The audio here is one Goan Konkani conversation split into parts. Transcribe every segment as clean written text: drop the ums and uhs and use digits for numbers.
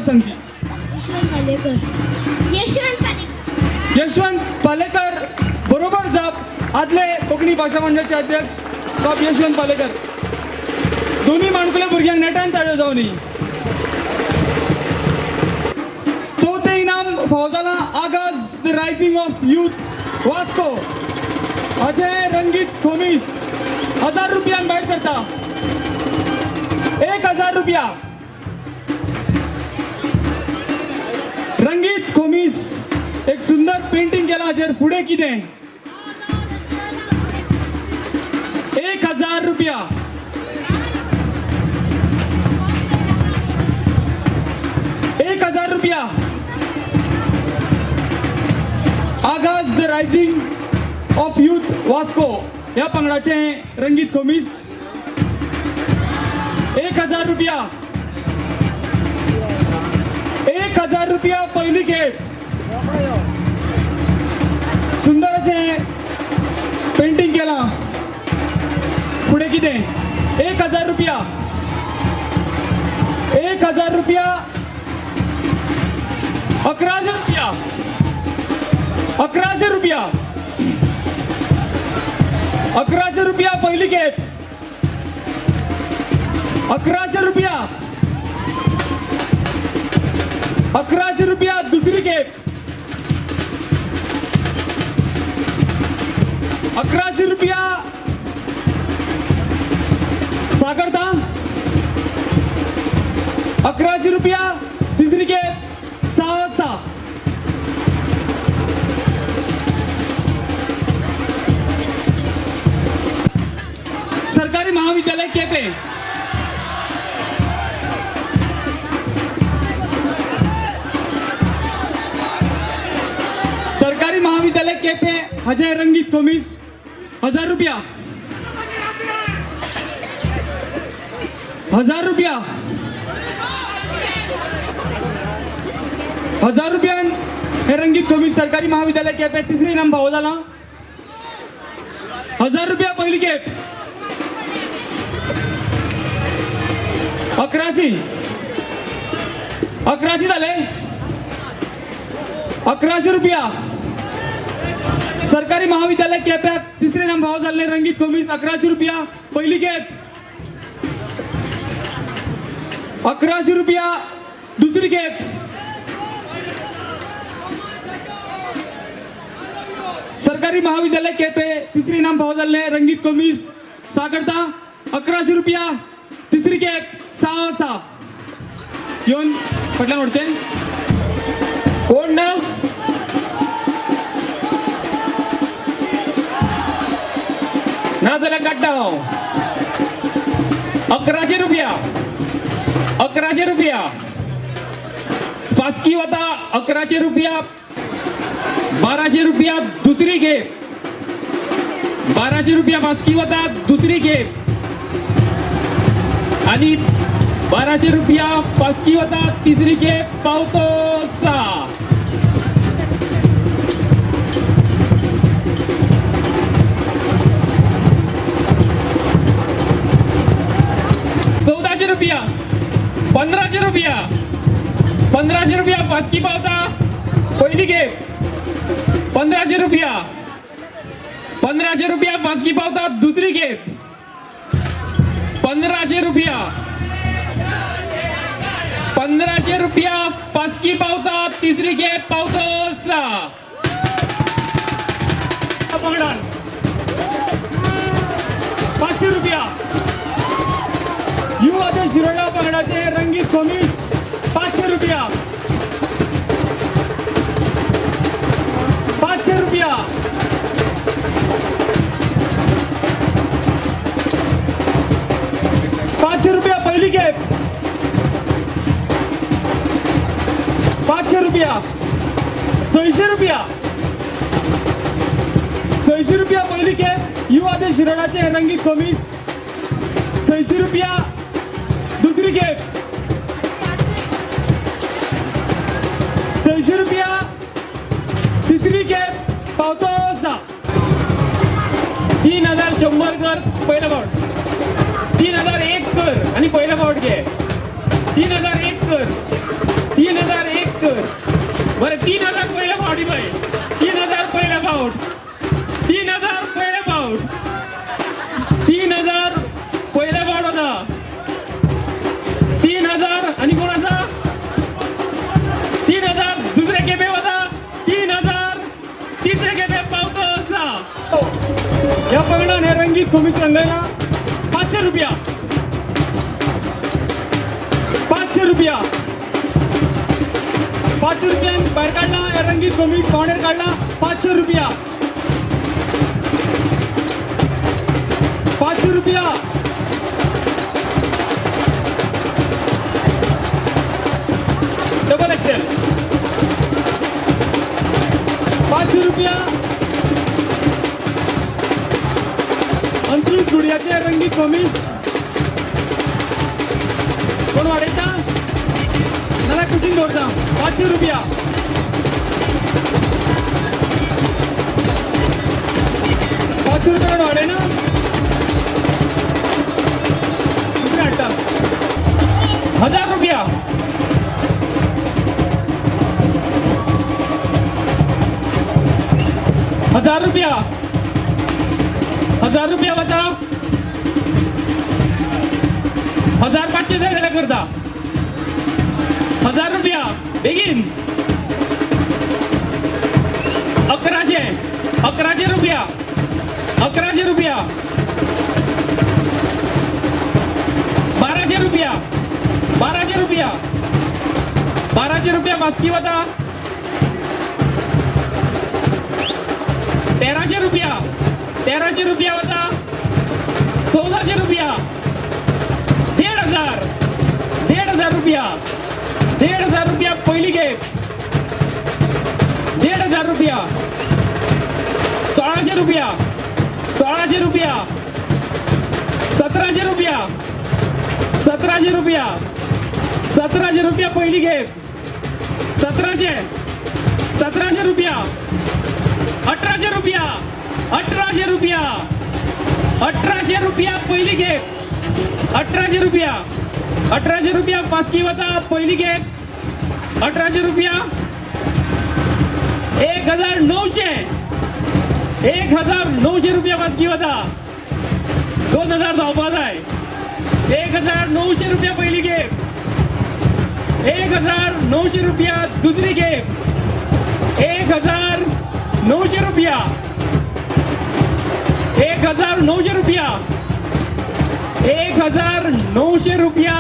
जाप सांगची. यशवंत पालेकर. यशवंत पालेकर. यशवंत पालेकर बरोबर जाप. आदले कोंकणी भाशा मंडळाचे अध्यक्ष बाब यशवंत पालेकर. दोन्ही माणकुल्या भुरग्यांक नेटान ताळयो जावनी. चवथें इनाम फावो जालां Aagaz the rising of youth Vasco हाचें रंगीत खोमीस 1000 रुपयान भायर सरता. 1000 रुपया रंगीत खोमीस. एक सुंदर पेंटिंग केलां हाचेर फुडें कितें. 1000 रुपया. 1000 रुपया. Aagaz the rising of youth Vasco ह्या पंगडाचें रंगीत खोमीस 1000 रुपया. 1000 रुपया पहिली खेप. सुंदर अशें पेंटिंग केलां फुडें कितें. 1000 रुपया. 1000 रुपया. 1100 रुपया. 1100 रुपया. 1100 रुपया पहिली खेप. 1100 रुपया. 1100 रुपया दुसरी खेप. 1100 रुपया सागरता. 1100 रुपया तिसरी खेप. 6 6. सरकारी महाविद्यालय केपे. सरकारी महाविद्यालय केपे हाचें रंगीत खोमीस 1000 रुपया. 1000 रुपया. 1000 रुपयान हे रंगीत खोमीस सरकारी महाविद्यालय केपे तिसरें इनाम फावो जालां. 1000 रुपया पहिली खेप. 1100. 1100 जाले. 1100 रुपया. सरकारी महाविद्यालय केप्याक तिसरें इनाम फावो जाल्लें रंगीत खोमीस 1100 रुपया पहिली खेप. 1100 रुपया दुसरी खेप. सरकारी महाविद्यालय केपे तिसरें इनाम फावो जाल्लें रंगीत खोमीस सागरता 1100 रुपया तिसरी खेप. 6 6 येवन फाटल्यान वडचें. कोण ना? ना जाल्यार काडटा हांव. 1100 रुपया. 1100 रुपया फास्की वता. 1100 रुपया. 1200 रुपया दुसरी खेप. 1200 रुपया फास्की वता दुसरी खेप. आनी 1200 रुपया फास्की वता तिसरी खेप. पावतो सा. 1400 रुपया. 1500 रुपया. 1500 रुपया फास्की पावता पहिली खेप. 1500 रुपया. 1500 रुपया फास्की पावता दुसरी खेप. 1500 रुपया. 1500 रुपया फास्की पावता तिसरी खेप. पावतो सा. पंगडान 500 रुपया. युवा ते शिरोडा पंगडाचे रंगीत खोमीस 500 रुपया. 500 रुपया. 500 रुपया पहिली खेप. 500 रुपया. 600 रुपया. 600 रुपया पहिली खेप. युवा ते शिरोडाचे रंगीत खोमीस 600 रुपया दुसरी खेप. 600 रुपया तिसरी खेप. पावतो सा. 3100 कर पहिला फावट. 3001 कर आनी पहिला फावट घे. 3001 कर. 3001 कर बरें. 3000 पयले फावटी बाय, 3000 पयले फावट, 3000 पयले फावट, 3000 पयले फावट वता. 3000 आनी कोण आसा? 3000 दुसरे खेपे वता. 3000 तिसरे खेपे पावतो आसा. ह्या पंगडान हे रंगीत खोमीस रंगयला. 500 रुपया, 500 रुपया, 500 रुपयान भायर काडला. हे रंगीत खोमीस पावणेर काडला. 500 रुपया, 500 रुपया. डबल एक्सेल 500 रुपया. अंत्रुज गुडयाचे रंगीत खोमीस कोण वाडयता नाल्यार कुशीन दवरता. 500 रुपया, 500 रुपया कोण वाडयना, दुसरें हाडटा. 1000 रुपया, 1000 रुपया, 1000 रुपया वता. 1500 जाय जाल्यार करता. 1000 रुपया बेगीन. 1100, 1100 रुपया, 1100 रुपया, 1200 रुपया, 1200 रुपया, 1200 रुपया मास्की वता. 1300 रुपया, 1300 रुपया वता. 1400 रुपया, 1500, 1500 रुपया, 1500 रुपया पहिली खेप, 1500 रुपया, 1600 रुपया, 1600 रुपया, 1700 रुपया, 1700 रुपया, 1700 रुपया पहिली खेप, 1700, 1700 रुपया, 1800 रुपया, 1800 रुपया, 1800 रुपया पहिली खेप, 1800 रुपया, 1800 रुपया पासकी वता पहिली खेप, 1800 रुपया. 1900, 1900 रुपया पासकी वता. 2000 धांवपा जाय. 1900 रुपया पहिली खेप, 1900 रुपया दुसरी खेप, 1900 रुपया, 1900 रुपया, 1900 रुपया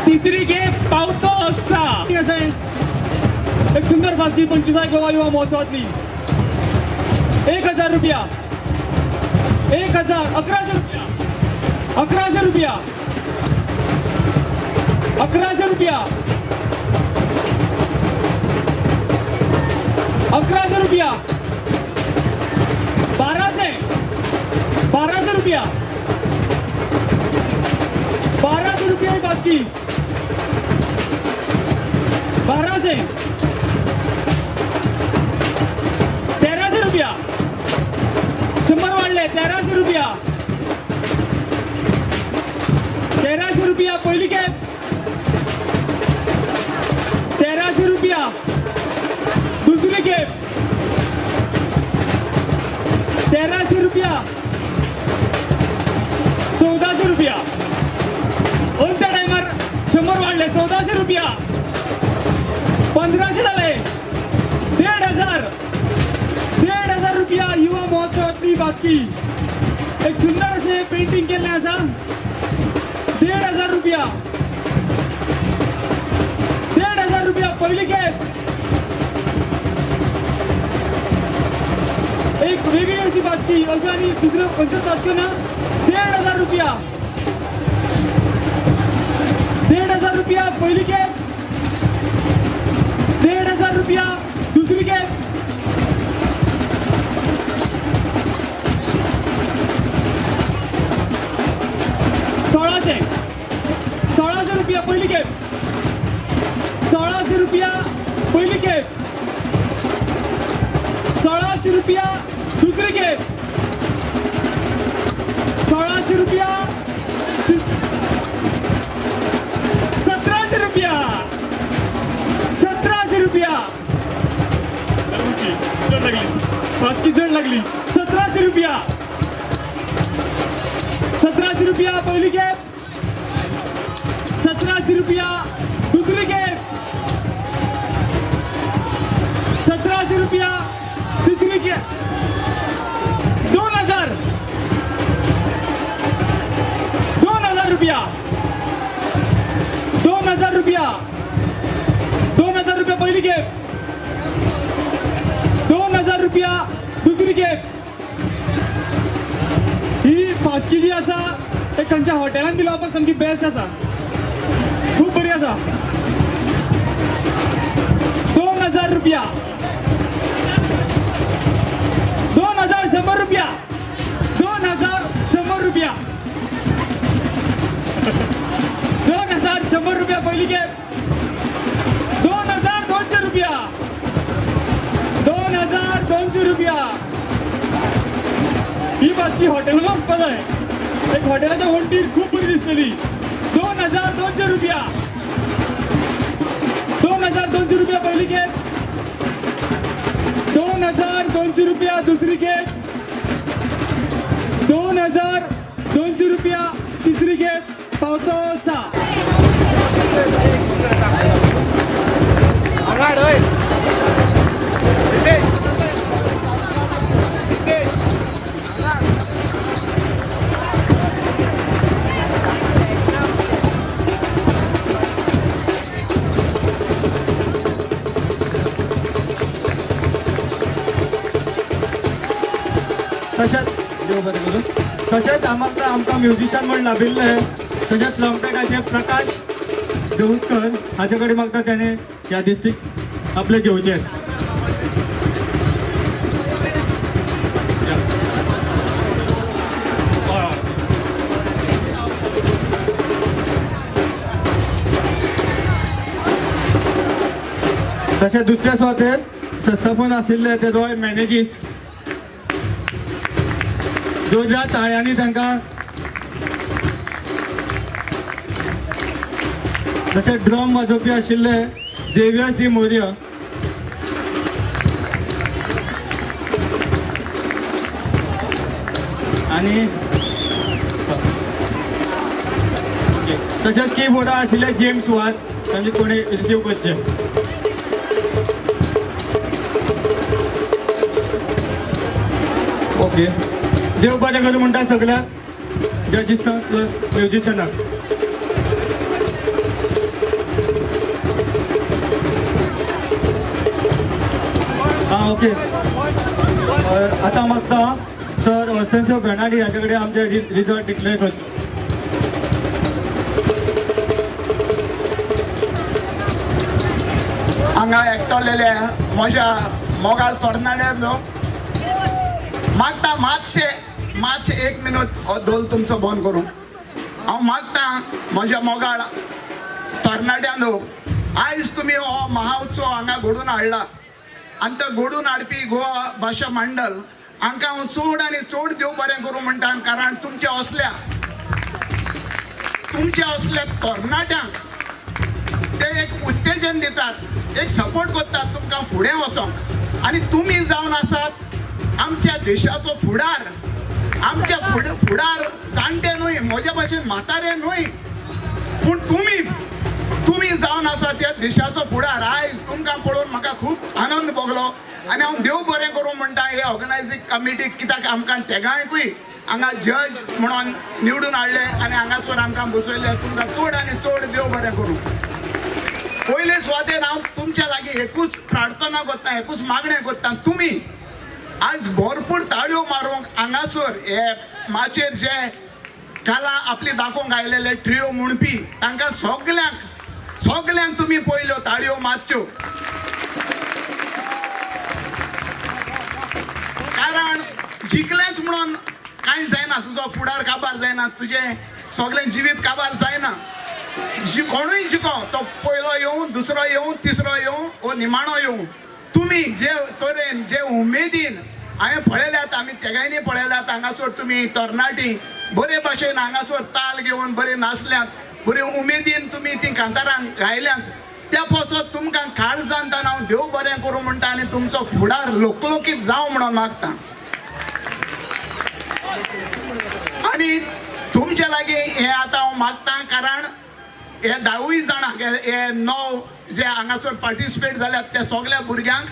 तिसरी खेप पावतो आसा. ठीक आसा. एक सुंदर फासकी 25 गोवा युवा महोत्सवातली. 1000 रुपया, 1000, 1100 रुपया, 1100 रुपया, 1100 रुपया, 1100 रुपया, 1200, 1200 रुपया, 1200 रुपया ही बासकी, 1200, 1300 रुपया, 100 वाढले, 1300 रुपया, 1300 रुपया पहिली खेप, 1300 रुपया दुसरी खेप, 1300 रुपया, 1400 रुपया. अंत टायमार 100 वाढले, 1400 रुपया, 1500 जाले, 1500, 1500 रुपया युवा महोत्सवातली बासकी. एक सुंदर असे पेंटिंग केल्लें आसा. 1500 रुपया, 1500 रुपया पहिली खेप. एक वेगळी अशी बासकी अशी आनी दुसऱ्यो खंयच्योच बासक्यो ना. 1500 रुपया, 1500 रुपया पहिली खेप, 1500 रुपया दुसरी खेप, 1600, 1600 रुपया पहिली खेप, 1600 रुपया पहिली खेप, 1600 रुपया दुसरी खेप, 1600 रुपया, 1700 रुपया. लागली, फास्की जड लागली. 1700 रुपया, 1700 रुपया पहिली खेप, 1700 रुपया दुसरी खेप, 1700 रुपया तिसरी खेप, 2000, 2000 रुपया, 2000 रुपया, 2000 रुपया पहिली खेप, 2000 रुपया दुसरी खेप. ही फास्की जी आसा एक खंयच्या हॉटेलान बी लावपाक सामकी बेस्ट आसा, खूब बरी आसा. 2000 रुपया, 2100 रुपया, 2100 रुपया, 2100 रुपया पहिली खेप, 2200 रुपया, 2200 रुपया. ही बास्की हॉटेलान वचपा जाय, एक हॉटेलाच्या वण्टीर खूब बरी दिसतली. 2200 रुपया, 2200 रुपया पहिली खेप, 2200 रुपया दुसरी खेप, 2200 रुपया तिसरी खेप. पावतो सा. तशेंच देव बरें करूं. तशेंच आमकां आमकां म्युजिशियन म्हण लाभिल्ले तशेंच ट्रम्पेटाचे प्रकाश देवूतकर हाचे कडेन मागता त्याने यादिस्तीक आपले घेवचे. तशें दुसऱ्या सुवातेर सत्सफोन आशिल्ले ते रॉय मॅनेजीस, जोरदार ताळ्यांनी तांकां. तशें ड्रम वाजोवपी आशिल्ले झेवियर्स दी मोरिया. आनी तशेंच कीबोर्डार आशिल्ले जेम्स वाज, तांचे कोणी रिसीव करचे. ओके, देव बरें करूं म्हणटा सगळ्याक जजीसांक प्लस म्युजिशनाक. आं ओके, आतां मागता सर ऑस्टेन्सो फेर्नांडीस हाचे कडेन आमचे रिजल्ट डिक्लेअर करचो. हांगा एकटोलेले म्हज्या मोगाळ तरणाट्यांनो मागता मातशे मातशे एक मिनट हो धोल तुमचो बंद करूंक हांव मागता. म्हज्या मोगाळ तरणाट्यांनो, आयज तुमी हो महाउत्सव हांगा घडोवन हाडला आनी तो घडोवन हाडपी गोवा भाशा मंडळ हांकां हांव चड आनी चड देव बरें करूं म्हणटा, कारण तुमच्या असल्या तरणाट्यांक ते एक उत्तेजन दितात, एक सपोर्ट करतात तुमकां फुडें वचोंक. आनी तुमी जावन आसात आमच्या देशाचो फुडार, आमच्या फुडार जाणटे न्हय, म्हज्या भाशेन म्हातारे न्हय, पूण तुमी तुमी जावन आसात त्या देशाचो फुडार. आयज तुमकां पळोवन म्हाका खूब आनंद भोगलो आनी हांव देव बरें करूं म्हणटा हे ऑर्गनायजींग कमिटीक, कित्याक आमकां तेगांयकूय हांगा जज म्हणून निवडून हाडले आनी हांगासर आमकां बसयले. तुमकां चड आनी चड देव बरें करूं. पयले सुवातेर हांव तुमच्या लागीं एकूच प्रार्थना करता, एकूच मागणें करता, तुमी आज भरपूर ताळयो मारूंक हांगासर हे माचयेर जे कला आपली दाखोवंक आयलेले ट्रियो म्हणपी तांकां सगल्यांक सगल्यांक तुमी पयल्यो ताळयो मारच्यो, कारण जिखलेंच म्हणून कांय जायना, तुजो फुडार काबार जायना, तुजें सगळें जिवीत काबार जायना. कोणूय जिको, तो पयलो येवं, दुसरो येवं, तिसरो येवं वो निमाणो येवं, तुमी जे तरेन जे उमेदीन हांवें पळयल्यात, आमी तेगांयनी पळयल्यात, हांगासर तुमी तरणाटी बरे भाशेन हांगासर ताल घेवन बरे नाचल्यात, बरे उमेदीन तुमी ती कांतारां गायल्यांत. त्या पासत तुमकां काळजांतान हांव देव बरें करूं म्हणटा आनी तुमचो फुडार लोकलोकीत जावं म्हणून मागता. आनी तुमचे लागीं हें आतां हांव मागता, कारण हे 10 जाणांक, हे 9 जे हांगासर पार्टिसिपेट जाल्यात त्या सगळ्या भुरग्यांक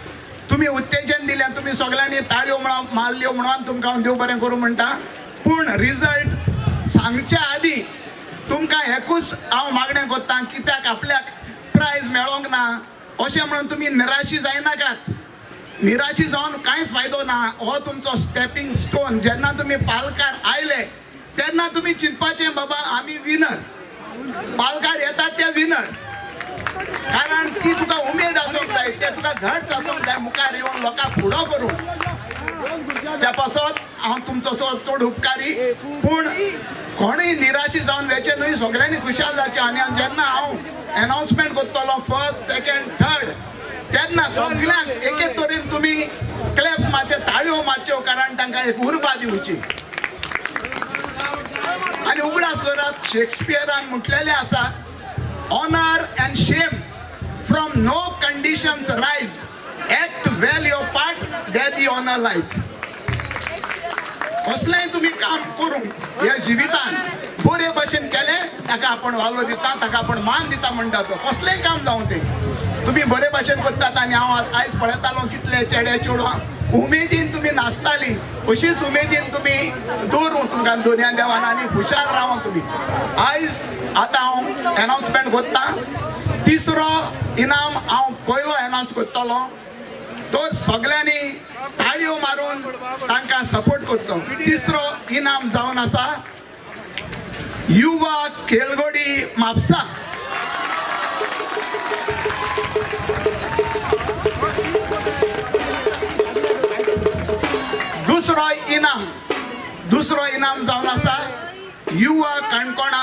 तुमी उत्तेजन दिलें, तुमी सगळ्यांनी ताळयो म्हणून मारल्यो म्हणून तुमकां हांव देव बरें करूं म्हणटा. पूण रिजल्ट सांगच्या आदीं तुमकां एकूच हांव मागणें करता, कित्याक आपल्याक प्रायज मेळोंक ना अशें म्हणून तुमी निराशी जायनाकात. निराशी जावन कांयच फायदो ना. हो तुमचो स्टेपींग स्टोन. जेन्ना तुमी पालकार आयले तेन्ना तुमी चिंतपाचें बाबा आमी विनर, पालकार येतात ते विनर, कारण ती तुका उमेद आसूंक जाय, ते तुका घट्स आसूंक जाय मुखार येवन लोकांक फुडो करूंक. त्या पासत हांव तुमचो सो चड उपकारी. पूण कोणूय निराशी जावन वेचें न्हय, सगळ्यांनी खुशाल जावचें. आनी जेन्ना हांव एनावन्समेंट करतलो फर्स्ट सेकेंड थर्ड तेन्ना सगळ्यांक एके तरेन तुमी क्लॅप्स मारचे, ताळयो मारच्यो, कारण तांकां एक उर्बा दिवची. आनी उगडास दवरात, शेक्सपियरान म्हटलेलें आसा, honour and shame from no conditions rise, act well your part there the honour lies. कसलेंय तुमी काम करूंक ह्या जिवितान बरे भशेन केलें ताका आपूण वालो दिता, ताका आपूण मान दिता म्हणटा तो. कसलेंय काम जावं तें तुमी बरे भशेन करतात. आनी हांव आयज पळयतालो कितले चेडे चेडवां उमेदीन तुमी नाचताली, अशीच उमेदीन तुमी दवरूं तुमकां दोनया देवान आनी हुशार रावो तुमी. आयज आतां हांव एनावन्समेंट करता. तिसरो इनाम हांव पयलो एनावन्स करतलो, तो सगळ्यांनी ताळयो मारून तांकां सपोर्ट करचो. तिसरो इनाम जावन आसा युवा खेळगडी म्हापसा. दुसरो इनाम जावन आसा युवा काणकोणा.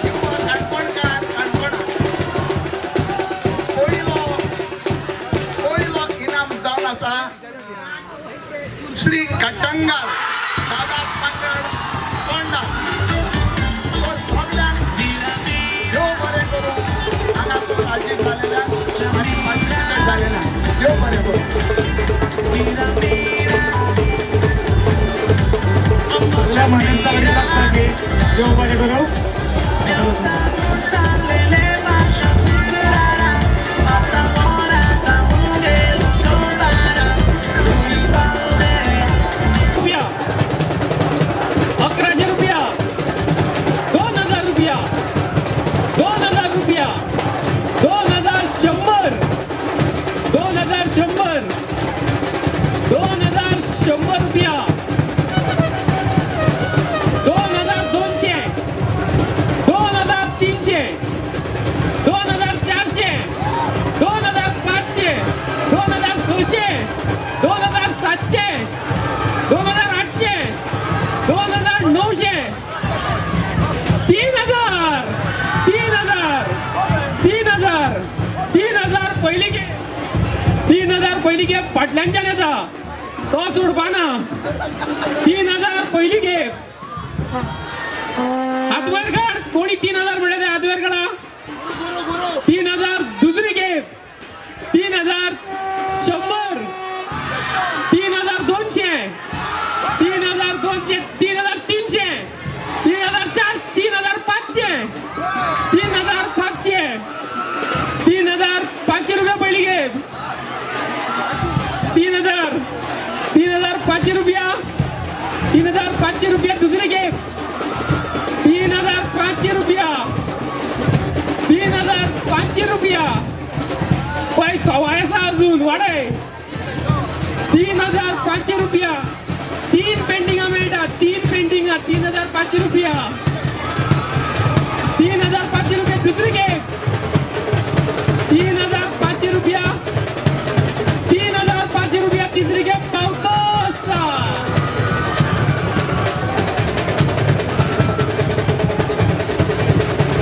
युवा काणकोणकार काणकोणा पयलो इनाम जावन आसा श्री कटंगार दादा पांगड कोंडा. सगळ्यांक देव बरें करूं हांगासर हाजीर जालेल्यान आनी पार्टिसिपेट जालेल्यान देव बरें करूं. देव बरें करूं. रुपया 1100 रुपया, 2000 रुपया, 2000 रुपया, 2100, 2100, 2100 रुपया, 2200, 2300, 2400, 2500, 2600, 2700, 2800, 2900, 3000, 3000, 3000, 3000 पयली घे, 3000 पयली घे, फाटल्यानच्यान येता तो सोडपाना. 3000 पयली घे, हात वयर काड. कोणी 3000 म्हणले ते हात वयर काडा. 3000 दुसरी घे, 3100, 3200, 3200, 3300, 3400, 3500, 3500, 3500 रुपया पयली घे, 3000, 3500 रुपया, 3500 रुपया दुसरी घे, 3500 रुपया, 3500 रुपया. पळय सवाय आसा अजून वाडय. 3500 रुपया, 3 पेंटिंगां मेळटा, 3 पेंटिंगां 3500 रुपया, 3500 रुपया दुसरी घे, 3500 रुपया, 3500 रुपया तिसरी घे. पावतो आसा.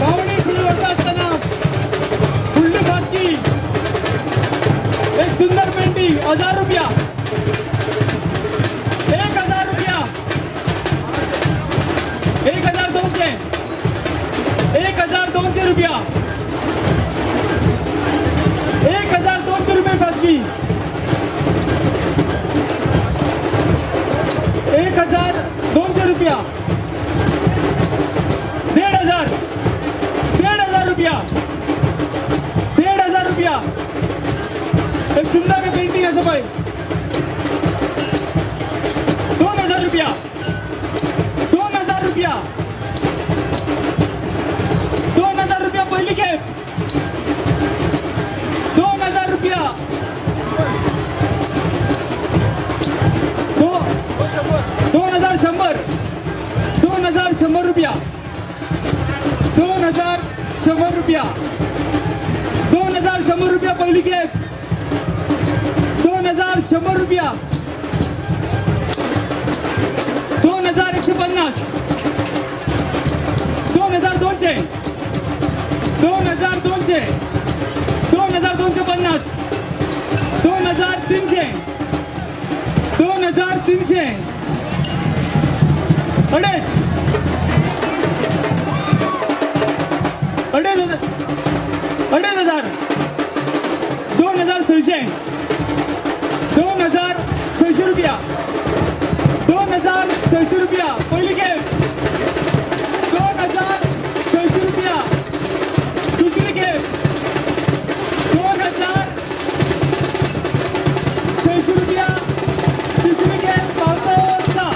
पावणे फुडें वता आसतना फुडली फास्की एक सुंदर पेंटिंग 1000 रुपया, 1000 रुपया. सुंदर पेंटिंग आसा पळय. 2000 रुपया, 2000 रुपया, 2000 रुपया पहिली खेप, 2000 रुपया, 2100, 2100 रुपया, 2100 रुपया, 2100 रुपया पहिली खेप, 2100 रुपया, 2150, 2200, 2200, 2250, 2300, 2300, अडेच, अडेच हजार, 2500, 2600, 2600 रुपया, 2600 रुपया पहिली खेप, 2600 रुपया दुसरी खेप, 2600 रुपया तिसरी खेप, पावतो 6.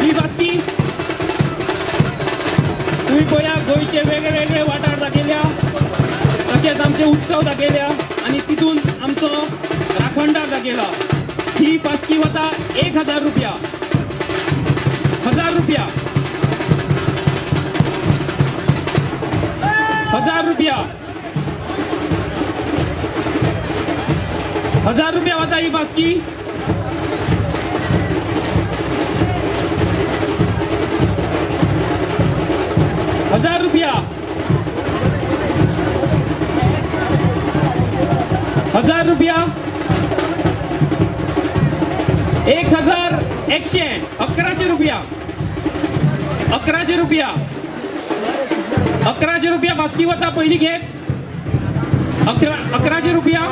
ही बास्की तुम्ही पळया, गोंयचे वेगळे वेगळे वाठार दाखयल्या, तशेंच आमचे उत्सव दाखयल्या आनी तितून आमचो राखणदार दाखयला. ही पासकी वता 1000 रुपया, 1000 रुपया, 1000 रुपया, 1000 रुपया वता ही पासकी. 1000 रुपया, 1000 रुपया, 1100, 1100 रुपया, 1100 रुपया, 1100 रुपया बास्की वता पहिली खेप, 1100 रुपया,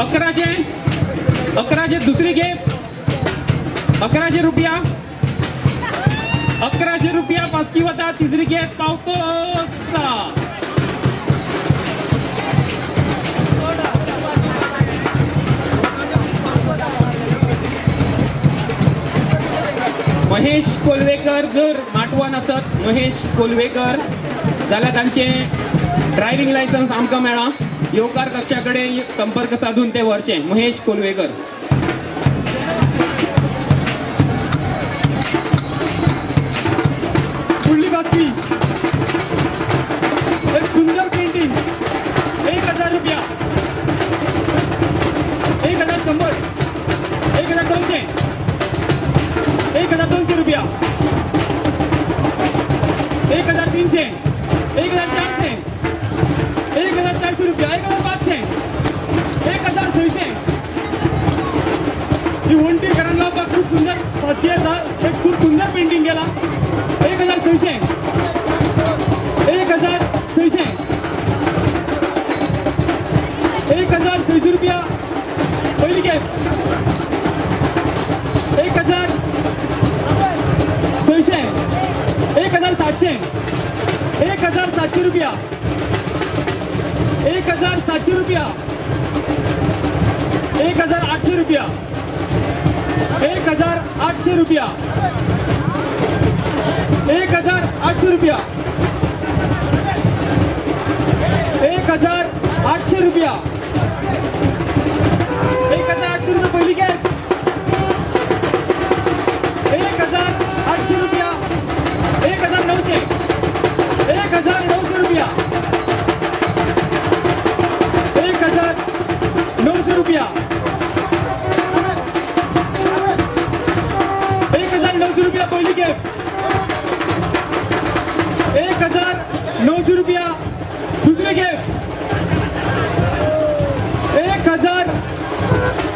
1100, 1100 दुसरी खेप, 1100 रुपया, 1100 रुपया बास्की वता तिसरी खेप, पावतो 6. महेश कोलवेकर जर माटवान आसत, महेश कोलवेकर जाल्यार तांचें ड्रायव्हिंग लायसन्स आमकां मेळ्ळां. येवकार कक्षा कडेन संपर्क साधून ते व्हरचे. महेश कोलवेकर. फुडली बास्की, एक सुंदर पेंटिंग, 1000 रुपया, 1100, 1200, 1200 रुपया, 1300, 1400, 1400 रुपया, 1500, 1600. ही वण्टीर घरान लावपाक खूब सुंदर फास्की आसा. एक खूब सुंदर पेंटिंग केला. 1600, 1600, 1600 रुपया पहिली खेप, 1600, 1700, 1700 रुपया, 1700 रुपया, 1800 रुपया, 1800 रुपया, 1800 रुपया, 1800 रुपया, 1800 रुपये पहिली खेप, 1800 रुपया, 1900, 1900 रुपया, 1900 रुपया, 1900 रुपया पहिली खेप, 1900 रुपया दुसरी खेप,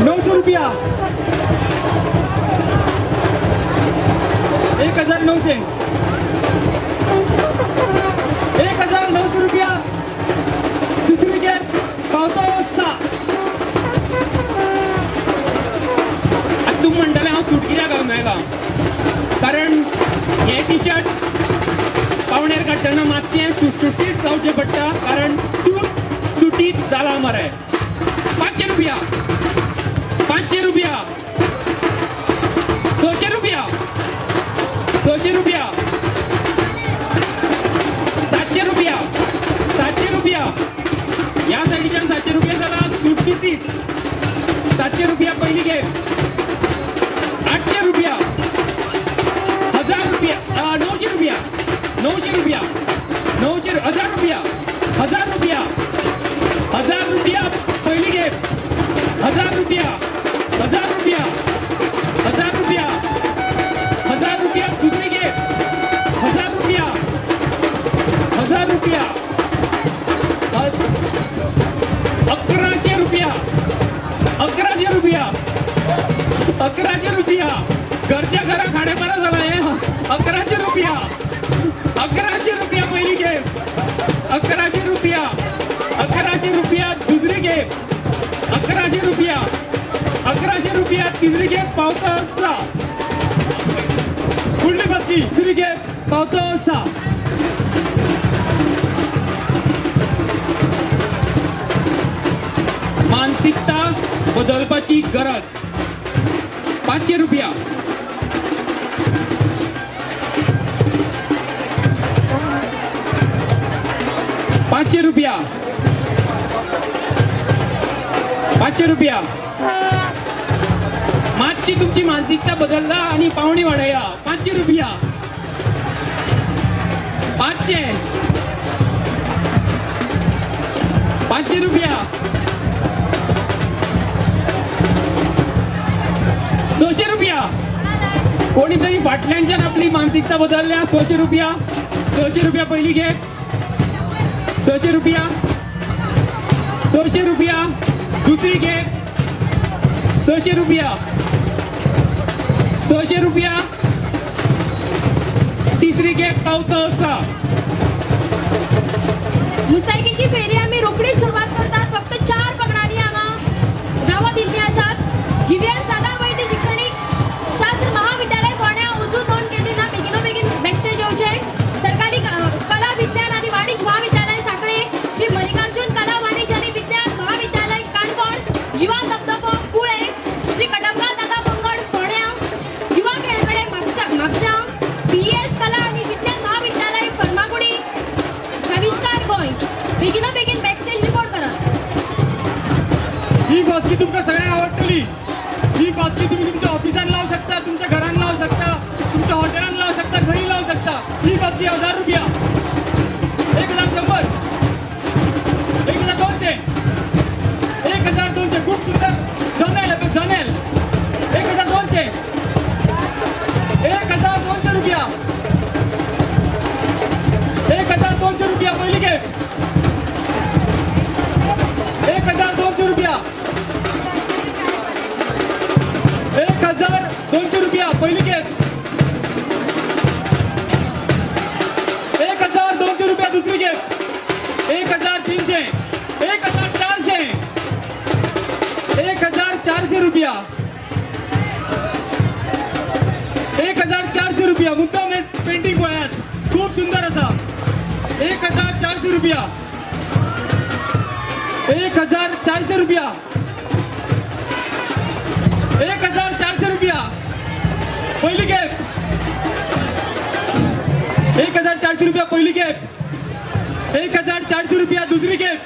1900 रुपया, 1900, 1900 रुपया दुसरी खेप, पावतो 6. आतां तूं म्हणटलें हांव सूट कित्याक घालून आयला, कारण हें टी शर्ट पावणेर काडटना मातशें सुटसुटीत मरे. 500 रुपया, 500 रुपया, 600 रुपया, 600 रुपया, 700 रुपया, 700 रुपया. ह्या सायडीच्यान 700 रुपया जाला सुटसुटीत. 700 रुपया पहिली गेम. 800 रुपया, 1000 रुपया, 900 रुपया, 900 रुपया, 900, 1000 रुपया, 1000 रुपया, 1000 रुपया पहिली गेम. 1000 रुपया, 1000 रुपया, 1000 रुपया, 1000 रुपया दुसरी गेम. 1000 रुपया, 1000 रुपया, 1100 रुपया, 1100 रुपया, 1100 रुपया. घरच्या घरा खाणेपणा जाला हे. 1100 रुपया, 1100 रुपया पहिली गेम. 1100 रुपया, 1100 रुपया दुसरी गेम. 1100 रुपया, 1100 रुपया तिसरी गेम. पावतो आसा. फुडली फास्की तिसरी खेप पावतो आसा. मानसिकता बदलपाची गरज. 500 रुपया, 500 रुपया, 500 रुपया. मातशी तुमची मानसिकता बदलला आणि पावणी वाडया. 500 रुपया, 500, 500 रुपया, 600 रुपया. कोणीतरी फाटल्यानच्यान आपली मानसिकता बदलल्या. 600 रुपया, 600 रुपया पहिली घे. 600 रुपया, 600 रुपया दुसरी घे. 600 रुपया, 600 रुपया तिसरी घे. पावतो आसा. मुस्तायकीची फेरी आमी रोखडीच सुरवात करतात. फक्त 4 पंगडांनी हांगा नांवां दिल्लीं आसात. जीव्हीएम सादा वैद्य शिक्षणीक शास्त्र महाविद्यालय फोंड्या अजून नोंद केली ना, बेगिनो बेगीन बॅकस्टेज येवचे. सरकारी कला विज्ञान आनी वाणिज्य महाविद्यालय सांखळे, श्री मल्लिकार्जुन कला वाणिज्य आनी विज्ञान महाविद्यालय काणकोण, युवा धबधबो कुळे, श्री कटमगांव दादा पंगड फोंड्या, युवा खेळगडे म्हापशां, पीएस कला आनी विज्ञान महाविद्यालय फर्मागुडी, आविष्कार गोंय. बेगिनो बेगीन बॅकस्टेज रिपोर्ट करात. ही फास्की तुमकां सगळ्यांक आवडटली. ही फास्की तुमी तुमच्या ऑफिसान लावू शकता, तुमच्या घरान लावू शकता, तुमच्या हॉटेलान लावू शकता, खंय लावू शकता. ही फास्की 1000 रुपया, 1100, 1200, 1200. खूप सुंदर जनेल आहे, जनेल. 1200, 1200 रुपया, 1200 रुपया पहिली खेप. 1200 रुपया, 1200 रुपया पहिली खेप. 1200 रुपया दुसरी खेप. 1300, 1400, 1400 रुपया, 1400 रुपया. मुद्दाम पेंटिंग पळयात, खूप सुंदर आसा. 1400 रुपया, 1400 रुपया, 1400 रुपया पहिली खेप. 1400 रुपया पहिली खेप. 1400 रुपया दुसरी खेप.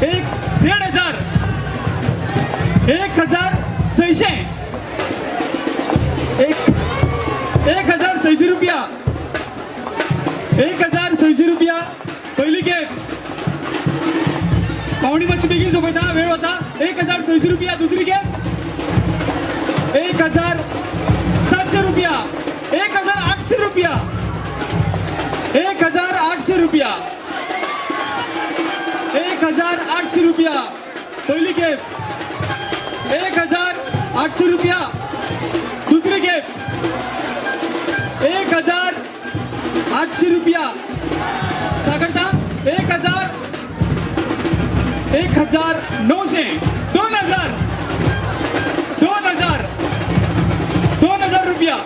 1500, 1600, 1600 रुपया, 1600 रुपया पहिली खेप. पावणी मातशी बेगीन सोंपयता, वेळ वता. 1600 रुपया दुसरी खेप. 1700 रुपया, 1800 रुपया, 1800 रुपया, 1800 रुपया पहिली खेप. 1800 रुपया दुसरी खेप. 1800 रुपया साखरता. 1000, 1900, 2000, 2000, 2000 रुपया.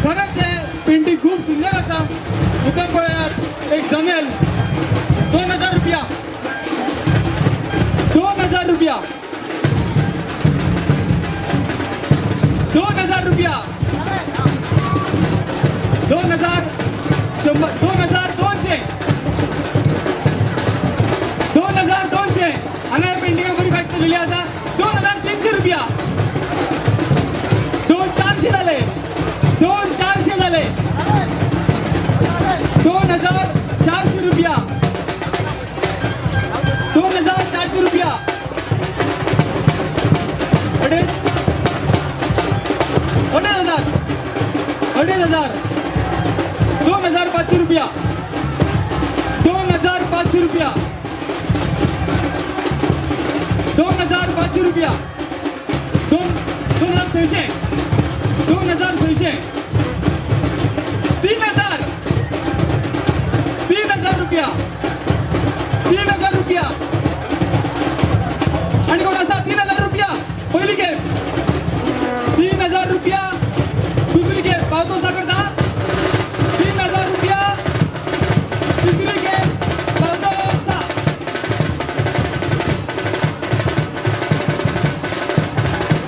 खरंच हे पेंटिंग खूप सुंदर आसा. मुद्दाम पळयात, एक जनेल. 2000 रुपया. 2000 रुपया, 2100, 2200, 2200. हांगा पेंटिंगा बरी फायट चलिल्ली आसा. 2300 रुपया, 2400 जाले, 2400 जाले, 2400 रुपया, 2400 रुपया, अडेच, 2500, 2500, 2500 रुपया, 2500 रुपया, 2500 रुपया, 2600, 2600, 3000, 3000 रुपया, 3000 रुपया. आनी कोण आसा? 3000 रुपया पयली खेप, 3000 रुपया दुसरी खेप, पावतो साकरता, 3000 रुपया तिसरी खेप, पावतो आसा.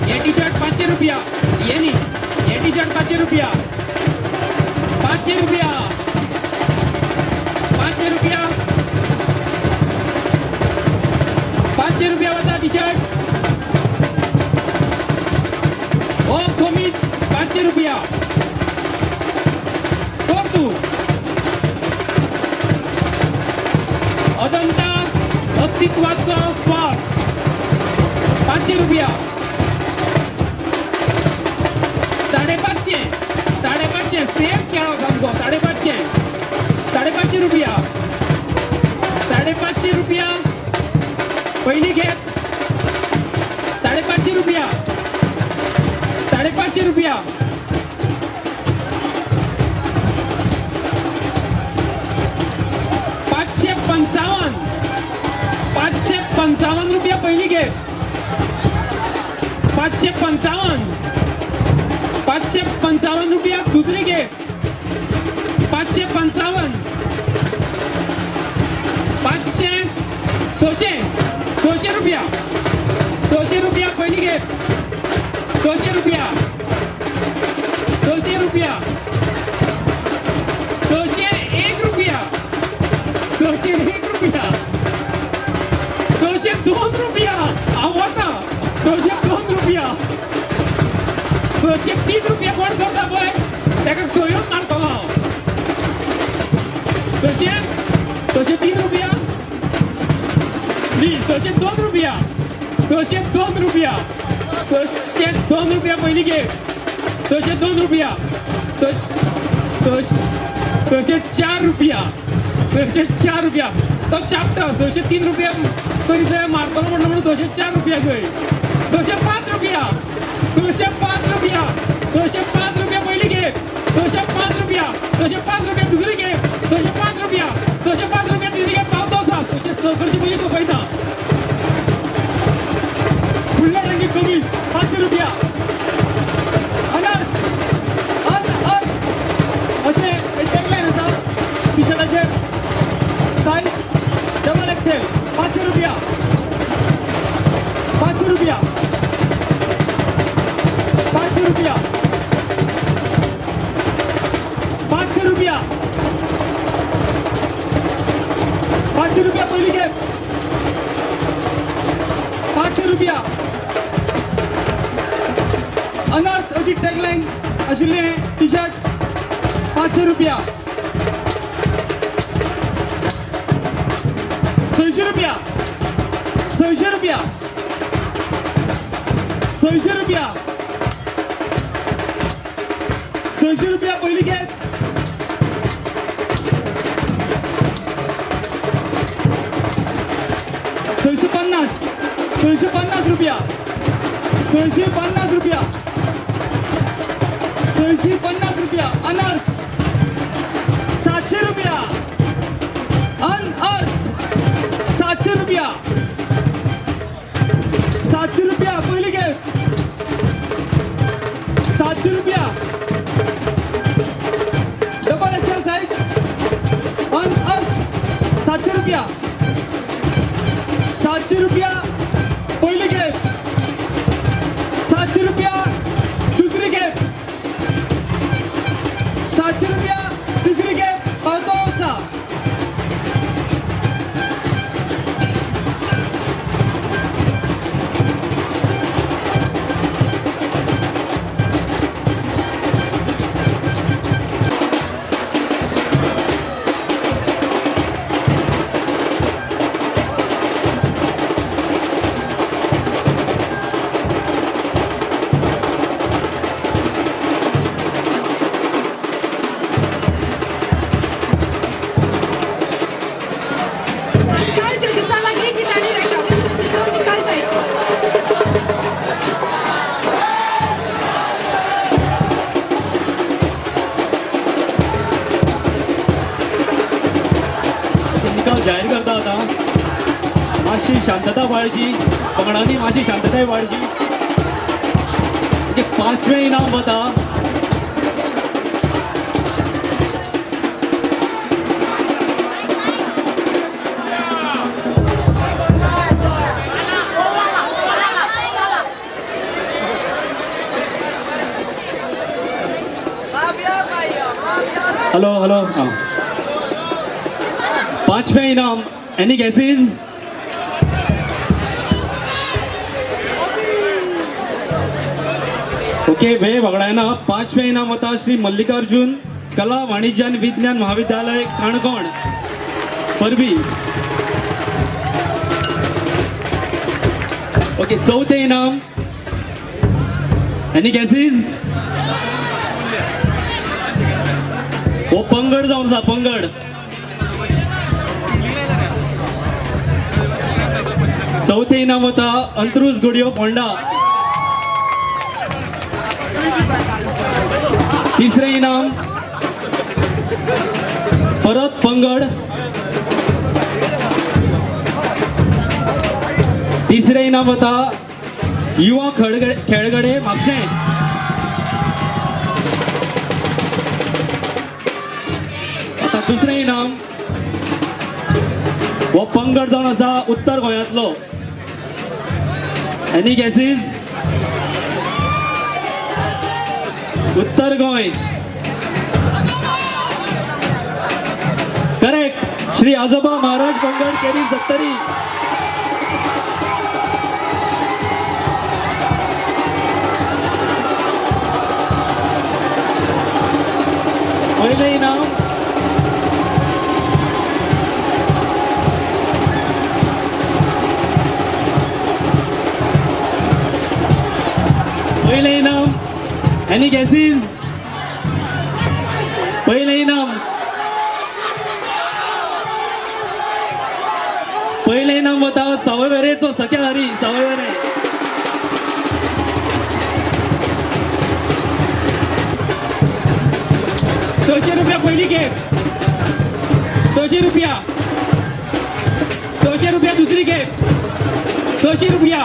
हे टी शर्ट 500 रुपया, हे न्ही, हे टी शर्ट 500 रुपया, 500 रुपया, 500 रुपया, 500 रुपया वता टी शर्ट. हो कमीच 500 रुपया. कोण तूं? अदंता अस्तित्वाचो श्वास, 500 रुपया, 550, 550, सेम केळो सामको, 550, 550 रुपया, 550 रुपया पयली खेप, 550 रुपया, 550 रुपया, 555, 555 रुपया पयली खेप, 555, 555 रुपया दुसरी खेप, 555, 500, 600, 600 रुपया, 600 रुपया पयली खेप, 600 रुपया, 600 रुपया, 601 रुपया, 601 रुपया, 602 रुपया, आवडटा, 602 रुपया, 603 रुपया. कोण करता पळय ताका खंयूच मारतलो हांव. 600, 603 रुपया न्ही, 602 रुपया, 602 रुपया, 602 रुपया पयली खेप, 602 रुपया, 604 रुपया, 604 रुपया. तो चापटा 603 रुपया तरी थंय मारतलो म्हणलो म्हणून 604 रुपया खंय, 605 रुपया, 605 रुपया, 605 रुपया पयली खेप, 605 रुपया, 605 रुपया दुसरी खेप, 605 रुपया, 605 रुपया तिसरी खेप, पावतो आसा. 606 करचे पयलीं सोंपयता. फुडल्या रंगीत कमीज 500 रुपया. अनार अन अर अशें टॅगलायन आसा टी शर्टाचेर. सायज डबल एक्सेल, 500 रुपया, 500 रुपया, 500 रुपया, 500 रुपया, 500 रुपया पयली खेप, 500 रुपया. अनर्थ अशी टॅगलायन आशिल्लें टी शर्ट 500 रुपया. 600 रुपया, 600 रुपया, 600 रुपया, 600 रुपया पयली खेप, 650, 650 रुपया, 650 रुपया, 650 रुपया. अनर्थ 700 रुपया, अनअर्थ 700 रुपया, 700 रुपया पयली खेप, 700 रुपया, डबल एक्सेल सायज, अनअर्थ 700 रुपया, 700 रुपया पयली खेप, 700 रुपया दुसरी. जाहीर करता आतां. मातशी शांतता पाळची, पंगडांनी मातशी शांतताय पाळची. ओके, पांचवें इनाम वता हॅलो हॅलो हां, पांचवें इनाम. Any guesses? Okay, वेळ वगडायना. पांचवें इनाम वता श्री मल्लिकार्जुन कला वाणिज्य आनी विज्ञान महाविद्यालय, काणकोण, परबी. ओके, चवथें इनाम. Any guesses? हो पंगड जावन आसा, पंगड. चवथें इनाम वता अंत्रुज गुडियो, फोंडा. तिसरें इनाम परत पंगड. तिसरें इनाम वता युवा खडगडे खेळगडे, म्हापशें. आता दुसरें इनाम, हो पंगड जावन आसा उत्तर गोंयांतलो. Any guesses? उत्तर गोंय, करेक्ट. श्री आजोबा महाराज पंगड, केरी, सत्तरी. पयलें इनाम. पयलें इनाम. Any guesses? पयलें इनाम, पयलें इनाम वता सावयवेरेचो सख्या हरी, सावयवेरे. 600 रुपया पहिली खेप, 600 रुपया, 600 रुपया दुसरी खेप, 600 रुपया,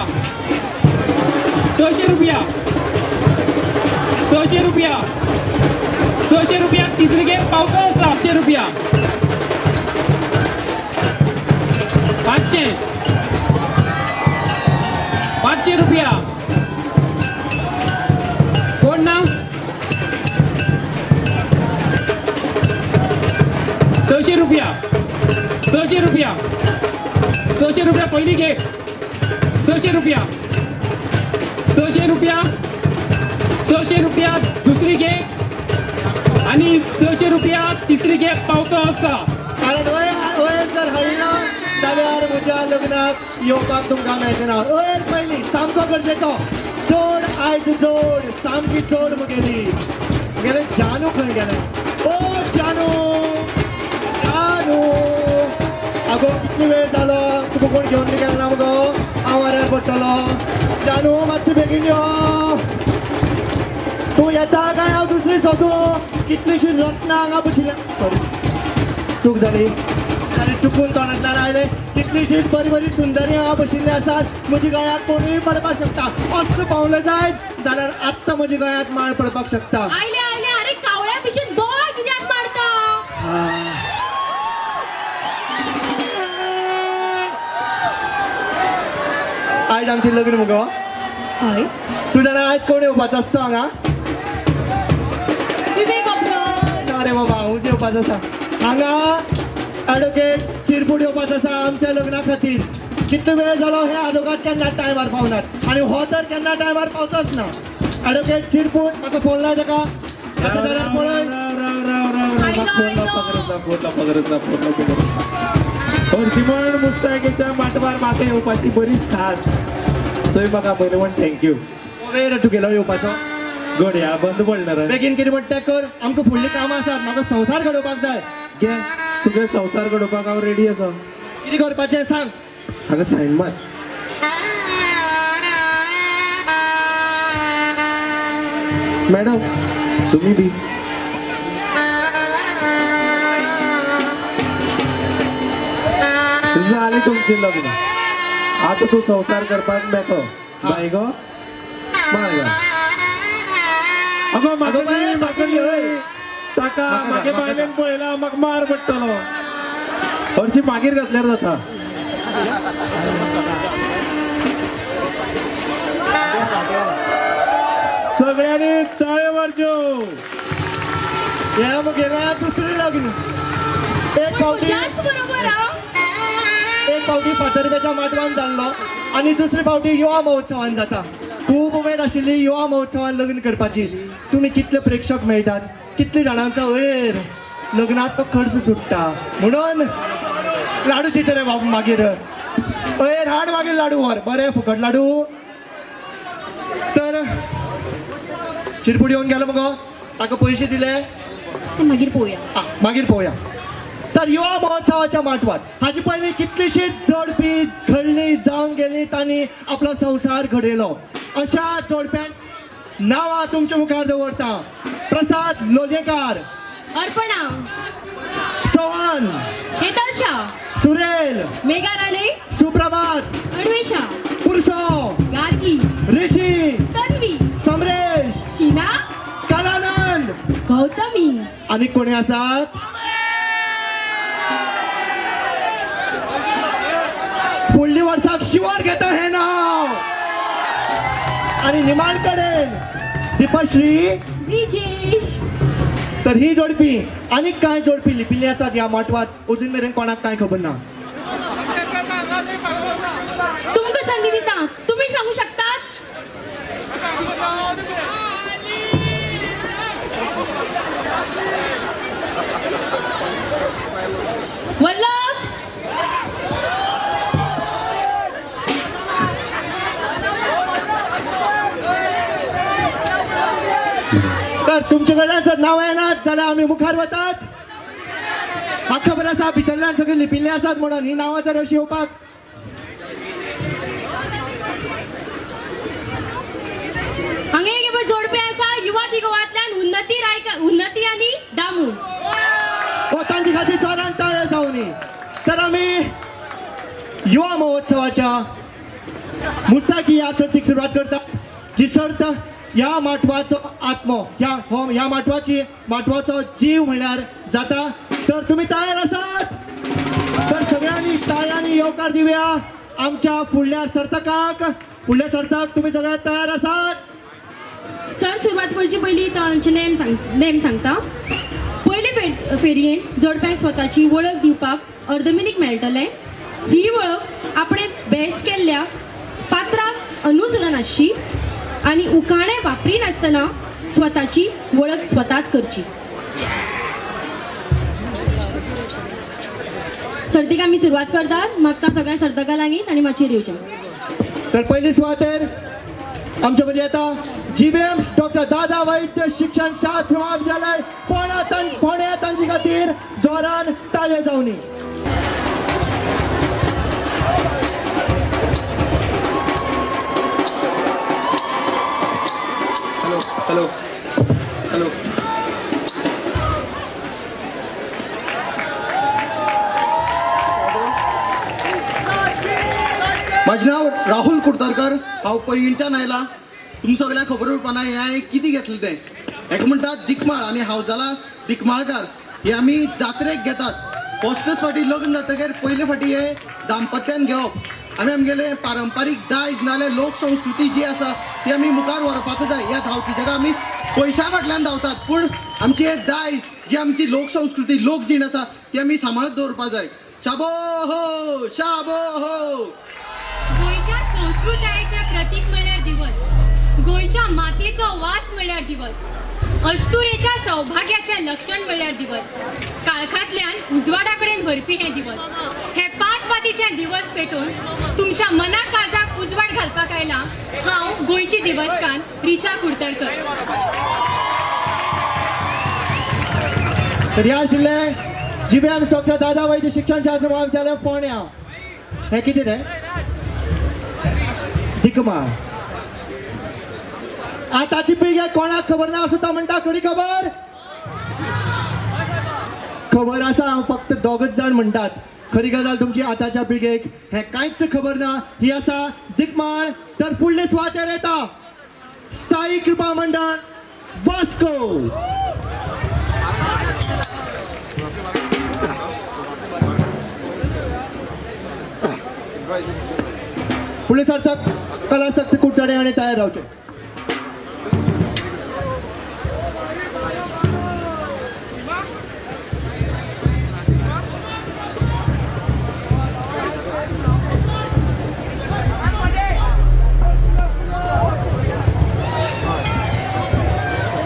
600 रुपया, 600 रुपया, 600 रुपया तिसरी खेप पावतो. 700 रुपया, 500, 500 रुपया. कोण ना? 600 रुपया, 600 रुपया, 600 रुपया पहिली खेप, 600 रुपया, 600 रुपया, 600 रुपया दुसरी खेप आणि 600 रुपया तिसरी खेप पावतो आसा. कारण वयर जर हळना जाल्यार म्हज्या लग्नाक येवपाक तुमकां मेळचें ना. वयर पयलीं सामको गरजेचो चड. आयज जोड सामकी चड. म्हगेली म्हगेलें जानू खंय गेलें? ओ जानू, जानू, आगो कितलो वेळ जालो, तुका कोण घेवन बी गेलो ना मुगो? हांव वाऱ्यार पडटलो. जानू, मातशें बेगीन यो. तूं येता काय हांव दुसरी सोदूं? कितलीशीं रत्नां हांगा बशिल्ल्या. सॉरी, चूक जाली आनी चुकून तोंडांतल्यान आयलें. कितलीशीच बरी बरी सुंदरी हांगा बशिल्ली आसात. म्हजी गळ्यात कोणूय पडपाक शकता. असलो पावलें जायत जाल्यार आत्तां म्हजी गळ्यात माळ पडपाक शकता. आयले आयले. अरे, कावळ्या भशेन दोळे कित्याक मारता? आयज आमचें लग्न मुगो. हय. तूं जाणा आयज कोण येवपाचो आसता हांगा? विवेक ओबरॉय. अरे बाबा, हांवूच येवपाचो आसा हांगा. एडवोकेट चिरपूट येवपाचो आसा आमच्या लग्ना खातीर. कितलो वेळ जालो, हे आदोगाद केन्ना टायमार पावनात आनी हो तर केन्ना टायमार पावचोच ना. एडवोकेट चिरपूट, म्हाका फोन लाय ताका. येता जाल्यार पळय. आयलो. फोन लावपाक आयलो. गरज ना, फोन लावपाक गरज ना, फोन लावपाक गरज ना. हरशीं मुस्तायकेच्या माटवार म्हाका येवपाची बरीच खास. थंय म्हाका पयलें म्हण thank you. वेळ तुगेलो येवपाचो. घडया बंद पडणार. बेगीन कितें म्हणटा तें कर. आमकां फुडलीं कामां आसात. म्हाका संवसार घडोवपाक जाय. घे, तुगे संवसार घडोवपाक हांव रेडी आसा. कितें करपाचें सांग. हांगा सायन मार. मॅडम, तुम्ही बी. तुमची लग्न. आता तूं संवसार करपाक मेकळो. बाय गो मार गो. अगो म्हाका न्ही, म्हाका न्ही. ताका मागे बायलेन पळयला म्हाका मार पडटलो. हरशी मागीर घातल्यार जाता. सगळ्यांनी ताळे मारच्यो. हे मुगेल्या दुसरें लग्न. एक फावटी तुज्याच बरोबर हा. एक फावटी फातर्पेच्या माटवान जाल्लो आनी दुसरे फावटी युवा महोत्सवान जाता. खूब उमेद आशिल्ली युवा महोत्सवान लग्न करपाची. तुमी कितले प्रेक्षक मेळटात, कितले जाणांचो वयर लग्नाचो खर्च सुट्टा म्हणून लाडू दिता रे बाबू. मागीर वयर हाड मागीर लाडू व्हर. बरें फुकट लाडू. तर चिरपुट येवन गेलो मगो, ताका पयशे दिले. मागीर पळोवया. मागीर पळोवया. तर युवा महोत्सवाच्या माटवात हाजे पयलीं कितलीशीच जोडपी घडली जावन गेली, तांणी आपलो संवसार घडयलो. अशा जोडप्यान नांवां तुमच्या मुखार दवरता. प्रसाद लोलयेकार, अर्पणा, सोहन, हेतल शाह, सुरेल, मेघा राणे, सुप्रभात, अन्वेषा, पुरसो, गार्गी, ऋषी, तन्वी, समरेश, शीना, कलानंद गौतमी. आनी कोणी आसात? फुडल्या वर्साक शिवर घेता हें नांव. आनी निमाण कडेन दीपश्री, ब्रिजेश. तर ही जोडपी आनीक कांय जोडपी लिपिल्ली आसात ह्या माटवात. अजून मेरेन कोणाक कांय खबर ना. तुमकां संदी दिता, तुमी सांगू शकतात. वल्लभ, तर तुमचे कडल्यान जर नांव येनात जाल्यार आमी मुखार वतात. म्हाका खबर आसा भितरल्यान सगळीं लिपिल्लीं आसात म्हणून ही नांवां जर अशी येवपाक. हांगा एक पळय जोडपें आसा युवा दिगोवांतल्यान उन्नती रायकर, उन्नती आनी दामू. हो तांचे खातीर जोरान ताळे जावनी. तर आमी युवा महोत्सवाच्या मुस्ताकी ह्या सर्तीक सुरवात करता, जी सर्त ह्या माटवाचो आत्मो, ह्या माटवाची माटवाचो जीव म्हणल्यार जाता. तर तुमी तयार आसात? तर सगळ्यांनी ताळ्यांनी येवकार दिवया आमच्या फुडल्या सर्तकाक. फुडल्या सर्तक तुमी सगळे तयार आसात? सर सुरवात करची पयलीं तांचे नेम सांगता. पयले फेरयेन जोडप्यांक स्वताची वळख दिवपाक अर्द मिनीट मेळटलें. ही वळख आपणें बेस केल्ल्या पात्राक अनुसरण आसची आनी उखाणें वापरिनासतना स्वताची वळख स्वताच करची. सर्तीक आमी सुरवात करतात. मागता सगळ्या सर्तकां लागीं आनी माचयेर येवचें. तर पयली सुवातेर आमच्या मदीं येता जीबीएम्स डॉक्टर दादा वैद्य शिक्षण शास्त्र महाविद्यालय फोंड्या. फोंड्या तांचे खातीर जोरान ताळे जावनी. Hello hello hello. माझे नाव राहुल कुडतरकर. हांव पैंगीणच्यान आयला. तुमकां सगळ्यांक खबर उरपाना हें हांवें कितें घेतलें तें. हेका म्हणटात दिकमाळ आनी हांव जाला दिकमाळकार. हे आमी जात्रेक घेतात. फर्स्टच फावटी लग्न जातकीर पयले फावटी हे दाम्पत्यान घेवप. आमी आमगेले पारंपारीक दायज नाजाल्यार लोकसंस्कृती जी आसा ती आमी मुखार व्हरपाक जाय. ह्या धांवती जाका आमी पयशा फाटल्यान धांवतात, पूण आमची हे दायज जी आमची लोकसंस्कृती लोकजीण आसा ती आमी सांबाळत दवरपाक जाय. शाबो हो, शाबो हो. गोंयच्या संस्कृतायेचें प्रतीक म्हणल्यार दिवस, गोंयच्या मातयेचो वास म्हणल्यार दिवस, अस्तुरेच्या सौभाग्याचें लक्षण म्हणल्यार दिवस, काळखांतल्यान उजवाडा कडेन व्हरपी हें दिवस. हे 5 वातीचें दिवस पेटोवन तुमच्या मनाक काळजाक उजवाड घालपाक आयला हांव गोंयची दिवसकान रिचा कुडतरकर. तर ह्या आशिल्ले जीबीएम्स डॉक्टर दादा वैद्य शिक्षण शास्त्र महाविद्यालय फोंड्या. हें कितें रे? दिकमाळ. आतांची पिळग्याक कोणाक खबर ना आसता म्हणटा. खरी खबर खबर आसा, फक्त दोगच जाण म्हणटात. खरी गजाल तुमची आतांच्या पिळगेक हें कांयच खबर ना. ही आसा दिकमाळ. तर फुडले सुवातेर येता साई कृपा मंडळ वास्को. फुडले सर्तक कलासक्त कुडचडे हाणें तयार रावचें.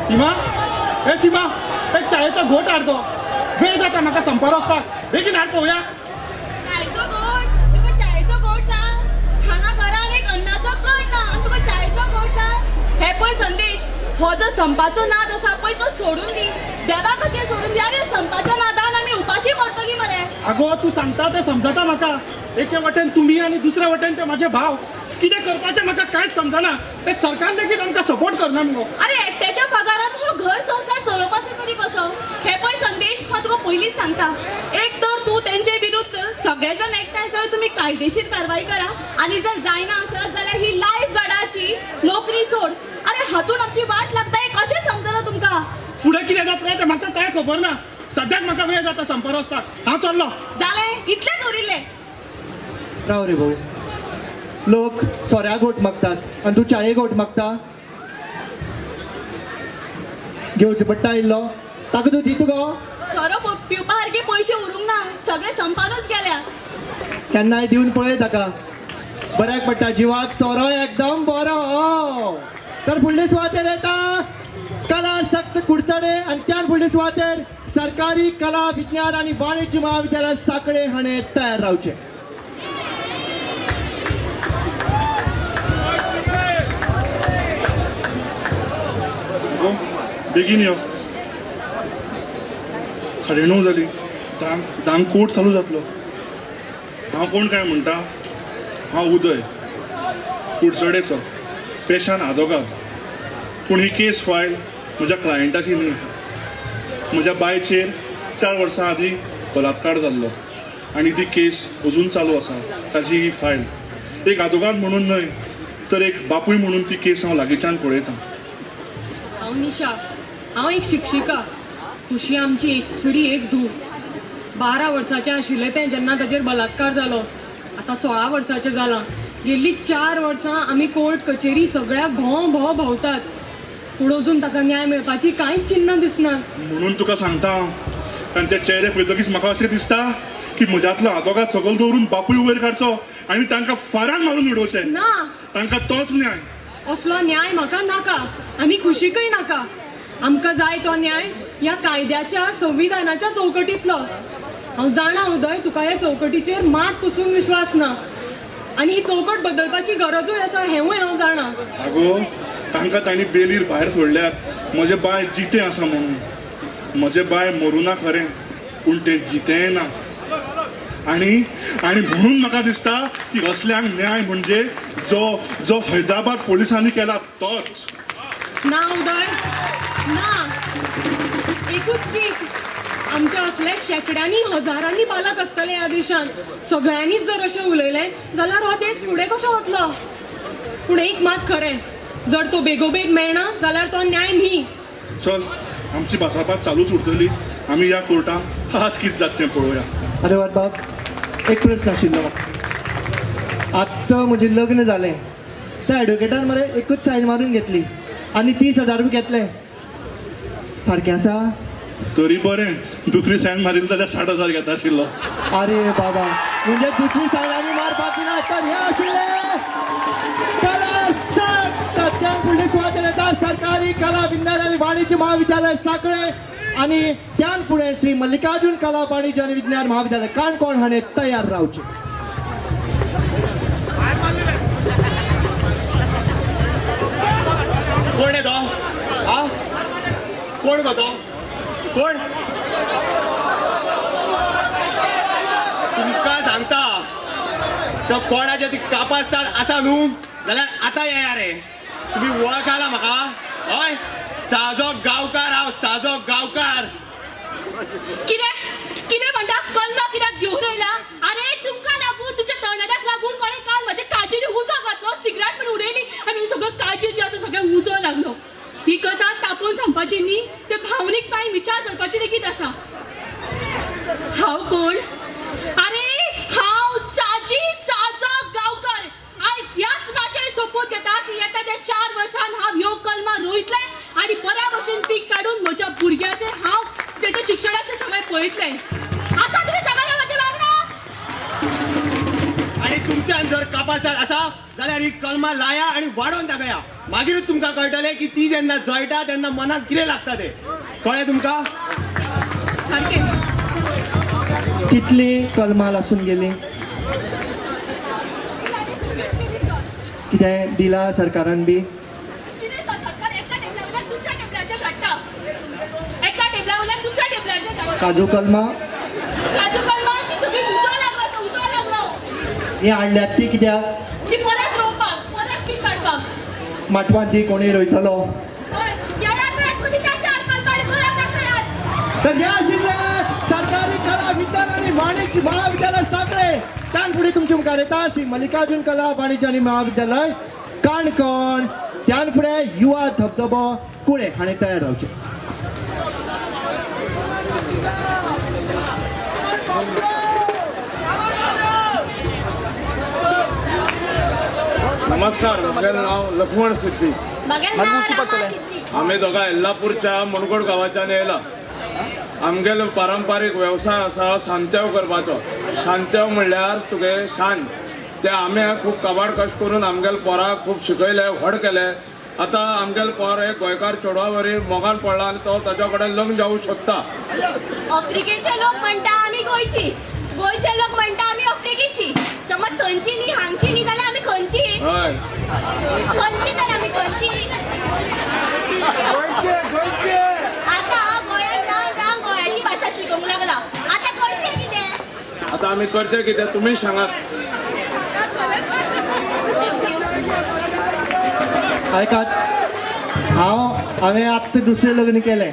सीमा, ए सीमा, एक चायेचो घोट हाड गो, वेळ जाता म्हाका संपार वचपाक, बेगीन हाड पळोवया. चायचो घोट? तुका चायचो घोट सांग? हांगा घरान एक अन्नाचो कण ना आनी तुका चायचो घोट सांग? हे पळय संदेश, हो जो संपाचो नाद आसा पळय तो सोडून दी, देवा खातीर सोडून दी. आरे संपाच्या नादान आमी उपाशी मरतली मरे. आगो तूं सांगता तें समजता म्हाका, एके वटेन तुमी आनी दुसरे वटेन ते म्हाजे भाव, कितें करपाचें म्हाका कांयच समजना. ते सरकार लेगीत आमकां सपोर्ट करना मुगो. अरे एकट्याच्या पगारान हो घर संवसार चलोवपाचो तरी कसो? हे पळय संदेश, हांव तुका पयलींच सांगता, एक तर तूं तेंचे विरुद्ध सगळे जण एकठांय जावन तुमी कायदेशीर कारवाई करा आनी जर जायना आसत जाल्यार ही लायफ गार्डाची नोकरी सोड. अरे हातून आमची वाट लागता हें कशें समजना तुमकां? फुडें कितें जातलें तें म्हाका कांय खबर ना, सद्याक म्हाका वेळ जाता संपार वचपाक, हांव चल्लो. जालें, इतलेंच उरिल्लें. राव रे भाऊ, लोक सोऱ्या घोट मागतात आनी तूं चाये घोट मागता. घेवचो पडटा इल्लो, ताका तूं दिता गो? सोरो पिवपा सारके पयशे उरूंक ना, सगळे संपानूच गेल्या. केन्नाय दिवन पळय ताका, बऱ्याक पडटा जिवाक सोरो एकदम बरो. तर फुडले सुवातेर येता कला सक्त कुडचडे आनी त्यान फुडले सुवातेर सरकारी कला विज्ञान आनी वाणिज्य महाविद्यालय साखळे हाणें तयार रावचें. बेगीन यो, 9:30 जाली, 10 कोर्ट चालू जातलो. हांव कोण काय म्हणटा? हांव उदय, कुडचडेचो, पेशान आदोगाद. पूण ही केस फायल म्हज्या क्लायंटाची न्ही. म्हज्या बायचेर 4 वर्सां आदीं बलात्कार जाल्लो आनी ती केस अजून चालू आसा. ताजी ही फायल एक आदोगाद म्हणून न्हय तर एक बापूय म्हणून ती केस हांव लागींच्यान पळयतां. हांव निशा, हांव एक शिक्षिका. खुशी आमची एकसुरी एक धूव. 12 वर्साचें आशिल्लें तें जेन्ना ताचेर बलात्कार जालो. आतां 16 वर्साचें जालां. गेल्लीं 4 वर्सां आमी कोर्ट कचेरी सगळ्याक भोंव भोंव भोंवतात, पूण अजून ताका न्याय मेळपाची कांयच चिन्नां दिसना. म्हणून तुका सांगता हांव, तांचे चेहरे पळयतकीच म्हाका अशें दिसता की म्हज्यांतलो आदोगाद सकयल दवरून बापूय वयर काडचो आनी तांकां फारान मारून उडोवचें. ना, तांकां तोच न्याय. असलो न्याय म्हाका नाका आनी खुशीकय नाका. आमकां जाय तो न्याय ह्या कायद्याच्या संविधानाच्या चौकटींतलो. हांव जाणा उदय, तुका ह्या चौकटीचेर मात पसून विस्वास ना आनी ही चौकट बदलपाची गरजूय आसा हेंवूय हांव जाणा. आगो, तांकां तांणी बेलीर भायर सोडल्यात म्हजें बाय जितें आसा म्हणून. म्हजें बाय मरूना खरें, पूण तें जितेंय ना. आनी आनी म्हणून म्हाका दिसता की असल्यांक न्याय म्हणजे जो जो हैदराबाद पोलिसांनी केला तोच. ना उदय, ना. एकूच चीत, आमच्या असले शेंकड्यांनी हजारांनी पालक आसतले ह्या देशांत. सगळ्यांनीच जर अशें उलयलें जाल्यार हो देश फुडें कसो वतलो? पूण एक मात खरें, जर तो बेगोबेग मेळना जाल्यार तो न्याय न्ही. चल, आमची भासाभास चालूच उरतली. आमी ह्या कोर्टांत आज कितें जाता तें पळोवया. अरे बाब, एक प्रस्न आशिल्लो. आत्तां म्हजें लग्न जालें, त्या एडवोकेटान मरे एकूच सायन मारून घेतली आनी 30,000 रुपया घेतले. सारकें आसा? तरी बरें, दुसरी सायन मारिल्ली जाल्यार 60,000 घेता आशिल्लो. अरे बाबा, म्हणजे दुसरी सायन आनी मारपाक ना. तर हे आशिल्ले कला सक्त. त्या फुडले सुवातेर येता सरकारी कला विज्ञान आनी वाणिज्य महाविद्यालय साखळे आनी त्यान फुडें श्री मल्लिकार्जुन कला वाणिज्य आनी विज्ञान महाविद्यालय काणकोण हाणें तयार रावचें. कोण आहे तो? आ, कोण गो तो? कोण? तुमकां सांगता, तो कोणाच्या ती कापास्ताद आसा न्हू जाल्यार आतां येया रे. तुमी वळखाला म्हाका? हय, साजो गांवकार हांव, साजो गांवकार. कितें कितें म्हणटा? कल्लो कित्याक घेवन येयला? सगळें उजो लागलो. ही गजाल तापोवन सांगपाची न्ही, ते भावनीकतायेन विचार करपाची लेगीत आसा. हांव कोण? अरे हांव साजी साजा गांवकर. आयज ह्याच माचयेर सोपूत घेता की येता त्या 4 वर्सान हांव ह्यो कलमां रोयतलें आनी बऱ्या भशेन पीक काडून म्हज्या भुरग्याचें हांव तेच्या शिक्षणाचें सगळें पळयतलें. आतां तुमी सगळ्या म्हज्या वांगडा. आनी तुमच्यान जर कापासार आसा जाल्यार ही कलमां लाया आनी वाडोवन दाखया. मागीरूच तुमकां कळटलें की ती जेन्ना जळटा तेन्ना मनाक कितें लागता तें. कळ्ळें तुमकां? सारकें. कितली कलमां लासून गेली? कितें दिला सरकारान बी? कितें सरकार एका टेबला वयल्यान दुसऱ्या टेबलाचेर धाडटा, एका टेबला वयल्यान दुसऱ्या टेबलाचेर धाडटा. काजू कलमां, काजू कलमांची सगळी उजो लागलो, उजो लागलो. ही हाडल्यात ती कित्याक? ती परत रोवपाक, परत पीक काडपाक. माटवान ती कोणी रोयतलो? तर ह्या आशिल्ले सरकारी कला विज्ञान आनी वाणिज्य महाविद्यालय सांखळे. त्यान फुडें तुमचे मुखार येता श्री मल्लिकार्जुन कला वाणिज्य आनी महाविद्यालय काणकोण. त्यान फुडें युवा धबधबो कुळे हाणें तयार रावचें. नमस्कार, म्हजें नांव लक्ष्मण सिद्धी. आमी दोगां येल्लापूरच्या मुणगोड गांवाच्यान येयला. आमगेलो पारंपारीक वेवसाय आसा सांतेव करपाचो. सांतेव म्हणल्यार तुगे सांज. ते आमी खूब काबाड कश्ट करून आमगेले पोराक खूब शिकयले, व्हड केले. आतां आमगेले पोर एक गोंयकार चेडवा वरी मोगान पडला आनी तो ताच्या कडेन लग्न जावंक सोदता. आफ्रिकेचे लोक म्हणटा आमी गोंयची, गोंयचे लोक म्हणटा आमी आफ्रिकेची. समज थंयची न्ही हांगची न्ही जाल्यार आमी खंयची? हय, खंयची तर आमी खंयची? गोंयचे, गोंयचे. आतां गोंयांत रावन रावन गोंयाची भाशा शिकोवंक लागला. आतां करचें कितें? आतां आमी करचें कितें तुमी सांगात. आयकात, हांवें आत्तां दुसरें लग्न केलें.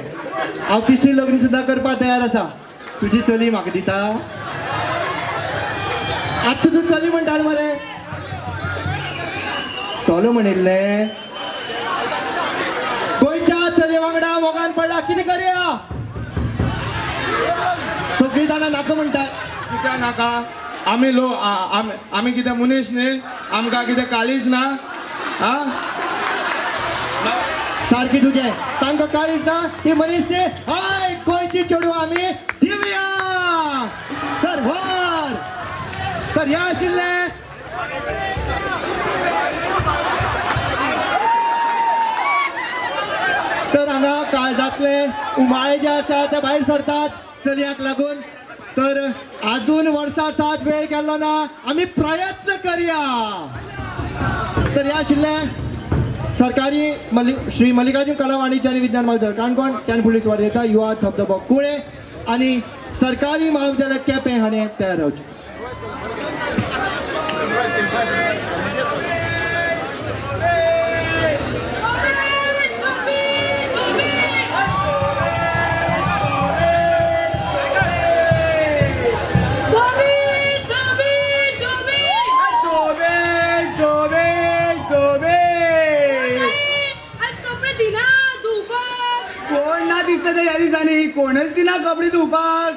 हांव तिसरें लग्न सुद्दां करपाक तयार आसा. तुजी चली म्हाका दिता? आत्तां तूं चली म्हणटालें मरे. चलो म्हणिल्लें. गोंयच्या चलये वांगडा मोगान पडला, कितें करया? सगळीं जाणां नाका म्हणटात. कित्याक नाका? आमी लोक आमी कितें मनीस न्ही? आमकां कितें काळीज ना? आं, सारकें तुजें. तांकां काळीज ना, ती मनीस न्ही. हय, गोंयची चेडूं आमी दिवया. तर व्हर. तर ह्या आशिल्लें तर हांगा काळजांतले उमाळे जे आसा ते भायर सरतात चलयांक लागून. तर आजून वर्सां सात वेळ केल्लो ना, आमी प्रयत्न करया. तर ह्या आशिल्लें सरकारी श्री मल्लिकार्जुन कला वाणिज्य आनी विज्ञान महाविद्यालय काणकोण. त्यान फुडली सुवात येता युवा धबधबो कुळे आनी सरकारी महाविद्यालय केपें हाणें तयार रावचें. दिसांनी कोणच दिना कपडे धुवपाक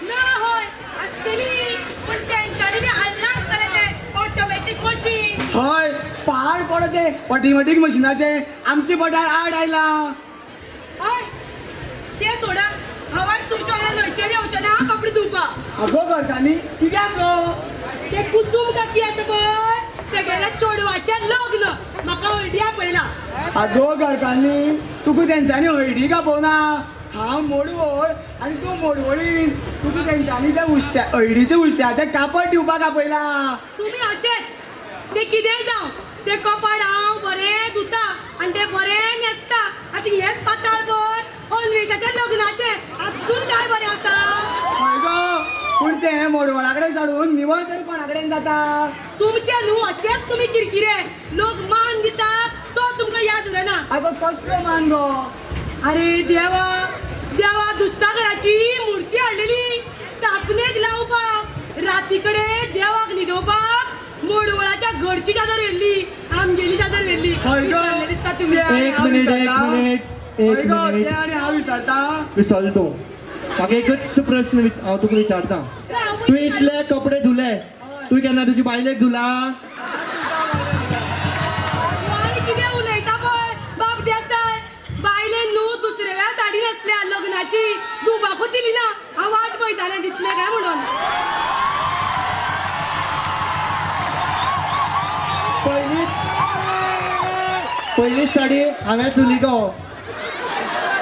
ना. हय आसतली, पूण तेंच्यांनी हाडलां आसतलें तें ऑटोमॅटीक मशीन. हय, पाड पडो तें ऑटोमॅटीक मशिनाचें. आमचे पोटार आड आयलां. हय, तें सोडा, हांव आयज तुमच्या वांगडा न्हंयचेर येवचें ना कपडे धुवपाक. अगो घरकान्नी, कित्याक गो? तें कुसूम काकी आसा पळय, तेगेल्या चेडवाचें लग्न, म्हाका हळदी आपयला. आगो घरकान्नी, तुका तेंच्यांनी हळदी कापोवना. हांव मोडवळ आनी तूं मोडवळीन. तुका तेंच्यांनी त्या उश्ट्या हळदीच्या उश्ट्याचें कापड दिवपाक आपयला. तुमी अशेंच तें कितेंय जावं, तें कपड हांव बरें धुता आनी तें बरें न्हेसता. आतां हेंच पाताळ पळय अन्वेशाच्या लग्नाचें आजून काय बरें आसा. हय गो, पूण तें मोडवळा कडेन साडून निवळ तरी कोणा कडेन जाता? तुमचें न्हू अशेंच तुमी किरकिरे. लोक मान दिता तो तुमकां याद उरना. आगो कसलो मान गो? अरे देवा देवा, दुस्सागराची मुर्ती हाडलेली स्थापनेक लावपाक, राती कडेन देवाक न्हिदोवपाक मोडवळाच्या घरची चादर येयल्ली. आमगेली चादर व्हेल्ली. विसरले दिसता तुमी. एक मिनिट, एक मिनिट, एक मिनिट. आनी हांव विसरता. विसरलो तूं. म्हाका एकच प्रस्न हांव तुका विचारता. तूं इतले कपडे धुले, तूं केन्ना तुजी बायलेक धुला? कितें उलयता पळय बाब देसाय. बायले न्हू दुसऱ्या वेळा साडी न्हेसल्या लग्नाची, धुवपाकूच दिली ना. हांव वाट पळयतालें दितलें काय म्हणून. पयलीच साडी हांवें धुली गो.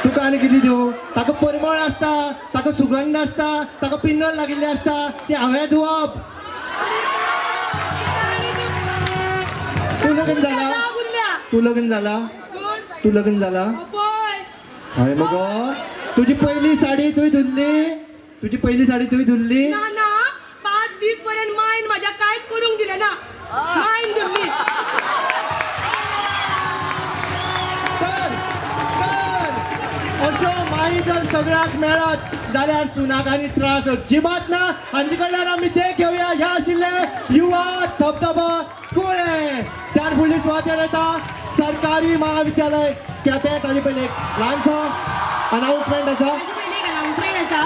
तुका आनी कितें दिवं? ताका परमळ आसता, ताका सुगंध आसता, ताका पिन्नर लागिल्लें आसता, ती हांवें धुवप. तूं लग्न जाला? तूं लग्न जाला? तूं लग्न जाला? हय मगो. तुजी पयली साडी तुवें धुल्ली? तुजी पयली साडी तुवें धुल्ली? ना ना, 5 दीस पर्यंत मायन म्हाज्या कांयच करूंक दिलें ना. मायन धुल्ली. अश्यो माई जर सगळ्याक मेळत जाल्यार सुनाक आनी त्रास अजिबात ना. हांचे कडल्यान आमी देख घेवया. ह्या आशिल्ले युवा धबधबो कुळे. त्यार फुडली सुवातेर येता सरकारी महाविद्यालय केपें. ताजे पयलीं एक ल्हानसो अनाउन्समेंट आसा. ताजे पयलीं एक अनाउन्समेंट आसा.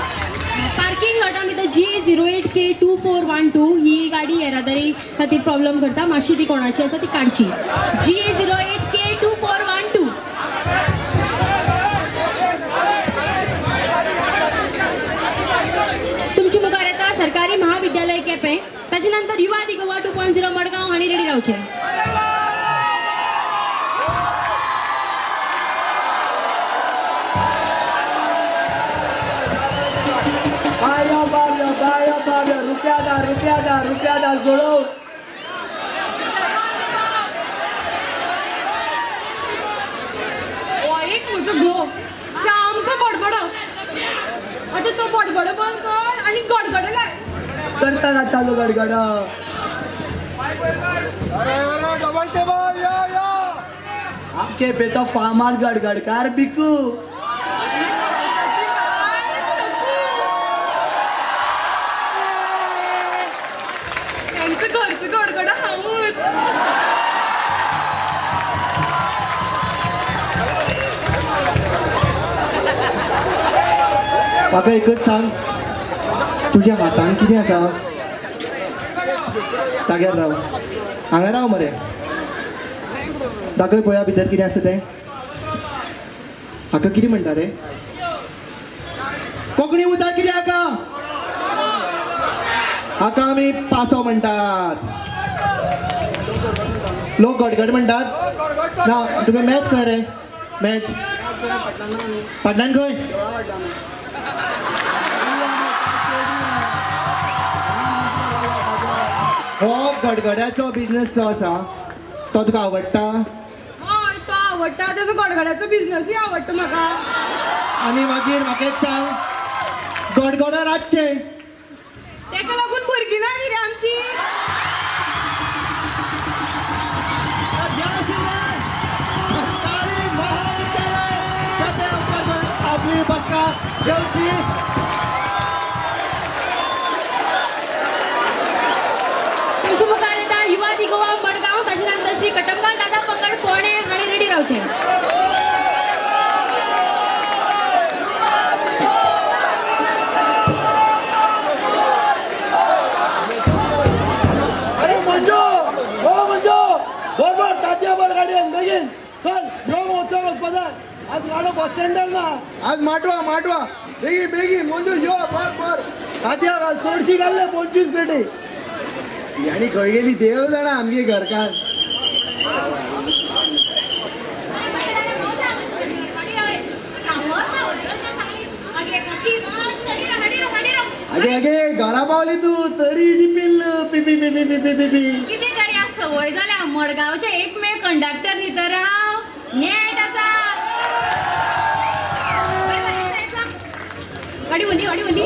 पार्किंग लॉटा भितर GA08K2412 ही गाडी येरादारी खातीर प्रॉब्लम करता. मातशी ती कोणाची आसा ती काडची. GA08K2412. तुमचे मुखार येता सरकारी महाविद्यालय केपें. ताजे नंतर युवा दी गोवा 2.0 मडगांव हांणी रेडी रावचें. बायो बायो बायो बायो रुपया दा रुपया दा रुपया दा जोडो. हो एक म्हजो घोव सामको बडबडो. आतां तो बडबडो बंद कर आनी गडगडो लाय. करता ना चालू गडगडो. डबल टेबल या या. केपेचो फामाद गडगडकार बिकू. त्यांचं घरचं गडगड हांवूच. म्हाका एकच सांग, तुज्या हातान कितें आसा? जाग्यार राव, हांगा राव मरे. दाखय पळोवया भितर कितें आसा तें. हाका कितें म्हणटा रे? कोंकणी उतर कितें हाका? हाका आमी पासो म्हणटात. लोक गडगड म्हणटात ना. तुका मॅच खंय रे? मॅच फाटल्यान खंय? हो गडगड्याचो बिजनेस जो आसा तो तुका आवडटा? हय, तो आवडटा. तेजो गडगड्याचो बिजनसूय आवडटा म्हाका. आनी मागीर म्हाका एक सांग, गडगडो रातचें तेका लागून भुरगीं ना न्ही रे आमची. आपली बसका घेवची. तुमच्या मुखार येता युवा दी गोवा मडगांव. ताजे नंतर श्री कटमगार दादा पंगड फोंडें हांणी रेडी रावचें. अरे मंजू, ओ मंजू, बरोबर तात्या बर गाडयेन बेगीन चल. यो महोत्सव वचपा जाय. आज गाडो बस स्टँडार ना. आज माटवा माटवा बेगीन बेगीन मंजू यो. बर बर तात्या घाल चडशी घाल्ले 25 क्रेटी. आनी खंय गेली देव जाणा आमगे घरकार. अगे अगे घरा पावली तूं तरी जी पिल्ल P P P P P P P. कितें करया, संवय जाल्या. मडगांवचे एकमेव कंडक्टर न्ही तर हांव नेट आसा. गाडी व्हरली, गाडी व्हरली.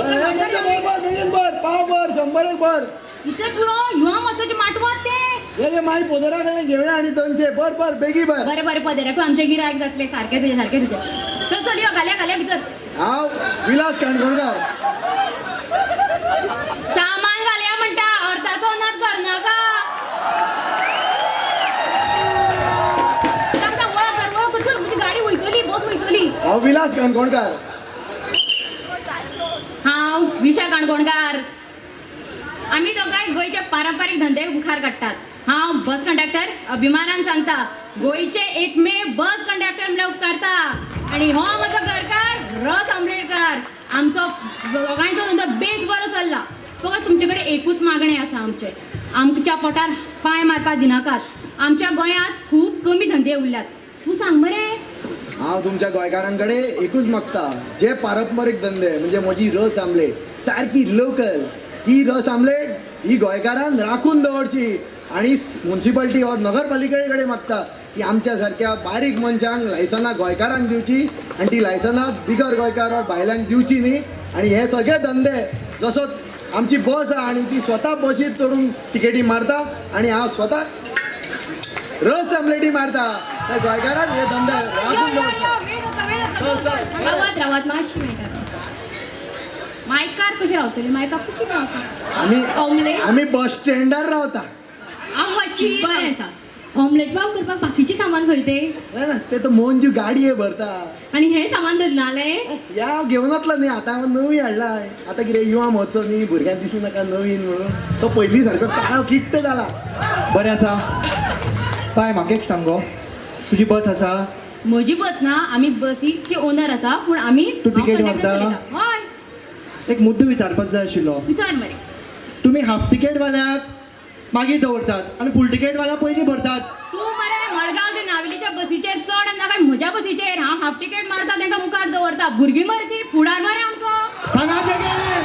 बेगीन भर, पाव भर, 100 भर. इतलें पुरो युवा महोत्सवाचे माटवात ते. हे मागीर पदरा कडेन घेवया आनी 200. बर बर बेगी भर. बरें बरें, पदराकूय आमचे गिरायक जातले. सारकें तुजें, सारकें तुजें. चल चल यो, घालया घालया भितर. हांव विलास काणकोणकार. सामान घालया म्हणटा, अर्थाचो नाद करनाका. विकास काणकोणकार. हांव विशा काणकोणकार. आमी दोगांय गोंयचे पारंपारीक धंदे मुखार काडटात. हांव बस कंडक्टर अभिमानान सांगता, गोंयचे एकमेव बस कंडक्टर म्हणल्यार उपकारता. आनी हो म्हजो घरकार रस आमलेटकार. आमचो दोगांयचो धंदो बेस बरो चल्ला. फकत तुमचे कडेन एकूच मागणें आसा, आमचें आमच्या पोटार पांय मारपाक दिनाकात. आमच्या गोंयांत खूब कमी धंदे उरल्यात. तूं सांग मरे. हांव तुमच्या गोंयकारां कडेन एकूच मागता, जे पारंपारीक धंदे म्हणजे म्हजी रस आमलेट सारकी लोकल, ती रस आमलेट ही गोंयकारान राखून दवरची. आनी मुन्सिपाल्टी ऑर नगरपालिके कडेन मागता की आमच्या सारक्या बारीक मनशांक लायसनां गोंयकारांक दिवची आनी ती लायसनां बिगर गोंयकार ऑर भायल्यांक दिवची न्ही. आनी हे सगळे धंदे जसो आमची बस आहा आनी ती स्वता बशीर चडून तिकेटी मारता आनी हांव स्वता रस आमलेटी मारता, त्या गोंयकारान हे धंदे राखून दवरचे. चल चल रावात रावात मातशी मेळटा. मायकार कशी रावतली? मायकार कशी रावता? आमी आमी बस स्टँडार रावता. हांव मातशी बरें आसा. ऑमलेट पाव करपाक बाकीचें सामान खंय तें? ना ना ते तर मंजू गाडये भरता. आनी हें सामान धरनालें? या हांव घेवन वतलो न्ही, आतां हांव नवी हाडला. आतां कितें युवा महोत्सव न्ही, भुरग्यांक दिसूं नाका नवीन म्हणून. तो पयलीं सारको काळो किट्ट जाला. बरें आसा पाय, म्हाका एक सांग गो, तुजी बस आसा? म्हजी बस ना, आमी बसीचे ओनर आसा, पूण आमी तूं तिकेट मारता? हय. एक मुद्दो विचारपाक जाय आशिल्लो. विचार मरे. तुमी हाफ तिकेट वाल्याक मागीर दवरतात आनी फूल तिकेट वाल्याक पयलीं भरतात. तूं मरे मडगांव ते नावेलीच्या बसीचेर चड ना काय म्हज्या बसीचेर? हांव हाफ तिकेट मारता तांकां मुखार दवरता. भुरगीं मरे ती फुडार मरे आमचो. सांगा बेगीन.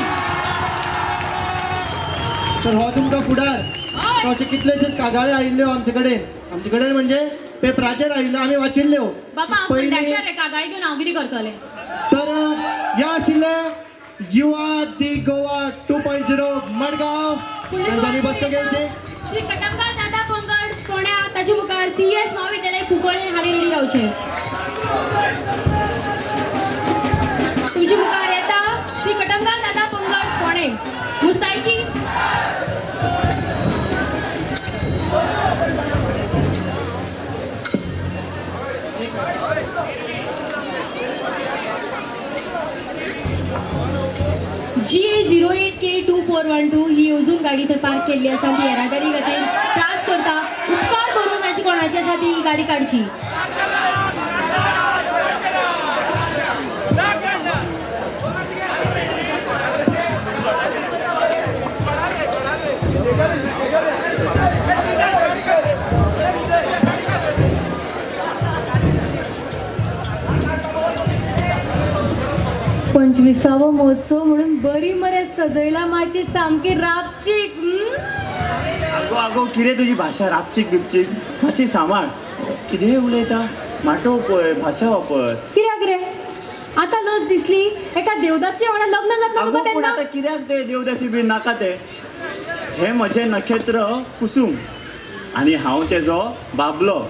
तर हो तुमकां फुडार. अशे कितलेशेच कागाळी आयिल्ल्यो आमचे कडेन. आमचे कडेन म्हणजे पेपराचेर आयिल्ल्यो, आमी वाचिल्ल्यो. बाबा हांव कंडक्टर रे, कागाळी घेवन हांव कितें करतलें? तर ह्या आशिल्ले युवा दी गोवा 2.0 मडगांव. तांच्यांनी बसका घेवची. श्री कटमगांव दादा पंगड फोंड्या, ताचे मुखार CS महाविद्यालय कुंकळ्ळे हांणी रेडी रावचें. तुमचे मुखार येता श्री कटमगांव दादा पंगड फोंडें. मुस्तायकी GA 08K 2412 ही अजून गाडी थंय पार्क केल्ली आसा. ती येरादारी खातीर त्रास करता. उपकार करून ताची कोणाची आसा ती गाडी काडची. पंचवीसावो महोत्सव म्हणून बरी मरे सजयला माची सामकी रापचीक. आगो आगो कितें तुजी भाशा रापचीक बिपचीक? मातशी सांबाळ, कितेंय उलयता. माटोव पळय, भाशा वापर. कित्याक रे आतां लज दिसली? एका देवदासी वांगडा लग्न जातलें तुका पूण तेन्ना? आतां कित्याक ते देवदासी बी नाका ते. हें म्हजें नखेत्र कुसूम आनी हांव तेजो बाबलो.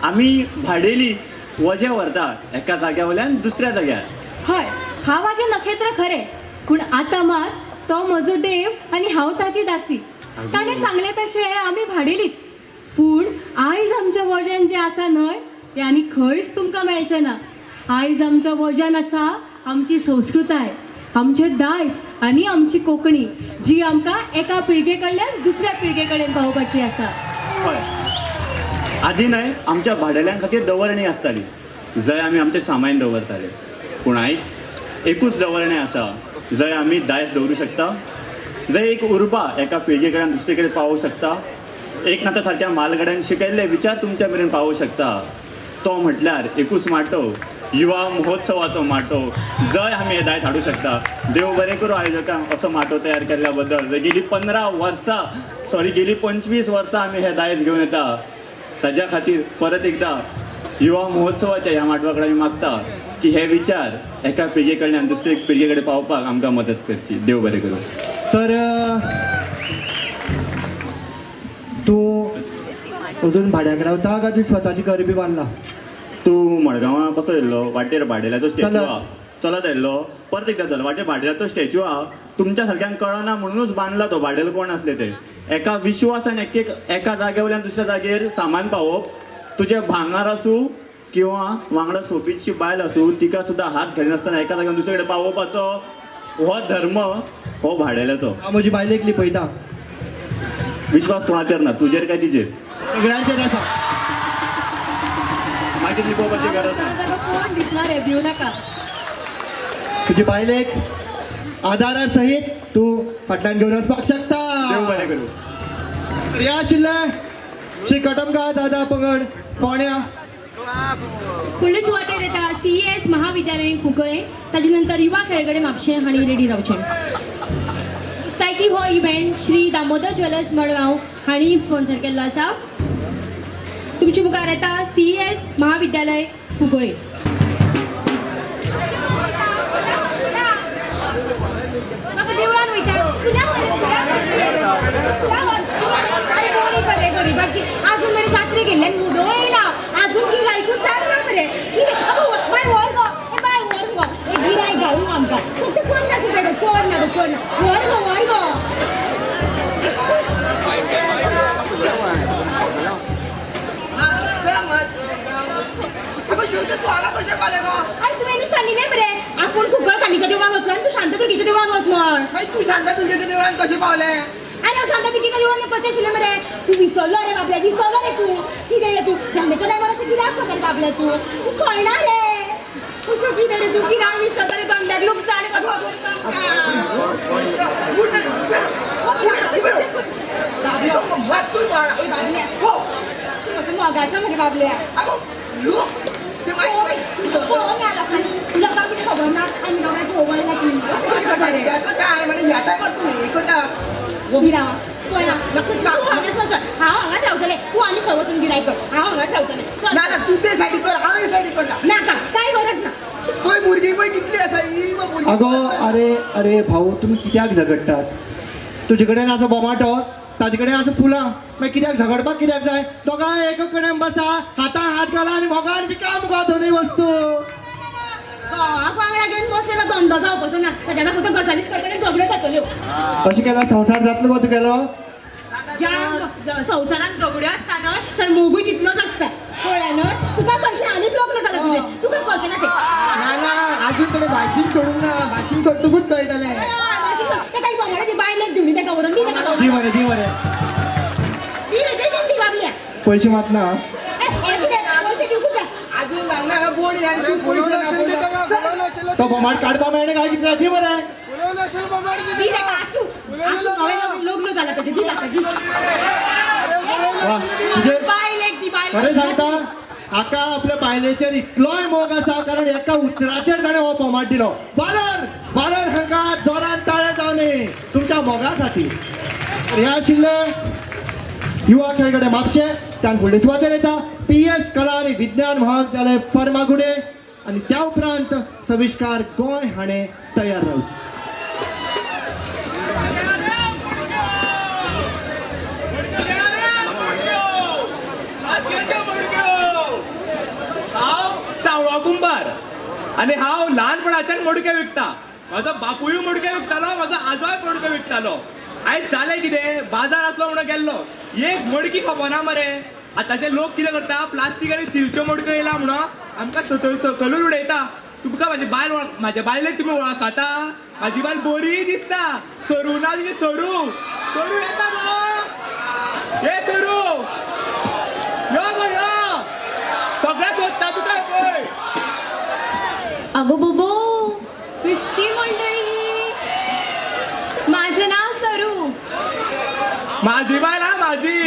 आमी भाडेली वजें व्हरता एका जाग्या वयल्यान दुसऱ्या जाग्यार. हय, हांव म्हाजें नखेत्र खरें, पूण आतां मात तो म्हजो देव आनी हांव ताची दासी. ताणें सांगलें तशें आमी भाडेलीच, पूण आयज आमच्या वोज्यान जें आसा न्हय तें आनी खंयच तुमकां मेळचें ना. आयज आमच्या वोज्यान आसा आमची संस्कृताय, आमचें दायज आनी आमची कोंकणी, जी आमकां एका पिळगे कडल्यान दुसऱ्या पिळगे कडेन पावोवपाची आसा. हय, आदी न्हय आमच्या भाडेल्यां खातीर दवरणी आसताली, जंय आमी आमचें सामान दवरताले. पूण आयज एकूच दवरणें आसा जंय आमी दायज दवरूं शकता, जंय एक उर्बा एका पिळगे कडल्यान दुसरे कडेन पावोवंक शकता, एकनाथा सारक्या म्हालगड्यान शिकयल्ले विचार तुमच्या मेरेन पावोवंक शकता. तो म्हटल्यार एकूच माटोव, युवा महोत्सवाचो माटोव, जंय आमी हें दायज हाडूं शकता. देव बरें करूं आयोजकांक असो माटोव तयार केल्ल्या बद्दल. जंय गेली 15 वर्सां, सॉरी गेली 25 वर्सां आमी हें दायज घेवन येता. ताज्या खातीर परत एकदां युवा महोत्सवाच्या ह्या माटवा कडेन आमी मागता की हे विचार एका पिळगे कडल्यान दुसरे पिळगे कडेन पावपाक आमकां मदत करची. देव बरें करूं. तर तूं अजून भाड्याक रावता काय तुवें स्वताची घर बी बांदला? तूं मडगांवां कसो येयल्लो? वाटेर भाडेल्याचो स्टॅच्यू आहा, चलत येयल्लो. परत एकदां चल, वाटेर भाडेल्याचो स्टॅच्यू आहा. तुमच्या सारक्यांक कळना म्हणूनच बांदला तो. भाडेल कोण आसले ते एका विश्वासान एक एका जाग्या वयल्यान दुसऱ्या जागेर सामान पावोवप. तुजें भांगर आसूं, किंवा वांगडा सोबीतशी बायल आसूं तिका सुद्दां हात घालिनासतना एका जाग्यान दुसरे कडेन पावोवपाचो हो धर्म हो भाडेल्याचो. हांव म्हजी बायलेक लिपयता. विश्वास कोणाचेर ना, तुजेर काय तिजेर? सगळ्यांचेर आसा. मागीर लिपोवपाची गरज ना. कोण दिसणार आहे, भिवू नका. तुजी बायलेक आधारा सहित तूं फाटल्यान घेवन वचपाक शकता. देव बरें करूं. हे आशिल्लें श्री कटमकार दादा पंगड फोंड्या. फुडले सुवातेर येता CES महाविद्यालय कुंकळे, ताजे नंतर युवा खेळगडे म्हापशें हांणी रेडी रावचें. दिसता की हो इव्हेंट श्री दामोदर ज्वेलर्स मडगांव हांणी स्पॉन्सर केल्लो आसा. तुमचे मुखार येता CES महाविद्यालय कुंकळे. अजून मरे जात्रे गेल्ल्यान मुदो येयला, अजून गिरायकूच जायना मरे. कितें बाय व्हर गो, ए बाय व्हर गो, ए गिरायक घालूं आमकां फक्त 50 रुपया गो, चड ना गो, चड ना, व्हर गो व्हर गो. अगो शेवतें तूं हांगा कशें पावलें गो? आरे तुवें सांगिल्लें मरे आपूण कुंकळ काणीच्या देवळान वतलो आनी तूं शांतादुर्गेच्या देवळान वच म्हण. मागीर तूं शांतादुर्गेच्या देवळान कशें पावलें? आरे हांव शांतादुर्गेच्या देवळान वचपाचें आशिल्लें मरे. तूं विसरलो रे बाबल्या, विसरलो रे तूं. कितें रे तूं धंद्याच्या टायमार अशें कित्याक करता रे बाबल्या तूं? तूं कळना रे तूं कितें रे तूं कित्याक विसरता रे धंद्याक लुकसाण. बाबल्या तूं कसो मोगाचो मरे बाबल्या. अगो लोक लोकांक कितें खबर ना आमी दोगांय पळोवंक लागली. ह्या टायमार तूं हें करता. गिरा पळया तूं हांगाच चल, हांव हांगाच रावतलें, तूं आनी खंय वचून गिरायक कर, हांव हांगाच रावतलें. ना ना तूं ते सायडीक कर, हांव हे सायडीक करता. नाका, कांय गरज ना. पळय भुरगीं पळय कितली आसा ही. अगो अरे अरे भाऊ, तुमी कित्याक झगडटात? तुजे कडेन आसा बोमाटो, ताजे कडेन आसा फुलां, मागीर कित्याक झगडपाक कित्याक जाय? दोगांय एक कडेन बसा, हातान हात घाला आनी मोगान विका मुगो दोनूय वस्तू. घोवाक वांगडा घेवन बसलेलो धंदो जावपाचो ना, ताच्या फक्त गजालीच करता झगड्यो जातल्यो. अशें केल्यार संवसार जातलो गो तुगेलो? ज्या संवसारान झगड्यो आसता न्हय तर मोगूय तितलोच आसता, कळ्ळें न्हय? तुका कळचें आनीक लग्न जालां तुजें, तुका कळचें ना तें. ना ना अजून ताणें भाशीण सोडूंक ना, भाशीण सोडटकूच कळटलें. ताका बोमाडो ती बायलेक दिवनी ताका व्हरून दी ताका. दी मरे, दी मरे, दी बेगीन दी बाबल्या. पयशे मात ना. पयशे दिवकूच जाय. अजून घालना बोडी आनी तूं पयशे ना. तो बोमाड काडपा मेळ्ळें काय कितें? दी मरे. दी ताका. आसूं आसूं, नवें लग्न जालां ताचें, दी ताका. बायलेक दी, बायलेक. खरें सांगता, हाका आपल्या बायलेचेर इतलोय मोग आसा, कारण एका उतराचेर ताणें हो बोमाड दिलो. बालर बालर हांकां जोरान ताळे जावनी तुमच्या मोगा खातीर. हे आशिल्ले युवा खेळगडे म्हापशें. त्यान फुडले सुवातेर येता PS कला आनी विज्ञान महाविद्यालय फर्मागुडे, आनी त्या उपरांत सविष्कार गोंय हाणें तयार रावचें. हांव सावळो कुंभार आनी हांव ल्हानपणाच्यान मडक्यो विकता. म्हाजो बापूय मडक्यो विकतालो, म्हाजो आजोय मडक्यो विकतालो. आयज जालें कितें, बाजार आसलो म्हणून गेल्लो, एक मडकी खपना मरे. आतांचे लोक कितें करता, प्लास्टीक आनी स्टिलच्यो मडक्यो येयला म्हणून आमकां सकलूच उडयता. तुमकां म्हाजी बायल, म्हाज्या बायलेक तुमी वळखता? म्हाजी बायल बरी दिसता, सरू ना तिचें, सरू. सरू येता गो, हे सरू यो गो यो, सगळें सोदता तुका पळय. अगो बोबो, क्रिस्ती मंडळी, माझं नाव सरू. माझी बायल हा माझी.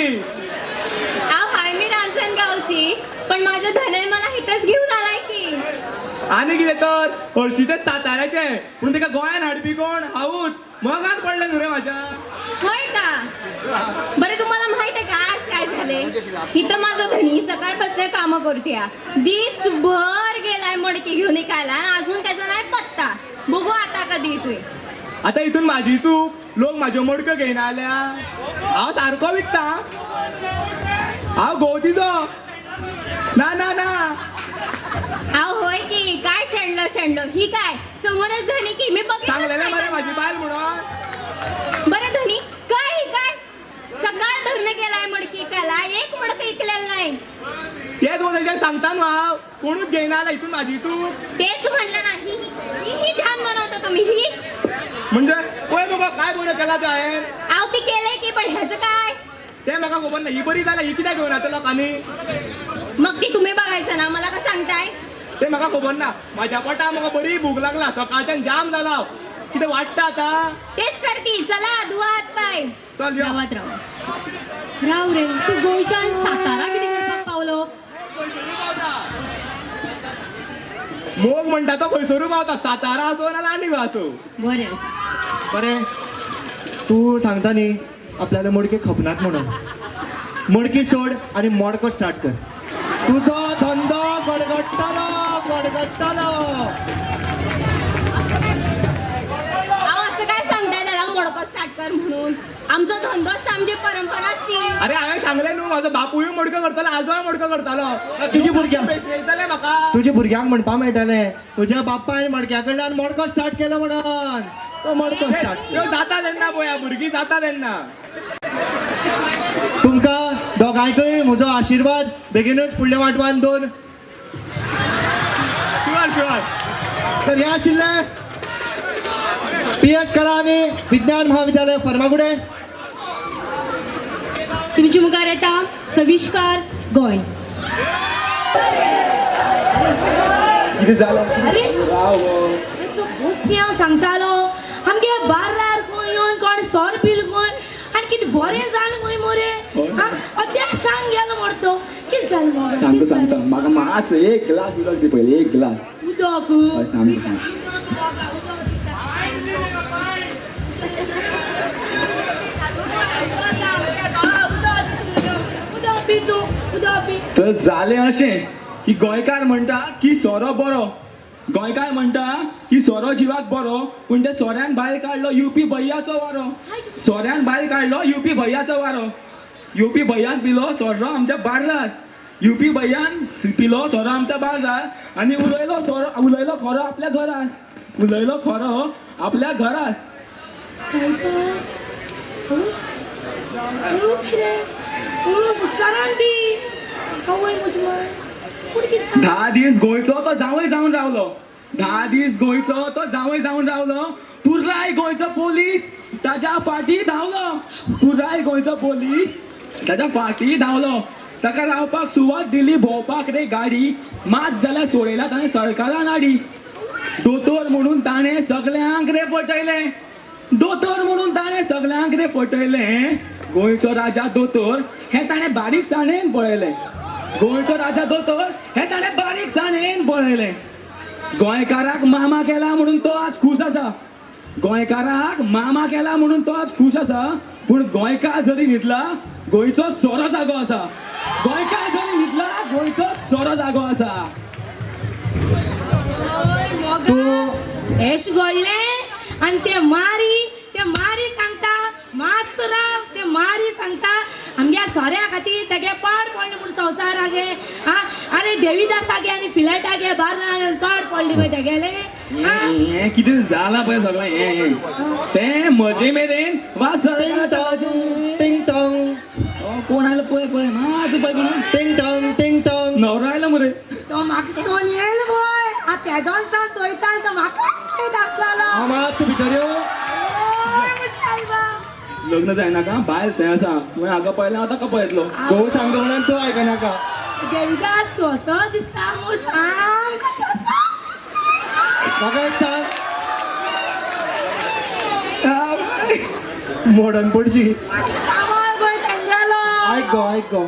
हांव हाय मी रांजणगावची, पण माझ्या धनय मला हितच घेऊन आलाय की. आनी कितें तर हरशीं तें साताऱ्याचें, पूण तेका गोंयान हाडपी कोण? हांवूच. मोगान पडलें न्हू रे म्हाज्या. होय का? बरं तुम्हाला माहित आहे का आज काय झाले? इथं माझं धनी सकाळपासून कामं करते, दिसभर गेलाय मडकी घेऊन विकायला आणि अजून त्याचा नाही पत्ता. बघू आता कधी येतोय. आता इथून माझी चूक, लोक म्हाज्यो मडक्यो घेयना जाल्यार. हांव सारको विकता, हांव घोव तिजो. ना ना ना. हांव होय की काय शेणलो शेणलो ही काय समोरच धनी की मी बघितलंच सांगलेलें नाही मरे माझी त्यांना. बायल म्हणून. बरं धनी काय काय सकाळ धरणं केलाय मडकी विकायला, एक मडकं विकलेलं नाही. तेच म्हण सांगता न्हू हांव, कोणूच घेयना जाल्यार हितून म्हाजी चूक. तेच म्हणलं ना, ही ही ध्यान बनवता तुम्ही ही. म्हणजे पळय मगो काय बरं केला तो हांवें. हांव ती केलंय की, पण ह्याचं काय ते म्हाका खबर ना. ही बरी जाल्या, ही कित्याक घेवन येता लोकांनी? मग ती तुम्ही बघायचं ना, मला का सांगताय? ते म्हाका खबर ना. म्हाज्या पोटा म्हाका बरी भूक लागला, सकाळच्यान जाम जाला हांव. कितें वाडटा आतां? तेच करती. चला धुवा हात पाय. चल यो. रावात राव राव रे, तू गोंयच्यान सातारा कितें करपाक पावलो? मोग म्हणटा तो खंयसरूय पावता, सातारा आसूं नाल्यार आनी खंय आसूं. बरें आसा. बरें तूं सांगता न्ही आपल्याला मडकी खपनात म्हणून, मडकी सोड आनी मडको स्टार्ट कर. तुजो धंदो गडगडटलो गडगडटलो. हांव असं काय सांगताय त्याला मोडको स्टार्ट कर म्हणून? आमचो धंदोच आमची परंपरा ती. अरे हांवें सांगलें न्हू, म्हाजो बापूय मडको करतालो, आजोय मडको करतालो. तुजी भुरग्यांक येतलें म्हाका. तुज्या भुरग्यांक म्हणपा मेळटलें तुज्या बापायन मडक्या कडल्यान मडको स्टार्ट केलो म्हणून. सो मडको स्टार्ट जाता तेन्ना पळया, भुरगीं जाता तेन्ना. तुमकां दोगांयकूय म्हजो आशिर्वाद, बेगीनूच फुडल्या वाटवान दोन. Sure sure. तर हे आशिल्लें पी एस कला आनी विज्ञान महाविद्यालय फर्मागुडे. तुमच्या मुखार येता सविष्कार गोंय. कितें जालां? अरे तो बोसकी हांव सांगतालो, आमगे बार्रार खंय येवन कोण सोर पील खंय आनी कितें बरें जालें खंय मोरे. अद्याक सांग गेलो मरे तो, कितें जालें मोरे? सांगता सांगता, म्हाका मातसो एक ग्लास उदक दी पयलीं, एक ग्लास. उदक? हय सांग सांग. उदक पी तूं, उदक पी. तर जालें अशें की गोंयकार म्हणटा की सोरो बरो, गोंयकार म्हणटा की सोरो जिवाक बरो, पूण त्या सोऱ्यान भायर काडलो युपी भैयाचो वारो. सोऱ्यान भायर काडलो युपी भैयाचो वारो. युपी भैयान पिलो सोरो आमच्या बार्रार, युपी भैयान पिलो सोरो आमच्या बार्रार आनी उलयलो सोरो, उलयलो खरो आपल्या घरार, उलयलो खरो आपल्या घरार. सायबा, सुस्कारान बी आवय म्हजी माय. 10 दीस गोंयचो तो जावंय जावन रावलो, 10 दीस गोंयचो तो जावंय जावन रावलो. पुराय गोंयचो पोलीस ताज्या फाटी धांवलो, पुराय गोंयचो पोलीस ताज्या फाटी धांवलो. ताका रावपाक सुवात दिली, भोंवपाक रे गाडी, मात जाल्यार सोडयला ताणें सरकारान हाडी. दोतोर म्हणून ताणें सगल्यांक रे फटयलें, दोतोर म्हणून ताणें सगल्यांक रे फटयलें. गोंयचो राजा दोतोर हें ताणें बारीकसाणेन पळयलें, गोंयचो राजा दोतोर हें ताणें बारीकसाणेन पळयलें. गोंयकाराक मामा केला म्हणून तो आज खूश आसा, गोंयकाराक मामा केला म्हणून तो आज खूश आसा, पूण गोंयकार जरी न्हिदला गोंयचो सोरो जागो आसा, गोंयकार जरी न्हिदला गोंयचो सोरो जागो आसा. एश घडलें आनी ते मारी, ते मारी सांगता मातसो राव, ते मारी सांगता आमगे सोऱ्या खातीर तेगे पाड पडलें म्हूण संवसारागे. आं, आरे देवीदासागे आनी फिलेटागे बार्रान पाड पडली पळय तेगेले. हें कितें जालां पळय सगळें हें तें म्हजे मेरेन वा टिंग टोंग. कोण आयलो पळय पळय मातसो पळय कोण. टिंग टोंग टिंग टोंग. न्हवरो आयलो मरे. तो म्हाका चोन येयलो पळय, आतां तेजोन सावन चोयता तो म्हाकाच चोयत आसलेलो. मातसो भितर यो. सायबा लग्न जायनाका बायल थंय आसा, तुवें हाका पळयलें हांव ताका पळयतलो. घोव सांगता म्हणून तूं आयकनाका. देवीदास तूं असो दिसता म्हूण सामको तसो दिसता. म्हाका एक सांग, मोडन पडशी. सांबाळ गोय तेंगेलो. आयक गो, आयक गो,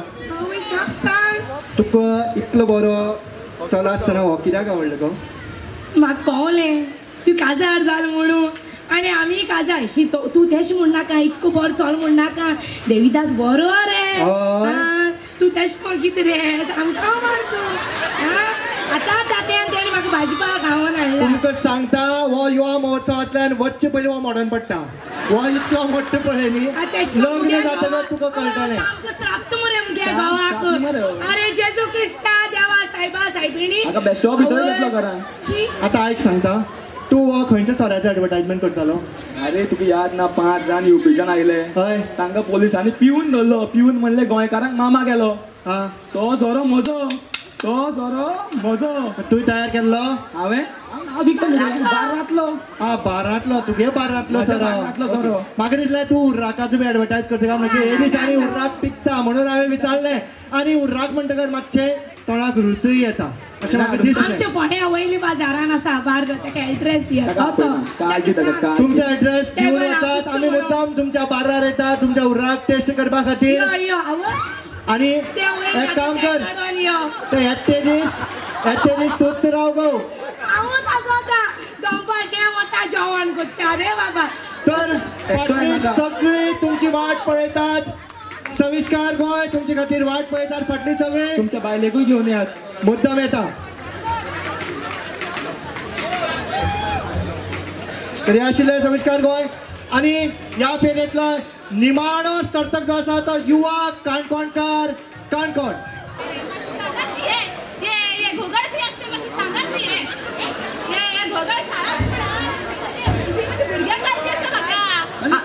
सांग सांग. तुका इतलो बरो चलो आसतना हो कित्याक आवडलो गो? म्हाका कळलें तूं काजार जाल म्हणून आनी आमी काजार. शी तूं तेश म्हण नाका, इतको बरो चल म्हण नाका. देवीदास बरो रे, तूं तेश कितें रे सामको मार तूं. आतां तात्यान तेणें म्हाका भाजपा खावन हाडला. तुमकां सांगता हो युवा महोत्सवांतल्यान वच्चे पयलीं हो मोडन पडटा. हो इतलो मोठो पळय न्ही, लग्न जातकच तुका कळटलें. सामको श्राप्त मरे मुगे घोवाक. अरे जेजू क्रिस्ता देवा सायबा सायबिणी. आतां आयक सांगता, तूं हो खंयच्या सोऱ्याचें एडवर्टायजमेंट करतालो? अरे तुका याद ना, 5 जाण युपीच्यान आयले, तांकां पोलिसांनी पिवन धरलो. पिवन म्हणलें गोंयकारांक मामा केलो. तो सोरो म्हजो. तो सोरो म्हजो. तूं तयार केल्लो? हांवें हांव विकता बारांतलो. आ बारांतलो, तुगे बारांतलो सरो. सरो. म्हाका दिसलें तूं उर्राकाचो बी एडवर्टायज करता काय, म्हणजे हे दिसांनी उर्राक पिकता म्हणून हांवें विचारलें. आनी उर्राक म्हणटकर मातशें तोंडाक रुचूय येता अशें म्हाका दिसलें. आमच्या फोंड्या वयली बाजारान आसा बार, ताका एड्रेस दियात. तुमचो एड्रेस दिवन वचात, आमी मुद्दाम तुमच्या बारार येता तुमच्या उर्राक टेस्ट करपा खातीर. आनी एक काम कर, ते येते दीस येते दीस तूंच राव गो. जेवण करता रे बाबा. तर फाटली सगळी तुमची वाट पळयतात, सविस्कार गोंय तुमचे खातीर वाट पळयतात. फाटली सगळी तुमच्या बायलेकूय घेवन येयात, मुद्दाम येता. तर हे आशिल्ले सविस्कार गोंय. आनी ह्या फेरयेंतलो निमाणो सर्तक जो आसा तो युवा काणकोणकार, काणकोण.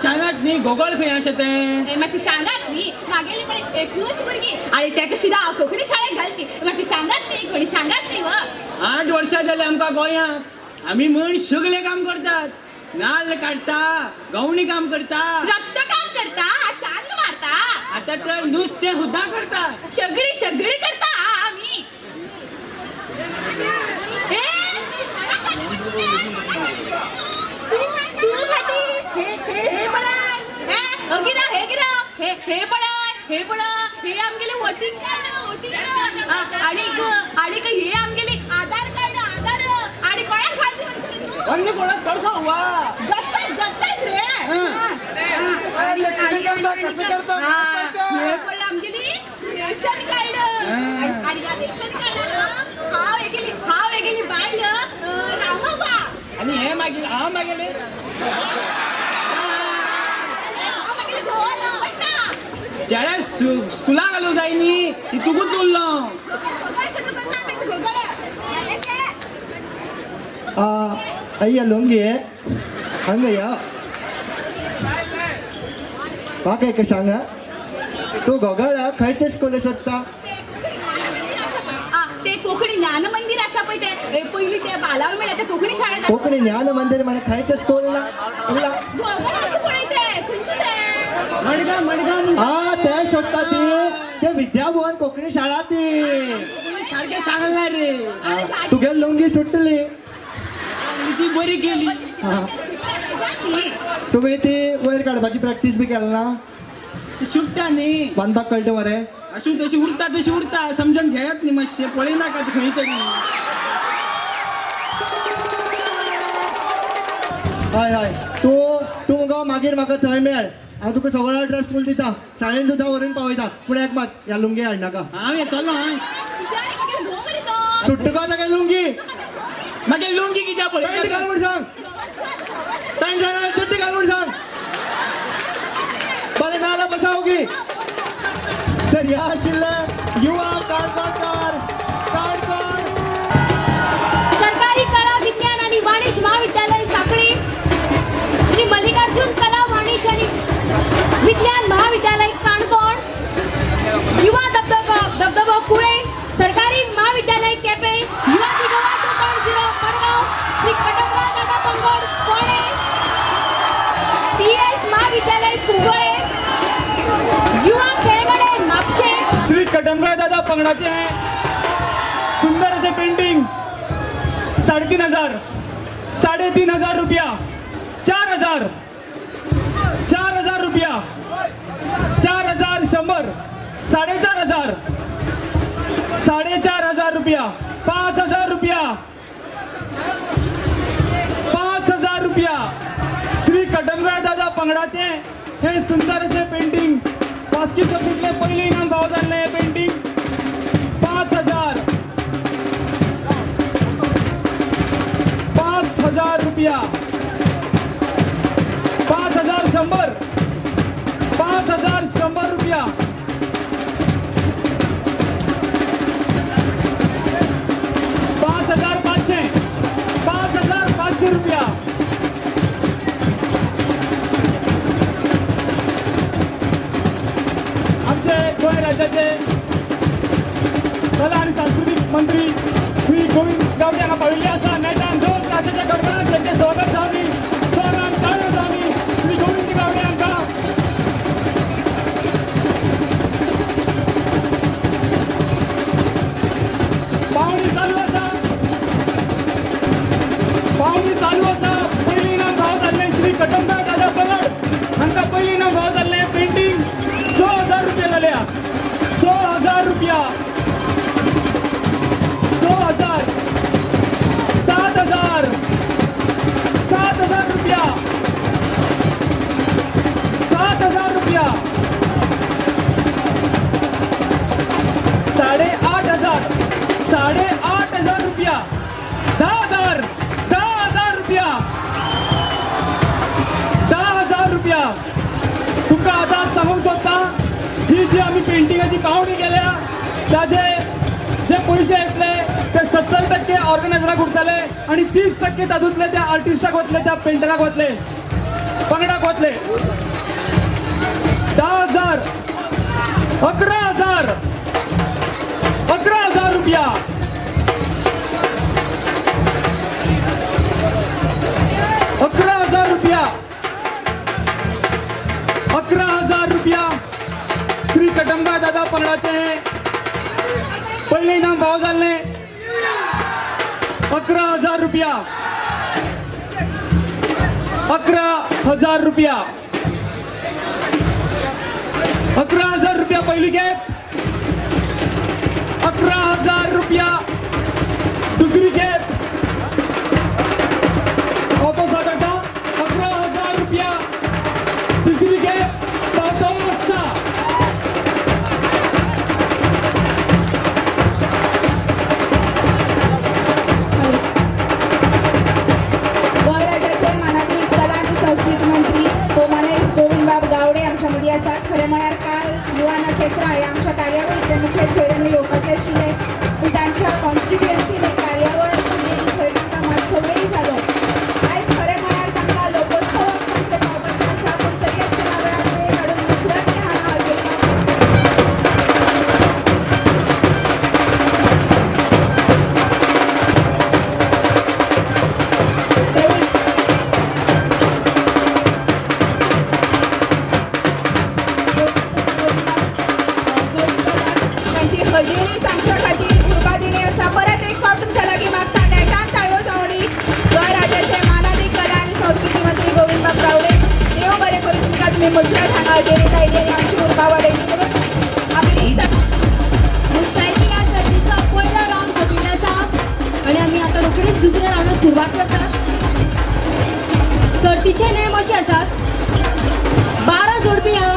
सांगात न्ही गोगोळ खंय आसा तें मातशें सांगात न्ही. मागेली पळय एकूच भुरगीं आनी तेका सुद्दां कोंकणी शाळेक घालची. मातशें सांगात न्ही, कोणी सांगात न्ही. 8 वर्सां जालीं आमकां गोंयांत, आमी म्हण सगळें काम करतात. नाल्ल काडटा, गवणी काम करता, रस्तो काम करता, शांत मारता, आतां तर नुस्तें सुद्दां करता, सगळी सगळी करता आमी. हे पळय, हे पळय, हे आमगेले वोटिंग कार्ड, वोटिंग कार्ड. आनीक आनीक हे आमगेले आधार कार्ड, आधार. आनी कोणाक घालची म्हणशील तूं? अन्य कोणाक करसा हुआ गत्तात गत्तात रे. कसं करता? हे पळय आमगेली रेशन कार्ड. आनी ह्या रेशन कार्डार हांव एकेली, हांव एकेली बायल रामव्वा. आनी हे मागीर हांव मागेले ज्याला स्कुला घालूंक जाय न्ही तितूकूच उरलो. अय्या लुंगी हांगा या म्हाका एक सांगा, तूं गोगळ खंयचे स्कुले सोदता? ते कोंकणी ज्ञान मंदिर आसा पळय, ते पयलीं ते बालाव मेळ्ळ्या ते कोंकणी शाळेंत. कोंकणी ज्ञान मंदिर म्हळ्यार खंयचें स्कूल ना? गोगळ अशें पळय ते खंयचें तें? मडगांव मडगांव. आ ते सोदता ती ते विद्याभुवन कोंकणी शाळा ती. सारकें सांगला रे, तुगे लुंगी सुटली ती बरी केली. तुमी ती वयर काडपाची प्रॅक्टीस बी केला ना? सुट्टा न्ही, बांदपाक कळटा मरे. आसूं तशी उरता तशी उरता, समजून घेयात न्ही मातशें, पळयनाका खंय तरी. हय हय, तूं तूं मुगो मागीर म्हाका थंय मेळ, हांव तुका सगळो ड्रेस फूल दिता, शाळेन सुद्दां व्हरून पावयता. पूण एक मात ह्या लुंगी हाडनाका. हांव येतलो. सुट्टा गो ताका लुंगी. मागीर लुंगी कित्याक पळय? पॅन्ट घाल म्हूण सांग, पॅन्ट घाल, चड्डी घाल म्हूण सांग. बरें नाजाल्यार बसा ओगी. तर ह्या आशिल्ले युवा काणकोणकार, काणकोण. सरकारी कला विज्ञान आणि वाणिज्य महाविद्यालय साखळी, श्री मल्लिकार्जुन कला वाणिज्य आणि विज्ञान महाविद्यालय काणकोण, युवा धबधबा धबधबो कुळे, सरकारी महाविद्यालय केपें, युवा दिगोवा 2.0 मडगांव, श्री कटमगांव दादा पंगड फोंडें, CS महाविद्यालय कुंकळे, युवा खेळगडे म्हापशें. श्री कटमगांव दादा पंगडाचे सुंदर असे पेंटिंग 3500, 3500 रुपया, 4000, 4000 रुपया, 4100, 4500, 4500 रुपया, 5000 रुपया, 5000 रुपया. श्री कटमगांव दादा पंगडाचे हे सुंदर असे पेंटिंग वास्की सर्तींतले पयलें इनाम फावो जाल्लें हें पेंटिंग 5000, 5000 रुपया, 5100, 5100 रुपया. 5500, 5500 रुपया. आमचे गोंय राज्याचे कला आणि सांस्कृतिक मंत्री श्री गोविंद गावडे हांगा पाविल्ले आसा. नेटान ढोल ताशाच्या कडकडान तांचें स्वागत जावनी, जोरान टाळयो जावनी श्री गोविंद गावडे हांकां. पावणी चालू आसा, पावणी चालू आसा. पयलीं इनाम फावो जाल्लें श्री कटमगांव दादा पंगड हांकां पयलीं इनाम फावो जाल्लें पेंटींग 6,000 रुपया जाल्या. 6,000 रुपया, 6,000, 7,000, 7,000 रुपया, 7,000 रुपया, 8,500, 8,500 रुपया, 10,000, 10,000 रुपया, 10,000 रुपया. तुमकां आतां सांगूंक सोदता ही जी आमी पेंटिंगाची पावणी केल्या ताजे जे पयशे येतले ते 70% ऑर्गनायझराक उरतले आनी 30% तातूंतले त्या आर्टिस्टाक वतले, त्या पेंटराक वतले, पंगडाक वतले. 10,000, 11,000, 11,000 रुपया, 11,000 रुपया, 11,000 रुपया. श्री कटमगांव दादा पंगडाचे पयलें इनाम फावो जाल्लें 11,000 रुपया, 11,000 रुपया, 11,000 रुपया पहिली खेप, 11,000 रुपया दुसरी खेप, पावतो सात 11,000 रुपया तिसरी खेप, पावतो 6. गोंय राज्याचे मानादीक कला आनी संस्कृती मंत्री भोवमानेस्त गोविंदबाब गावडे आमच्या मदीं आसात. खरें म्हळ्यार काल युवा नखेत्रा ह्या आमच्या कार्यावळीचे मुखेल सोयरे म्हणून येवपाचे आशिल्ले, पूण तांच्या कॉन्स्टिट्युएन्सीन एक कार्यावळ आशिल्ली आनी थंय तांकां मातसो वेळ जालो. आयज खरें म्हळ्यार तांकां लोकोत्सवाक म्हणचे पावपाचें आसा, पूण तरी आसतना वेळार वेळ काडून मुजरत ते हांगा हजेरी तांची हजेरीच आमच्या खातीर उर्बा दिणी आसा. परत एक फावट तुमच्या लागीं मागता नेटान ताळयो जावणी गोंय राज्याचे मानादीक कला आनी संस्कृती मंत्री गोविंदबाब गावडे. देव बरें करूं तुमकां, तुमी मुजरत हांगा हजेरी लायली आनी आमची उर्बा वाडयली म्हणून आमी मुस्तायकी ह्या सर्तीचो पयलो रावंड सोंपिल्लो आसा आनी आमी आतां रोखडीच दुसऱ्या रावंडाक सुरवात करतात. सर्तीचे नेम अशे आसात, 12 जोडपी ह्या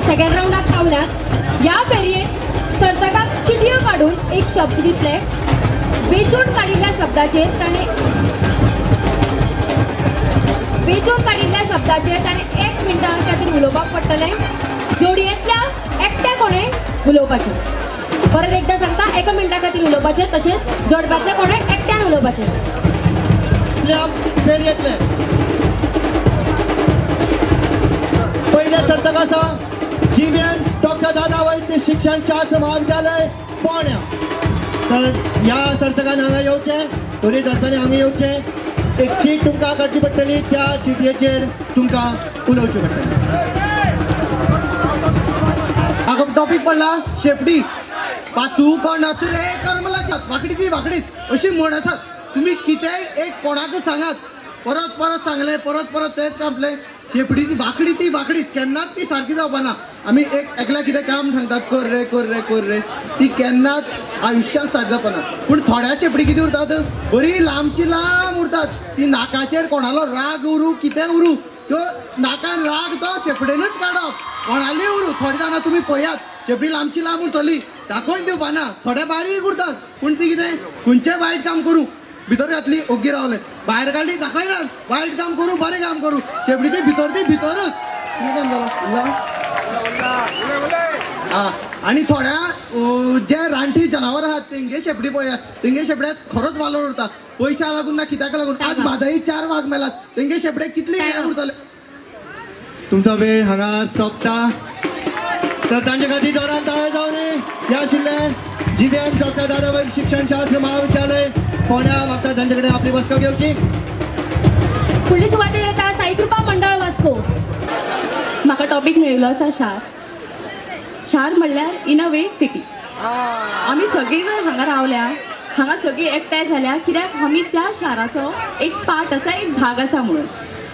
सेकंड रावंडाक पावल्यात. ह्या फेरयेंत सर्तकाक चिटयो काडून एक शब्द दितले. वेंचून काडिल्ल्या शब्दाचेर ताणें 1 मिनटां खातीर उलोवपाक पडटलें. जोडयेंतल्या एकट्या कोणें उलोवपाचें. परत एकदां सांगता, 1 मिनटा खातीर उलोवपाचें, तशेंच जोडप्यांतल्या कोणें एकट्यान उलोवपाचें. फेरयेंतले पयले सर्तक आसा जीव्हीएन्स डॉक्टर दादा वैद्य शिक्षण शास्त्र महाविद्यालय फोंड्या. तर ह्या सर्तकान हांगा येवचें, दोनूय जोडप्यांनी हांगा येवचें. एक चीट तुमकां काडची पडटली, त्या चिटयेचेर तुमकां उलोवचें पडटलें. म्हाका टॉपीक पडला शेपडी. पातू कोण आसूं रे करमलाच्यात वांकडी ती वांकडीच अशी म्हण आसात. तुमी कितेंय एक कोणाक सांगात, परत परत सांगलें, परत परत तेंच कापलें. शेपडी ती वांकडी ती वांकडीच, केन्नाच ती सारकी जावपा ना. आमी एक एकल्या कितें काम सांगतात, कर रे कर रे कर रे, ती केन्नाच आयुश्याक साध्य जावपा ना. पूण थोड्या शेपडी कितें उरतात, बरी लांबची लांब उरतात. ती नाकाचेर कोणालो राग उरूं कितें उरूं, त्यो नाकान राग तो शेपडेनूच काडप, कोणाली उरूं. थोडी जाणां तुमी पळयात, शेपडी लांबची लांब उरतली, दाखोवन दिवपा ना. थोडे बारीक उरतात, पूण ती कितें खंयचें वायट काम करूं भितर घातली ओग्गी रावले, भायर काडली दाखयनात, वायट काम करूं बरें काम करूं, शेपडी ती भितर ती भितरूच. कितें काम जालां उरला? आं, आनी थोड्या जे रानटी जनावर आहात तेंगे शेपडी पळयात, तेंगे शेपड्याक खरोच वालोर उरता. पयशा लागून ना कित्याक लागून आज म्हादई 4 वाग मेलात, तेंगे शेपड्याक कितली हें उरतले. तुमचा वेळ हांगा सोंपता. तर तांचे खातीर जोरान ताळयो जावनी. हे आशिल्ले जीव्हीएम डॉक्टर दादा वैद्य शिक्षणशास्त्र महाविद्यालय फोंड्या. मागता तांचे कडेन आपली बसका घेवची. फुडली सुवातेर येता साईकृपा मंडळ वास्को. म्हाका टॉपीक मेळिल्लो आसा शार. शार म्हणल्यार इन अ वे सिटी. आमी सगळीं जर हांगा रावल्या, हांगा सगळीं एकठांय जाल्या कित्याक आमी त्या शाराचो एक पार्ट आसा, एक भाग आसा म्हणून.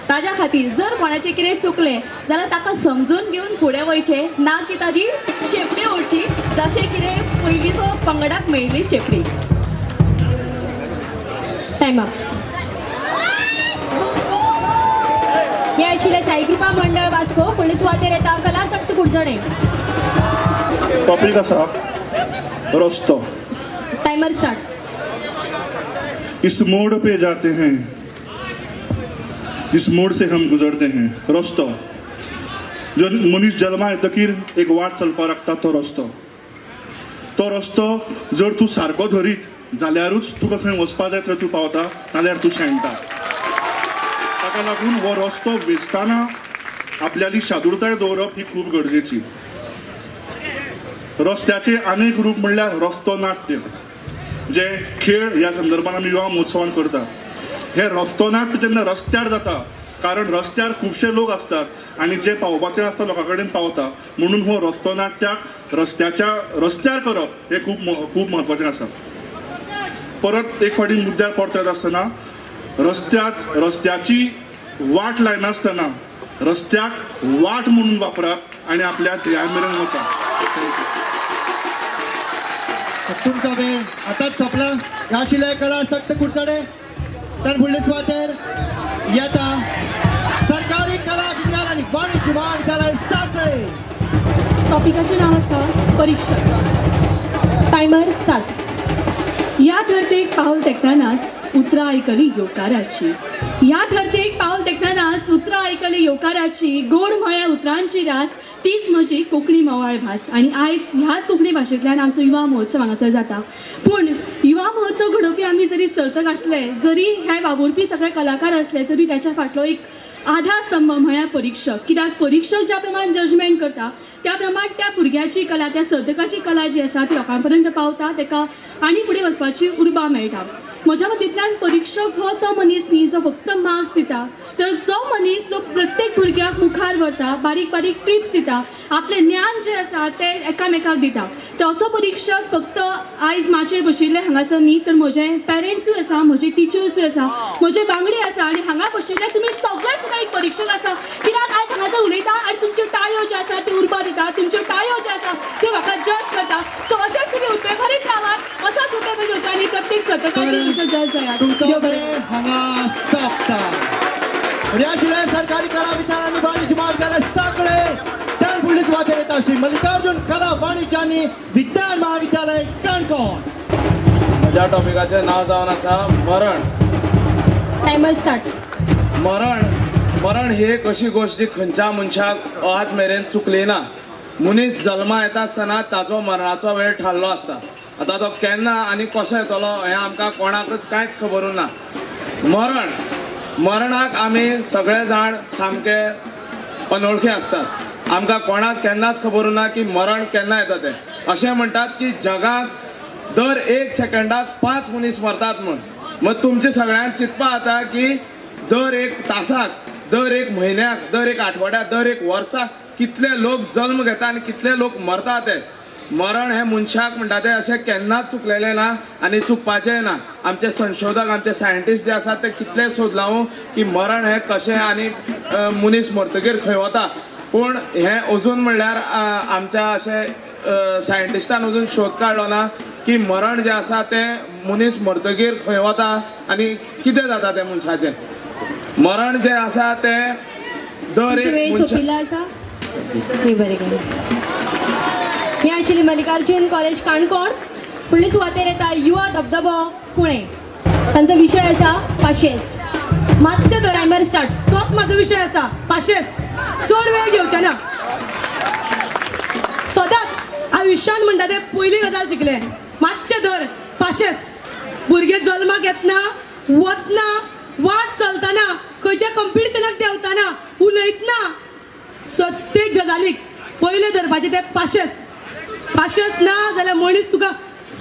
ताज्या खातीर जर कोणाचें कितें चुकलें जाल्यार ताका समजून घेवन फुडें वयचें, ना की ताजी शेंपडी ओडची, जशें कितें पयलींचो पंगडाक मेळिल्ली शेंपडी. Time up. हे आशिल्ले साईकृपा मंडळ वास्को. फुडले सुवातेर येता कलासक्त कुडचणे. टॉपीक आसा रस्तो. Timer start. इस मोड़ पे जाते हैं, इस मोड़ से हम गुजरते हैं. रस्तो जो मनीस जल्मा येतकीर एक वाट चलपाक लागता तो रस्तो. तो रस्तो जर तूं सारको धरीत जाल्यारूच तुका खंय वचपा जाय थंय तूं पावता, नाजाल्यार तूं शेणटा. ताका लागून हो रस्तो वेचतना आपल्याली शादुरताय दवरप ही खूब गरजेची. रस्त्याचे आनेक रूप म्हणल्यार रस्तो नाट्य, जे खेळ ह्या संदर्भान आमी युवा महोत्सवान करता. हे रस्तो नाट्य जेन्ना रस्त्यार जाता, कारण रस्त्यार खुबशे लोक आसतात आनी जे पावपाचे आसता लोकां कडेन पावता, म्हणून हो रस्तो नाट्याक रस्त्याच्या रस्त्यार करप हें खूब खूब म्हत्वाचें आसा. परत एक फावटी मुद्द्यार परतत आसतना रस्त्याक रस्त्याची वाट लायनासतना रस्त्याक वाट म्हणून वापरात आनी आपल्या ध्येया मेरेन वचात. तुमचा वेळ आतांच सोंपला. ह्या आशिल्ले कला सक्त कुडचडे. तर फुडले सुवातेर येता सरकारी कला विज्ञान आनी वाणिज्य महाविद्यालय सांखळे. टॉपिकाचें नांव आसा परिक्षक. Timer start. ह्या धरतेक पावल तेकतनाच उतरां आयकली येवकाराची. ह्या धरतेक पावल तेकतनाच उतरां आयकली येवकाराची. गोड म्हळ्या उतरांची रास तीच म्हजी कोंकणी म्होंवाळ भास. आनी आयज ह्याच कोंकणी भाशेंतल्यान आमचो युवा महोत्सव हांगासर जाता. पूण युवा महोत्सव घडोवपी आमी जरी सर्तक आसले, जरी हे वावुरपी सगळे कलाकार आसले, तरी त्याच्या फाटलो एक आधारस्तंभ म्हळ्यार परिक्षक. कित्याक परिक्षक ज्या प्रमाण जजमेंट करता त्या प्रमाण त्या भुरग्याची कला, त्या सर्तकाची कला जी आसा ती लोकां पर्यंत पावता, ताका आनी फुडें वचपाची उर्बा मेळटा. म्हज्या मतींतल्यान परिक्षक हो तो मनीस न्ही जो फक्त मार्क्स दिता, तर जो मनीस जो प्रत्येक भुरग्याक मुखार व्हरता, बारीक बारीक टिप्स दिता, आपलें ज्ञान जें आसा तें एकामेकाक दिता. तर असो परिक्षक फक्त आयज माचयेर बशिल्ले हांगासर न्ही, तर म्हजे पेरंट्सूय आसा, म्हजे टिचर्सूय आसा, म्हजे वांगडी आसा आनी हांगा बशिल्ले तुमी सगळे सुद्दां एक परिक्षक आसा. कित्याक आयज हांगासर उलयता आनी तुमच्यो टाळयो ज्यो आसा त्यो उर्बा दिता, तुमच्यो टाळयो ज्यो आसा त्यो म्हाका जज करता. सो अशेंच तुमी उपेभरीत रावात, असोच उपेभरीत वता आनी प्रत्येक सर्तकाची तुमचो जज जायात. तुमचो वेळ हांगा सोंपता. आशिल्ले सरकारी कला विज्ञान आनी वाणिज्य महाविद्यालय सांखळे. त्यान फुडली सुवातेर येता श्री मल्लिकार्जुन कला वाणिज्य आनी विज्ञान महाविद्यालय काणकोण. म्हज्या टॉपिकाचें नांव जावन आसा मरण. Timer start. मरण मरण ही एक अशी गोश्ट जी खंयच्या मनशाक आज मेरेन चुकली ना. मनीस जल्मा येता आसतना ताचो मरणाचो वेळ थारलो आसता. आतां तो केन्ना आनी कसो येतलो हें आमकां कोणाकच कांयच खबर ना. मरण मरणाक आमी सगळे जाण सामके अनोळखे आसतात. आमकां कोणाक केन्नाच खबर ना की मरण केन्ना येता तें. अशें म्हणटात की जगांत दर एक सेकंडाक 5 मनीस मरतात म्हूण. मग तुमचे सगळ्यांक चिंतपा जाता की दर एक तासाक, दर एक म्हयन्याक, दर एक आठवड्याक, दर एक वर्साक कितले लोक जल्म घेता आनी कितले लोक मरतात ते. मरण हें मनशाक म्हणटा तें अशें केन्नाच चुकलेलें ना आनी चुकपाचेंय ना. आमचे संशोधक, आमचे सायंटिस्ट जे आसात ते कितले सोदलां की मरण हें कशें आनी मनीस मरतकीर खंय वता. पूण हें अजून म्हणल्यार आमच्या अशें सायंटिस्टान अजून शोध काडलो ना की मरण जें आसा तें मनीस मरतकीर खंय वता आनी कितें जाता तें मनशाचें. मरण जें आसा तें दर एक आसा. बरें केलें. हे आशिल्ली मल्लिकार्जुन कॉलेज काणकोण. फुडले सुवातेर येता युवा धबधबो पुणे. तांचो विशय आसा पाशेस. मातशें धर. Timer start. तोच म्हाजो विशय आसा पाशेस. चड वेळ घेवचे ना. सदांच आयुश्यान म्हणटा तें पयली गजाल शिकलें, मातशें धर पाशेस. भुरगे जल्माक येतना, वतना, वाट चलतना, खंयच्या कंपिटिशनाक देंवतना, उलयतना, प्रत्येक गजालीक पयलें धरपाचें तें पाशेस. पाशेंस ना जाल्यार मनीस तुका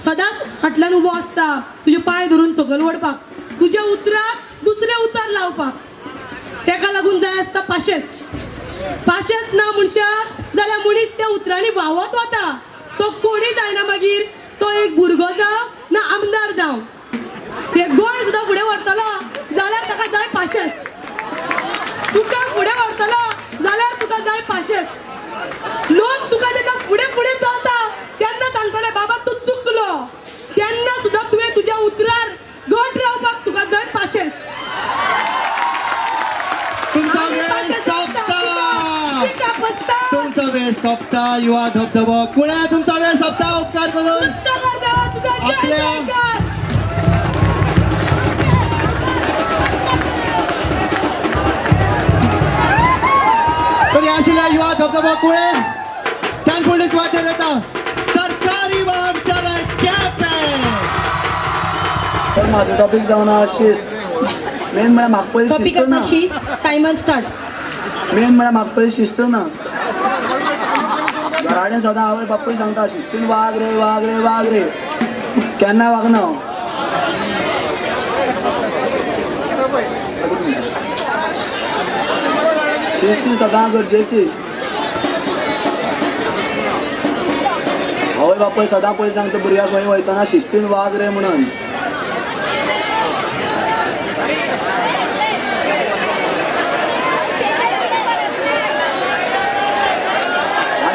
सदांच फाटल्यान उबो आसता तुजे पांय धरून सकयल ओडपाक, तुज्या उतराक दुसरें उतर लावपाक. तेका लागून जाय आसता पाशेंस. पाशेंस ना मनशाक जाल्यार मनीस त्या उतरांनी व्हांवत वता. तो कोणी जायना मागीर, तो एक भुरगो जावं ना आमदार जावं, ते गोंय सुद्दां फुडें व्हरतलो जाल्यार ताका जाय पाशेंस. तुका फुडें व्हरतलो जाल्यार तुका जाय पाशेंस. लोक तुका जेन्ना फुडें फुडें चलता तेन्ना सांगतले बाबा तूं चुकलो, तेन्ना सुद्दां तुवें तुज्या उतरार घट रावपाक तुका जाय पाशेंस. तुमचा वेळ सोंपता. युवा धबधबो कुळ्या तुमचा वेळ सोंपता. उपकार करून आपल्या तर आशिल्ल्या युवा धबधबो कुळे त्यान फुडले सुवातेर येता सरकारी महाविद्यालय केपें. तर म्हाजो टॉपीक जावन आहा शिस्त. मेन म्हळ्यार म्हाका पयलीं टॉपीक शिस्त ना. आसा शिस्त. Timer start. मेन म्हळ्यार म्हाका पयलीं शिस्त ना. घराडेन सदां आवय बापूय सांगता शिस्तीन वाग रे वाग रे वाग रे, केन्ना वागना हांव. शिस्त ही सदां गरजेची. आवय बापूय सदां पयलीं सांगता भुरग्याक खंय वयतना शिस्तीन वाग रे म्हणून.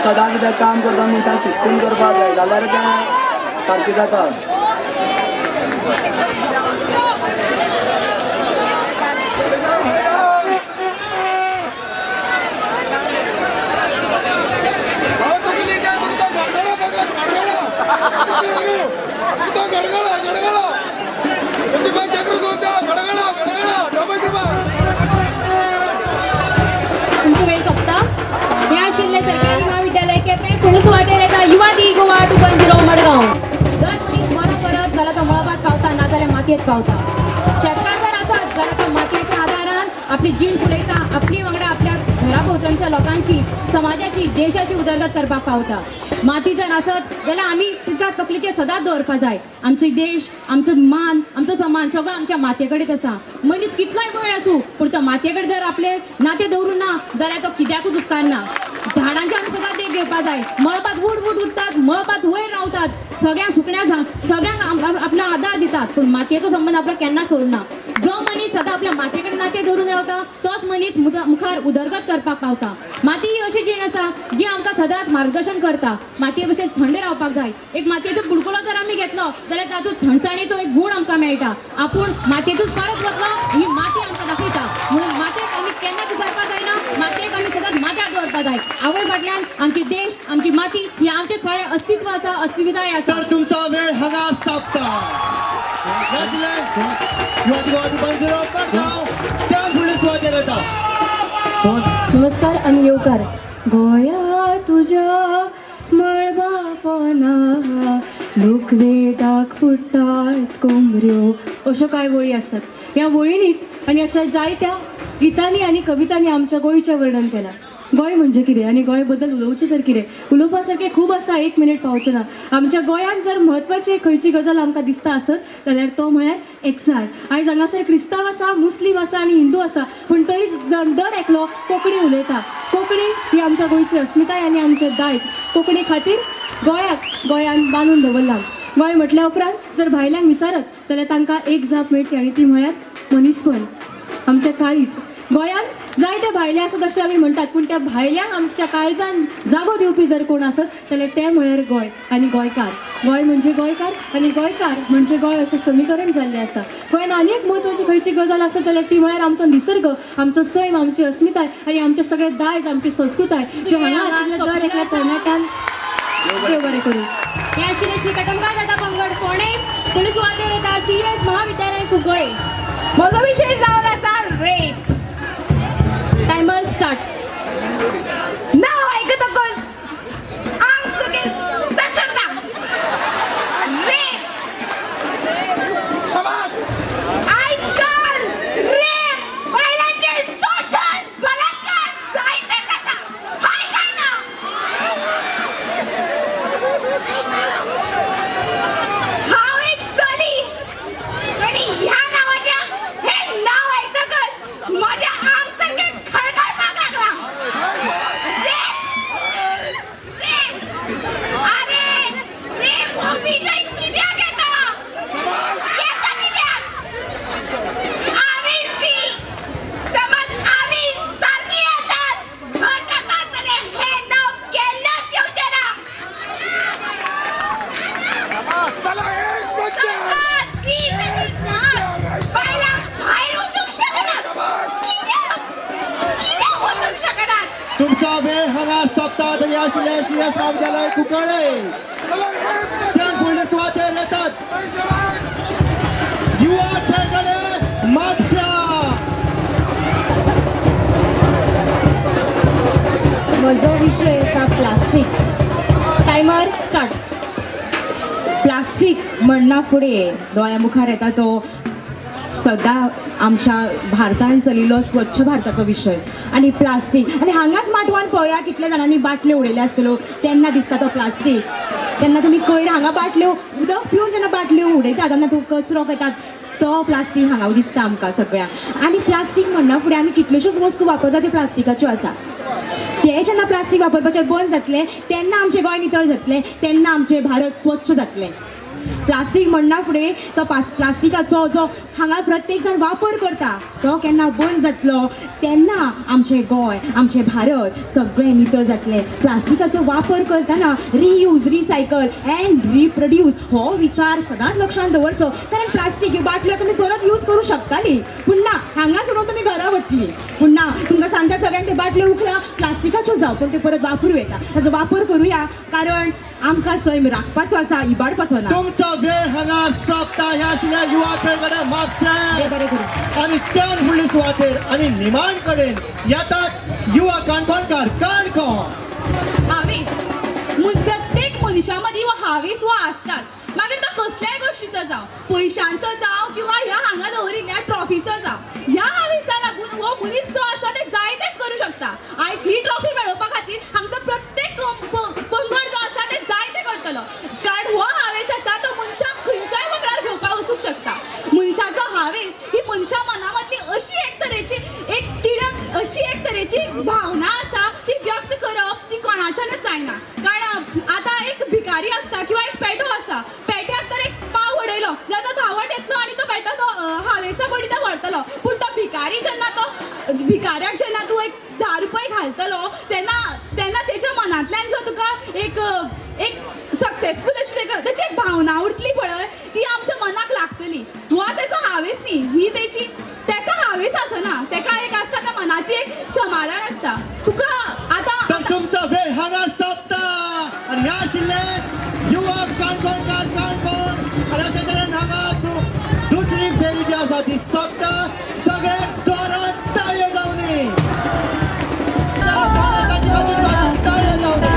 सदां कितें काम करता मनशान शिस्तीन करपाक जाय जाल्यार तें सारकें जाता. तुमचो वेळ सोंपता. हें आशिल्लें सरकारी महाविद्यालय केपें. फुडले सुवातेर येता युवा दी गोवा 2.0 मडगांव. जर मनीस बरो करत जाल्यार तो मळबांत पावता, ना जाल्यार मातयेंत पावता. शेतकार जर आसत जाल्यार तो मातयेच्या आदारान आपली जीण फुलयता, आपली वांगडा आपल्या घरा भोंवतणच्या लोकांची, समाजाची, देशाची उदरगत करपाक पावता. माती जर आसत जाल्यार आमी तिका तकलेचेर सदांच दवरपाक जाय. आमचो देश, आमचो मान, आमचो समान सगळो आमच्या मातये कडेन आसा. मनीस कितलोय बळ आसूं पूण तो मातये कडेन जर आपलें नातें दवरूं ना जाल्यार तो कित्याकूच उपकारना. झाडांची आमी सदांच देख घेवपाक जाय. मळबांत वूड वूड उरतात, मळबांत वयर रावतात, सगळ्यांक सुकण्या सगळ्यांक आपलो आदार दितात, पूण मातयेचो संबंद आपलो केन्ना सोडना. जो मनीस सदां आपल्या मातये कडेन नातें दवरून रावता तोच मनीस मुखार उदरगत करपाक पावता. माती ही अशी जीण आसा जी आमकां सदांच मार्गदर्शन करता. मातये भशेन थंड रावपाक जाय. एक मातयेचो बुडकुलो जर आमी घेतलो जाल्यार तातूंत थंडसाणेचो एक गूण आमकां मेळटा. आपूण मातयेतूच परत वतलो ही माती आमकां दाखयता. म्हणून मातयेक आमी केन्ना विसरपाक जायना. मातयेक आमी सदांच माथ्यार दवरपाक जाय. आवय फाटल्यान आमची देश, आमची माती ही आमचें सगळें अस्तित्व आसा, अस्मिताय आसा. तर तुमचा वेळ हांगा सोंपता. नमस्कार आनी येवकार. गोया तुज्या मळबापना लोकवेदाक फुट्टात कोमऱ्यो, अश्यो कांय वळी आसात. ह्या वळींनीच आनी अशा जायत्या गितांनी आनी कवितांनी आमच्या गोंयचें वर्णन केलां. गोंय म्हणजे कितें आनी गोंय बद्दल उलोवचें तर कितें, उलोवपा सारकें खूब आसा, एक मिनीट पावचें ना. आमच्या गोंयांत जर म्हत्वाची खंयची गजाल आमकां दिसता आसत जाल्यार तो म्हळ्यार एकचार. आयज हांगासर क्रिस्तांव आसा, मुस्लीम आसा आनी हिंदू आसा, पूण तरी दर एकलो कोंकणी उलयता. कोंकणी ही आमच्या गोंयची अस्मिताय आनी आमचें दायज. कोंकणी खातीर गोंयाक गोंयान बांदून दवरलां. गोंय म्हटल्या उपरांत जर भायल्यांक विचारत जाल्यार तांकां एक जाप मेळटली आनी ती म्हळ्यार मनीसपण, आमचें काळीज. गोंयांत जायते भायले आसात अशें आमी म्हणटात, पूण त्या भायल्यांक आमच्या काळजान जागो दिवपी जर कोण आसत जाल्यार तें म्हळ्यार गोंय आनी गोंयकार. गोंय म्हणजे गोंयकार आनी गोंयकार म्हणजे गोंय अशें समीकरण जाल्लें आसा. गोंयान आनी एक म्हत्वाची खंयची गजाल आसत जाल्यार ती म्हळ्यार आमचो निसर्ग, आमचो सैम, आमची अस्मिताय आनी आमचें सगळें दायज, आमची संस्कृताय जे हांगा आशिल्ल्या दर एकल्या तरणाट्यान देव बरें करूं. हें आशिल्लें श्री कटमगांव दादा पंगड फोंडें. फुडले सुवातेर येता CS महाविद्यालय कुंकळे. म्हजो विशय जावन आसा रेप. Timer start. नाव आयकतकच आंग सगळें सशरता. रेप. शाबास. आयजकाल रेप, बायलांचें शोशण, बलात्कार जायते जाता. हय काय ना? अरे प्रेम हो विजय कित्याक येता येता कित्याक आमीच ती समज आमी सारकी आसात घट आसात जाल्यार हें नांव केन्नाच येवचें ना. सरकार ती बायलांक भायर वचूंक शकनात. कित्याक कित्याक वचूंक शकनात? तुमचा वेळ हांगा सोंपता. तरी आशिल्ले सी एस महाविद्यालय कुंकळ्ळे त्या फुडले सुवातेर येतात युवा खेळगडे म्हापशा. म्हजो विशय आसा प्लास्टीक. Timer start. Plastic म्हणना फुडें दोळ्या मुखार येता तो सदां आमच्या भारतान चलिल्लो स्वच्छ भारताचो विशय आनी प्लास्टीक. आनी हांगाच माटवान पळया कितल्या जाणांनी बाटल्यो उडयल्यो आसतल्यो तेन्ना दिसता तो प्लास्टीक. तेन्ना तुमी कयर हांगा बाटल्यो उदक पिवन जेन्ना बाटल्यो उडयता तेन्ना तो कचरो करतात तो प्लास्टीक हांगा दिसता आमकां सगळ्यांक. आनी प्लास्टीक म्हणना फुडें आमी कितल्योश्योच वस्तू वापरता त्यो प्लास्टिकाच्यो आसा. ते जेन्ना प्लास्टीक वापरपाचें बंद जातलें तेन्ना आमचें गोंय नितळ जातलें, तेन्ना आमचें भारत स्वच्छ जातलें. प्लास्टीक म्हणना फुडें तो प्लास्टिकाचो जो हांगा प्रत्येक जाण वापर करता तो केन्ना बंद जातलो तेन्ना आमचें गोंय आमचें भारत सगळें नितळ जातलें. प्लास्टिकाचो वापर करतना रियूज, रिसायकल एंड रिप्रोड्यूस हो विचार सदांच लक्षांत दवरचो. कारण प्लास्टीक ह्यो बाटल्यो तुमी परत यूज करूं शकताली पूण ना, हांगा सोडून तुमी घरा वतली. पूण ना, तुमकां सांगता सगळ्यांक ते बाटल्यो उखला, प्लास्टिकाच्यो जावं पूण त्यो परत वापरूं येता, ताचो वापर करुया. कारण आमकां सैम राखपाचो आसा, इबाडपाचो ना. तुमचो वेळ हांगा सोंपता. ह्या आशिल्ल्या युवा खेळगडे म्हापशें आनी त्यान फुडले सुवातेर आनी निमाण कडेन येतात युवा काणकोणकार काणकोण. हावेस प्रत्येक मनशा मदीं हो हावेस हो आसताच, मागीर तो कसल्याय गोश्टीचो जावं, पयशांचो जावं किंवा ह्या हांगा दवरिल्ल्या ट्रॉफीचो जावं. ह्या हावेसा लागून हो मनीस जो आसा ते जायतेच करूं शकता. आयज ही ट्रॉफी मेळोवपा खातीर हांगचो प्रत्येक पंगड जो आसा ते जायते करतलो, कारण हो हावेस आसा तो मनशाक खंयच्याय पंगडार घेवपाक वचूंक शकता. मनशाचो हावेस ही मनशा मना मदली अशी एक तरेची एक तिडक, अशी एक तरेची एक भावना आसा ती व्यक्त करप ती कोणाच्यानच जायना. कारण आतां एक भिकारी आसता किंवा एक पेटो आसता, पेट्याक तर एक पाव उडयलो जाल्यार तो धांवत येतलो आनी तो पेटो तो हावेसा पडी तो व्हरतलो. पूण तो भिकारी जेन्ना तो भिकाऱ्याक जेन्ना तूं एक 10 रुपये घालतलो तेन्ना तेन्ना तेच्या मनांतल्यान जो तुका एक एक सक्सेसफूल अशी तेची एक भावना उरतली पळय ती आमच्या मनाक लागतली. हो तेचो हावेस न्ही, ही तेची तेका हावेस आसना, तेका एक आसता त्या मनाची एक समाधान आसता. तुका आतां तुमचो वेळ हांगा सोंपता. आनी ह्या आशिल्ले युवा काणकोणकार काणकोण. आनी अशे तरेन हांगा दुसरी फेरी जी आसा ती सोंपता. सगळे जोरान ताळयो जावनी, ताळयो जावनी.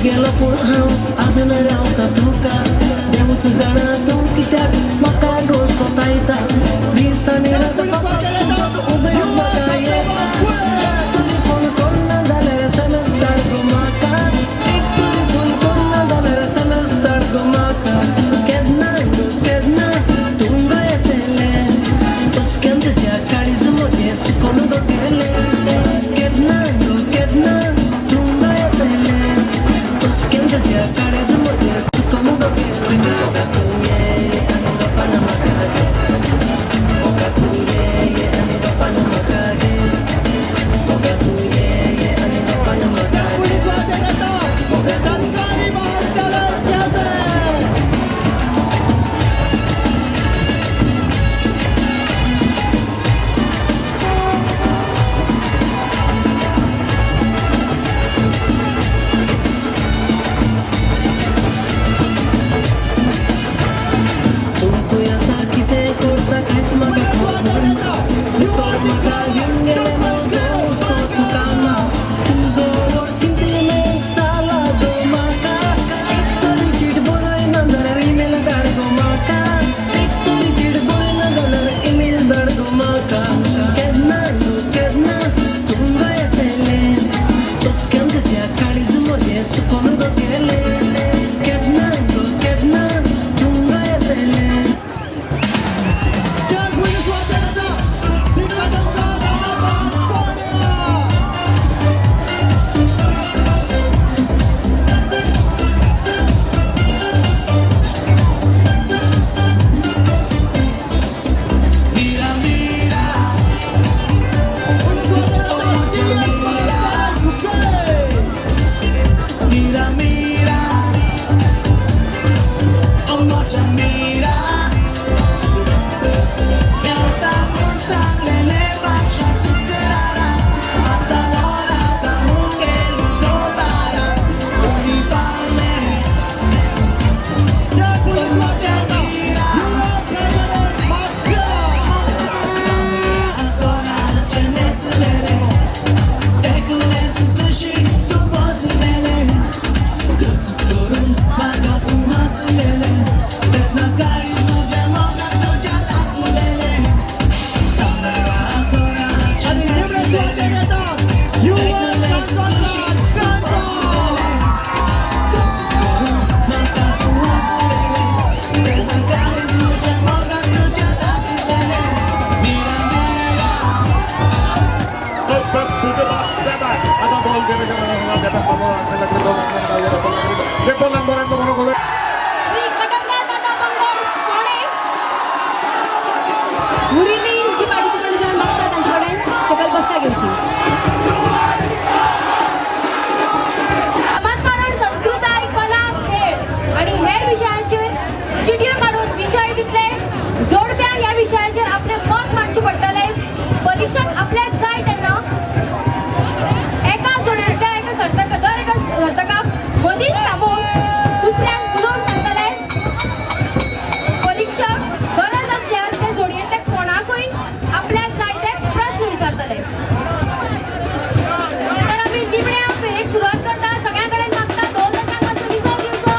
गेलो पूण हांव आजून रावता तुका, देवूच जाणा तूं कित्याक म्हाका गो सोतायता. दीस आनी रात तुजोच उगडास म्हाका येता. तुमी फोन कोन्ना जाल्यार एसएमएस धाड गो म्हाका, एक तरी फोन कोन्ना जाल्यार एसएमएस धाड गो म्हाका. केन्ना गो केन्ना तूं गो येतलें, हुस्क्यान तुज्या काळीज म्हजें सुकोन गो गेलें. केन्ना गो केन्ना तूं गो येतलें, हुस्क्यान तुज्या काळीज म्हजें सुकून गो गेलें. मोगा तुवें आनी गप्पान म्हाका गे, मोगा तुवें आनी गप्पान म्हाका गे, मोगा तुवें आनी गप्पान म्हाका गे, मोगा सरकारी महाविद्यालय केपें. तूं खंय आसा कितें करता कांयच म्हाका खबर ना. तर म्हाका घेवन गेलें म्हजो हुस्को तुका ना. तुजो व्हड सिंतिमेंत जाला गो म्हाका. एक तरी चीट बरयना जाल्यार ईमेल धाड गो म्हाका. एक तरी चीट बरयना जाल्यार ईमेल धाड गो म्हाका. केन्ना गो केन्ना तूं गो येतलें, हुस्क्यान तुज्या काळीज म्हजें सुकून गो गेलें. केन्ना गो केन्ना तूं गो येतलें. त्या पयली सुवातेर येता श्री कदंबा गांवाबाद फोंड्या. Mira, mira, mira, mira, oh noche mira. त्या पयली सुवातेर येता युवा ट्रेव्हलर म्हापशा. आनी निमणे सुवातेर येता युवा काणकोणकार काणकोण. श्री कटकलाल दादा पंगड फोंडें उरिल्ली जी पार्टिसिपंट जावन मागता तांचे कडेन सकयल बसका घेवची. समाजकारण, संस्कृताय, कला, खेळ आनी हेर विशयांचेर चिटयो काडून विशय दितले. जोडप्यांक ह्या विशयाचेर आपलें मत मांडचें पडटलें. परीक्षक आपल्याक जाय तेन्ना एका जोडयेंतल्या एका सर्तक दर एका सर्तकाक मदींच थांबोवन दुसऱ्यांक उलोवन सांगतले. परीक्षक गरज आसल्यार ते जोडयेंतल्या कोणाकूय आपल्याक जाय ते प्रश्न विचारतले. तर आमी निमण्या फेरेक सुरवात करता. सगळ्यां कडेन मागता ढोल ताशांक मातसो विसव दिवचो.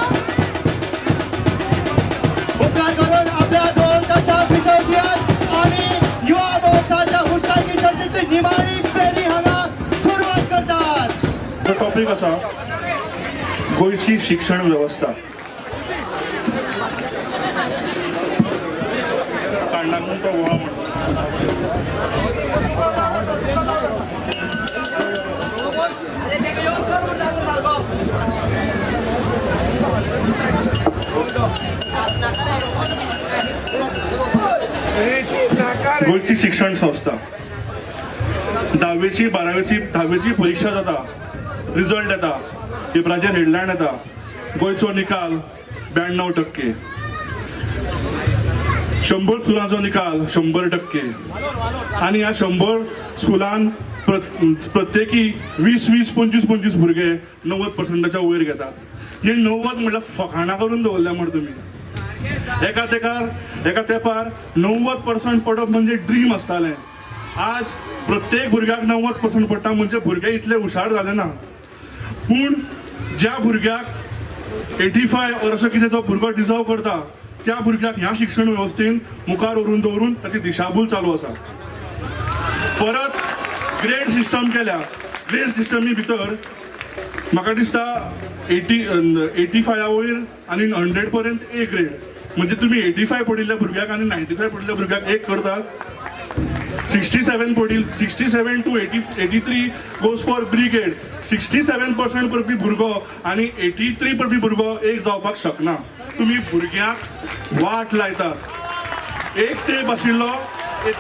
उपकार करून आपल्या ढोल ताशांक विसव दियात. आमी युवा महोत्सवाच्या मुस्तायकी सर्तीची निमाणी फेरी हांगा सुरवात करतात. टॉपीक आसा गोंयची शिक्षण वेवस्था. कांडांगून तो गोवा म्हणटा. गोंयची शिक्षण संस्था धावेची बारावेची धावेची परिक्षा जाता, रिजल्ट येता, पेपराचेर हेडलायन येता, गोंयचो निकाल 92%, 100 स्कुलांचो निकाल 100%. आनी ह्या 100 स्कुलान प्रत्येकी 20 20 25 25 भुरगे 90%च्या वयर घेतात. हे 90 म्हणल्यार फकाणां करून दवरल्या मरे तुमी. एका तेंपार 90% पडप म्हणजे ड्रीम आसतालें. आज प्रत्येक भुरग्याक 90% पडटा म्हणजे भुरगे इतले हुशार जाले ना. पूण ज्या भुरग्याक 85 or असो कितें तो भुरगो डिजर्व करता त्या भुरग्याक ह्या शिक्षण वेवस्थेन मुखार व्हरून दवरून ताची दिशाभूल चालू आसा. परत ग्रेड सिस्टम केल्या. ग्रेड सिस्टमी भितर म्हाका दिसता 85 वयर आनी 100 पर्यंत ए ग्रेड, म्हणजे तुमी 85 पडिल्ल्या भुरग्याक आनी 95 पडिल्ल्या भुरग्याक एक करतात. 67 पडिल, 67 to 83 goes for brigade. 67% पडपी भुरगो आनी 83 पडपी भुरगो एक जावपाक शकना. तुमी भुरग्यांक वाट लायतात. एक तेंप आशिल्लो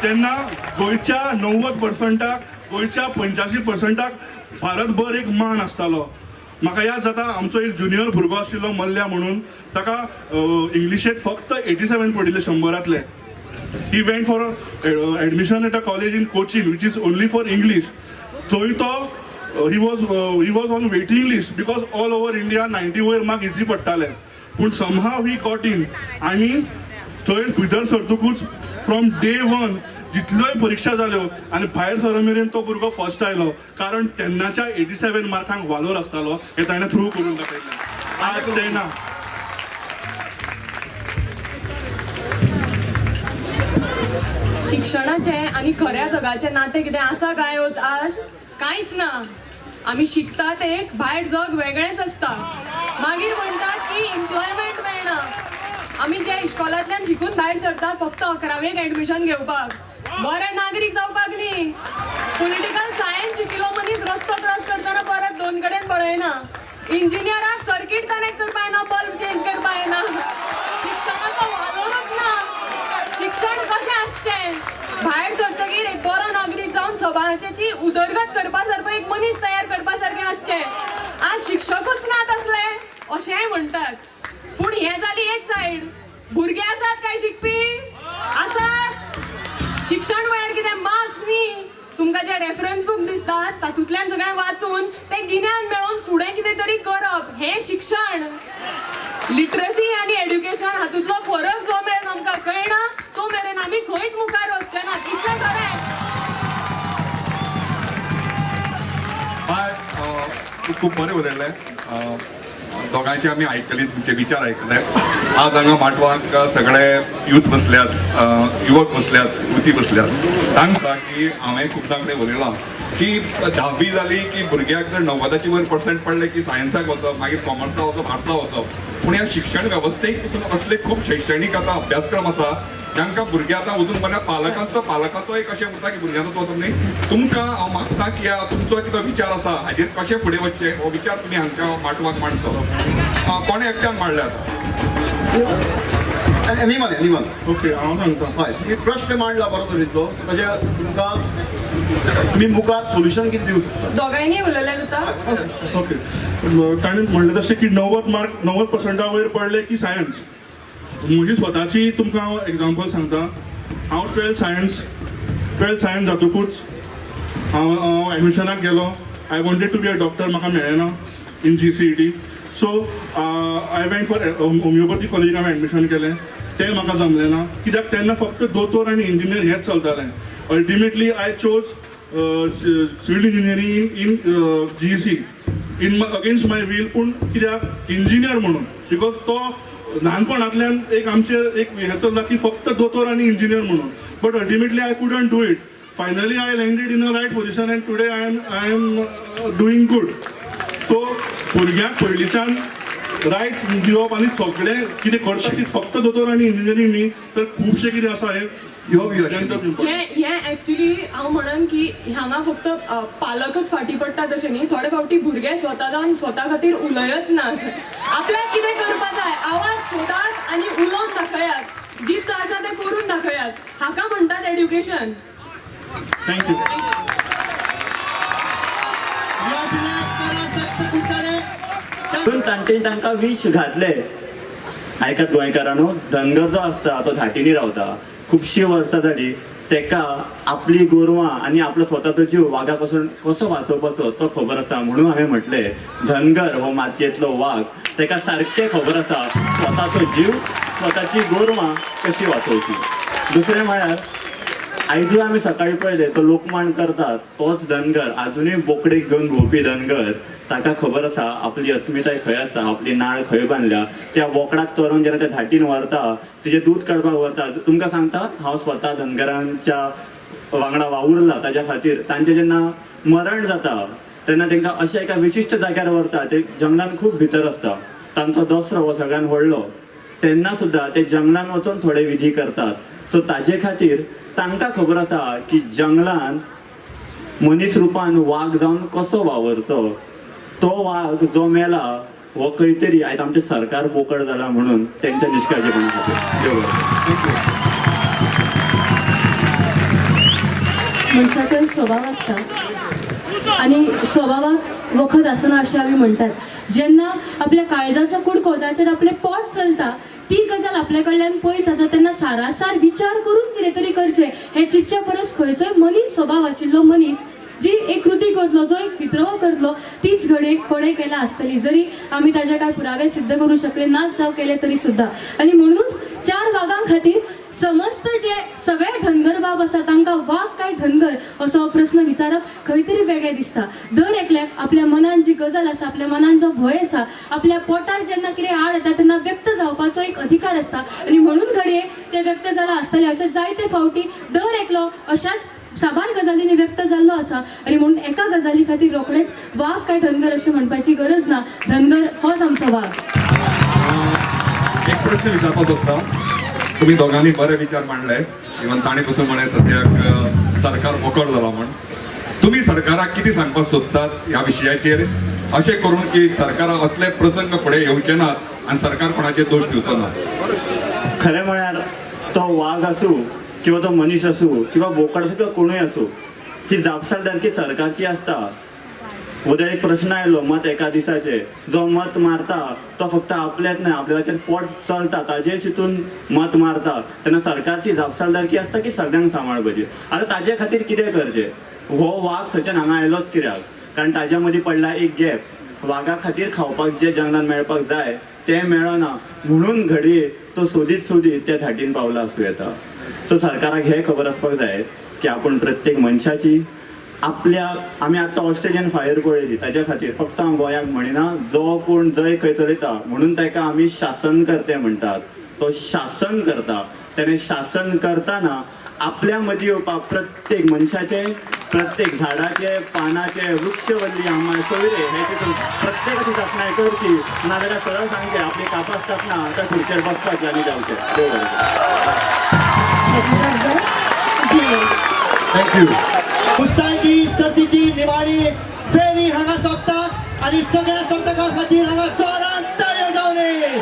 तेन्ना गोंयच्या 90%, गोंयच्या 85% भारतभर एक मान आसतालो. म्हाका याद जाता आमचो एक ज्युनियर भुरगो आशिल्लो मल्ल्या म्हणून, ताका इंग्लिशेंत फक्त 87 पडिल्ले 100रांतले. He went for admission at a college in Cochin which is only for English. थंय तो he was on waiting list because all over India 90 वयर मार्क इजी पडटाले, पूण समहाव he got in. आनी थंय भितर सरतकूच फ्रॉम डे वन जितल्योय परिक्षा जाल्यो आनी भायर सर मेरेन तो भुरगो फर्स्ट आयलो, कारण तेन्नाच्या 87 मार्कांक वालोर आसतालो हें ताणें प्रूव करून दाखयलें. आज तें ना. शिक्षणाचें आनी खऱ्या जगाचें नातें कितें आसा काय आज? कांयच ना. आमी शिकतात एक, भायर जग वेगळेंच आसता. मागीर म्हणटात की एम्प्लॉयमेंट मेळना. आमी जे इश्कोलांतल्यान शिकून भायर सरता फक्त 11वेक एडमिशन घेवपाक, बरे नागरीक जावपाक न्ही. पॉलिटिकल सायन्स शिकिल्लो मनीस रस्तो क्रॉस करतना परत दोन कडेन पळयना. इंजिनियराक सर्कीट कनेक्ट करपा येना, बल्ब चेंज करपा येना. शिक्षणाचो वालोरूच ना. शिक्षण कशें आसचें? भायर सरतकीर एक बरो नागरीक जावन समाजाची उदरगत करपा सारको एक मनीस तयार करपा सारकें आसचें. आज शिक्षकूच ना तसले अशेंय म्हणटात. पूण हें जाली एक सायड. भुरगे आसात काय शिकपी? आसात. शिक्षण म्हळ्यार कितें? मार्क्स न्ही. तुमकां जे रेफरन्स बूक दिसतात तातूंतल्यान सगळें वाचून तें गिन्यान मेळोवन फुडें कितें तरी करप हें शिक्षण. लिटरसी आनी एड्युकेशन हातूंतलो फरक जो मेरेन आमकां कळना तो मेरेन आमी खंयच मुखार वचचे ना, इतलें खरें. बाय, तूं खूब बरें उलयलें. दोगांयचे आमी आयकली, तुमचे विचार आयकले. आज हांगा माटवाक सगळे यूथ बसल्यात, युवक बसल्यात, युवती बसल्यात. तांकां की हांवें खुबदां कडेन उलयलां की 10वी जाली की भुरग्याक जर 90 वयर पर्संट पडले की सायन्साक वचप, मागीर कॉमर्साक वचप, आर्ट्साक वचप. पूण ह्या शिक्षण वेवस्थेक पसून असले खूब शैक्षणीक आतां अभ्यासक्रम आसा जांकां भुरगे आतां वचून बऱ्या पालकांचो एक अशें उरता की भुरग्यांचो तो वचप न्ही. तुमकां हांव मागता की तुमचो कितें विचार आसा हाजेर कशें फुडें वचचें हो विचार तुमी हांगच्या माटवाक मांडचो. कोणें एकट्यान मांडले आतां? निमान निमान. ओके, हांव सांगता. हय, तुमी प्रश्न मांडला बरो तरेचो, ताजे तुमकां तुमी मुखार सोल्युशन कितें दिवं शकता? दोगांयनी उलयल्यार जाता. ओके, ताणें म्हणलें तशें की 90 मार्क 90% वयर पडले की सायन्स. म्हजी स्वताची तुमकां हांव एग्जाम्पल सांगता. हांव 12 सायन्स जातकूच हांव एडमिशनाक गेलो. I wanted to be a doctor, म्हाका मेळ्ळें ना in GCET. So I went for homeopathy कॉलेजीक हांवें एडमिशन केलें. तें म्हाका जमलें ना कित्याक तेन्ना फक्त दोतोर आनी इंजिनियर हेंच चलतालें. Ultimately I chose civil engineering in GEC in against my will. पूण कित्याक इंजिनियर म्हणून, because तो ल्हानपणांतल्यान एक आमचेर एक हें चल्ला की फक्त दोतोर आनी इंजिनियर म्हणून. But ultimately I couldn't do it. Finally I landed in a right position and today I am doing good. So भुरग्यांक पयलींच्यान रायट दिवप आनी सगळें कितें करता ती फक्त दोतोर आनी इंजिनियरींग न्ही, तर खुबशें कितें आसा हें हें एक्चुली हांव म्हणन की हांगा फक्त पालकच फाटीं पडटा तशें न्ही. थोडे फावटी भुरगे स्वता जावन स्वता खातीर उलयच नात. आपल्याक कितें करपा जाय आवाज सोदात आनी उलोवन दाखयात, जिद्द आसा तें करून दाखयात. हाका म्हणटात एड्युकेशन. Thank you. तांचे तांकां विश घातले. आयकात गोंयकारांनो, धनगर जो आसता तो धाटींनी रावता. खुबशीं वर्सां जाली तेका आपली गोरवां आनी आपलो स्वताचो जीव वागा पासून कसो वाचोवपाचो तो खबर आसा. म्हणून हांवें म्हटलें धनगर हो मातयेंतलो वाग, तेका सारकें खबर आसा स्वताचो जीव, स्वताची गोरवां कशी वाचोवची. दुसरें म्हळ्यार आयजूय आमी सकाळीं पळयलें तो लोकमांड करता तोच धनगर, आजुनूय बोकडेक घेवन भोंवपी धनगर. ताका खबर आसा आपली अस्मिताय खंय आसा, आपली नाळ खंय बांदल्या. त्या बोकडाक चोरून जेन्ना त्या धाटीन व्हरता, तिजें दूद काडपाक व्हरता. तुमकां सांगता, हांव स्वता धनगरांच्या वांगडा वावुरला. ताज्या खातीर तांचें जेन्ना मरण जाता तेन्ना तांकां अशा एका विशिश्ट जाग्यार व्हरता, ते जंगलान खूब भितर आसता. तांचो दसरो हो सगळ्यान व्हडलो. तेन्ना सुद्दां ते जंगलान वचून थोडे विधी करतात. सो ताजे खातीर तांकां खबर आसा की जंगलान मनीस रुपान वाग जावन कसो वावरचो. तो वाग जो मेला हो खंय तरी आयज आमचें सरकार बोकड जाला म्हणून तेंच्या निश्काळजीपणा खातीर. देव बरें. मनशाचो एक स्वभाव आसता आनी स्वभावाक वखद आसना अशें आमी म्हणटात. जेन्ना आपल्या काळजाचो कुडको जाचेर आपलें पोट चलता ती गजाल आपल्या कडल्यान पयस जाता तेन्ना सारासार विचार करून कितें तरी करचें हें चिंतच्या परस खंयचोय मनीस स्वभाव आशिल्लो मनीस जी एक कृती करतलो, जो एक विद्रोह करतलो तीच घडये कोणें केला आसतली, जरी आमी ताजे कांय पुरावे सिद्ध करूं शकले नात जावं केले तरी सुद्दां. आनी म्हणूनच 4 वागां खातीर समस्त जे सगळे धनगर बाब आसा तांकां वाग काय धनगर असो प्रस्न विचारप खंय तरी वेगळें दिसता. दर एकल्याक आपल्या मनान जी गजाल आसा, आपल्या मनान जो भंय आसा, आपल्या पोटार जेन्ना कितें आड येता तेन्ना व्यक्त जावपाचो एक अधिकार आसता आनी म्हणून घडये ते व्यक्त जाला आसतले. अशें जायते फावटी दर एकलो अशाच साबार गजालींनी व्यक्त जाल्लो आसा आनी म्हणून एका गजाली खातीर रोखडेच वाग काय धनगर अशें म्हणपाची गरज ना. धनगर होच आमचो वाग. एक प्रश्न विचारपाक सोदता. तुमी दोगांनी बरे विचार मांडले, इवन ताणी पसून म्हळें सद्याक सरकार मोकळ जाला म्हण. तुमी सरकाराक कितें सांगपाक सोदतात ह्या विशयाचेर, अशें करून की सरकाराक असले प्रसंग फुडें येवचे नात आनी सरकार कोणाचेर दोश दिवचो ना? खरें म्हळ्यार तो वाग आसूं किंवा तो मनीस आसूं किंवा बोकड आसूं किंवा कोणूय आसूं, ही जापसालदारकी सरकारची आसता. उद्या एक प्रश्न आयलो मत एका दिसाचे, जो मत मारता तो फक्त आपल्याच न्हय आपल्याचेर पोट चलता ताजेर चितून मत मारता, तेन्ना सरकारची जापसालदारकी आसता की सगळ्यांक सांबाळपाची. आतां ताजे खातीर कितें करचें? हो वाग थंयच्यान हांगा आयलोच कित्याक? कारण ताज्या मदीं पडला एक गॅप. वागा खातीर खावपाक जे जंगलान मेळपाक जाय तें मेळना म्हणून घडये तो सोदीत सोदीत त्या धाटीन पावला आसूं येता. सो सरकाराक हें खबर आसपाक जाय की आपूण प्रत्येक मनशाची आपल्या, आमी आतां ऑस्ट्रेलियन फायर पळयली, ताज्या खातीर फक्त हांव गोंयाक म्हणिना, जो कोण जंय खंय चलयता म्हणून ताका आमी शासन करते म्हणटात. तो शासन करता, तेणें शासन करतना आपल्या मदीं येवपाक प्रत्येक मनशाचे, प्रत्येक झाडाचे, पानाचे, वृक्षवल्ली, आंबा, सोयरे हे चितून प्रत्येकाची जतनाय करची. नाजाल्यार सरळ सांगचें आपली कापास कापना त्या खुर्चेर बसपाचें आनी जावचें. देव बरें. Thank you. कुस्तांची सर्तीची निवाणी फेरी हांगा सोंपता आनी सगळ्या सर्तकां खातीर हांगा जोरान ताळयो जावनी.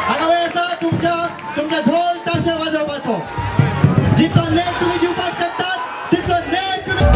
हांगा वेळ आसा तुमच्या तुमच्या ढोल ताशे वाजोवपाचो. जितलो नेट तुमी दिवपाक शकतात तितलो नेट तुमी.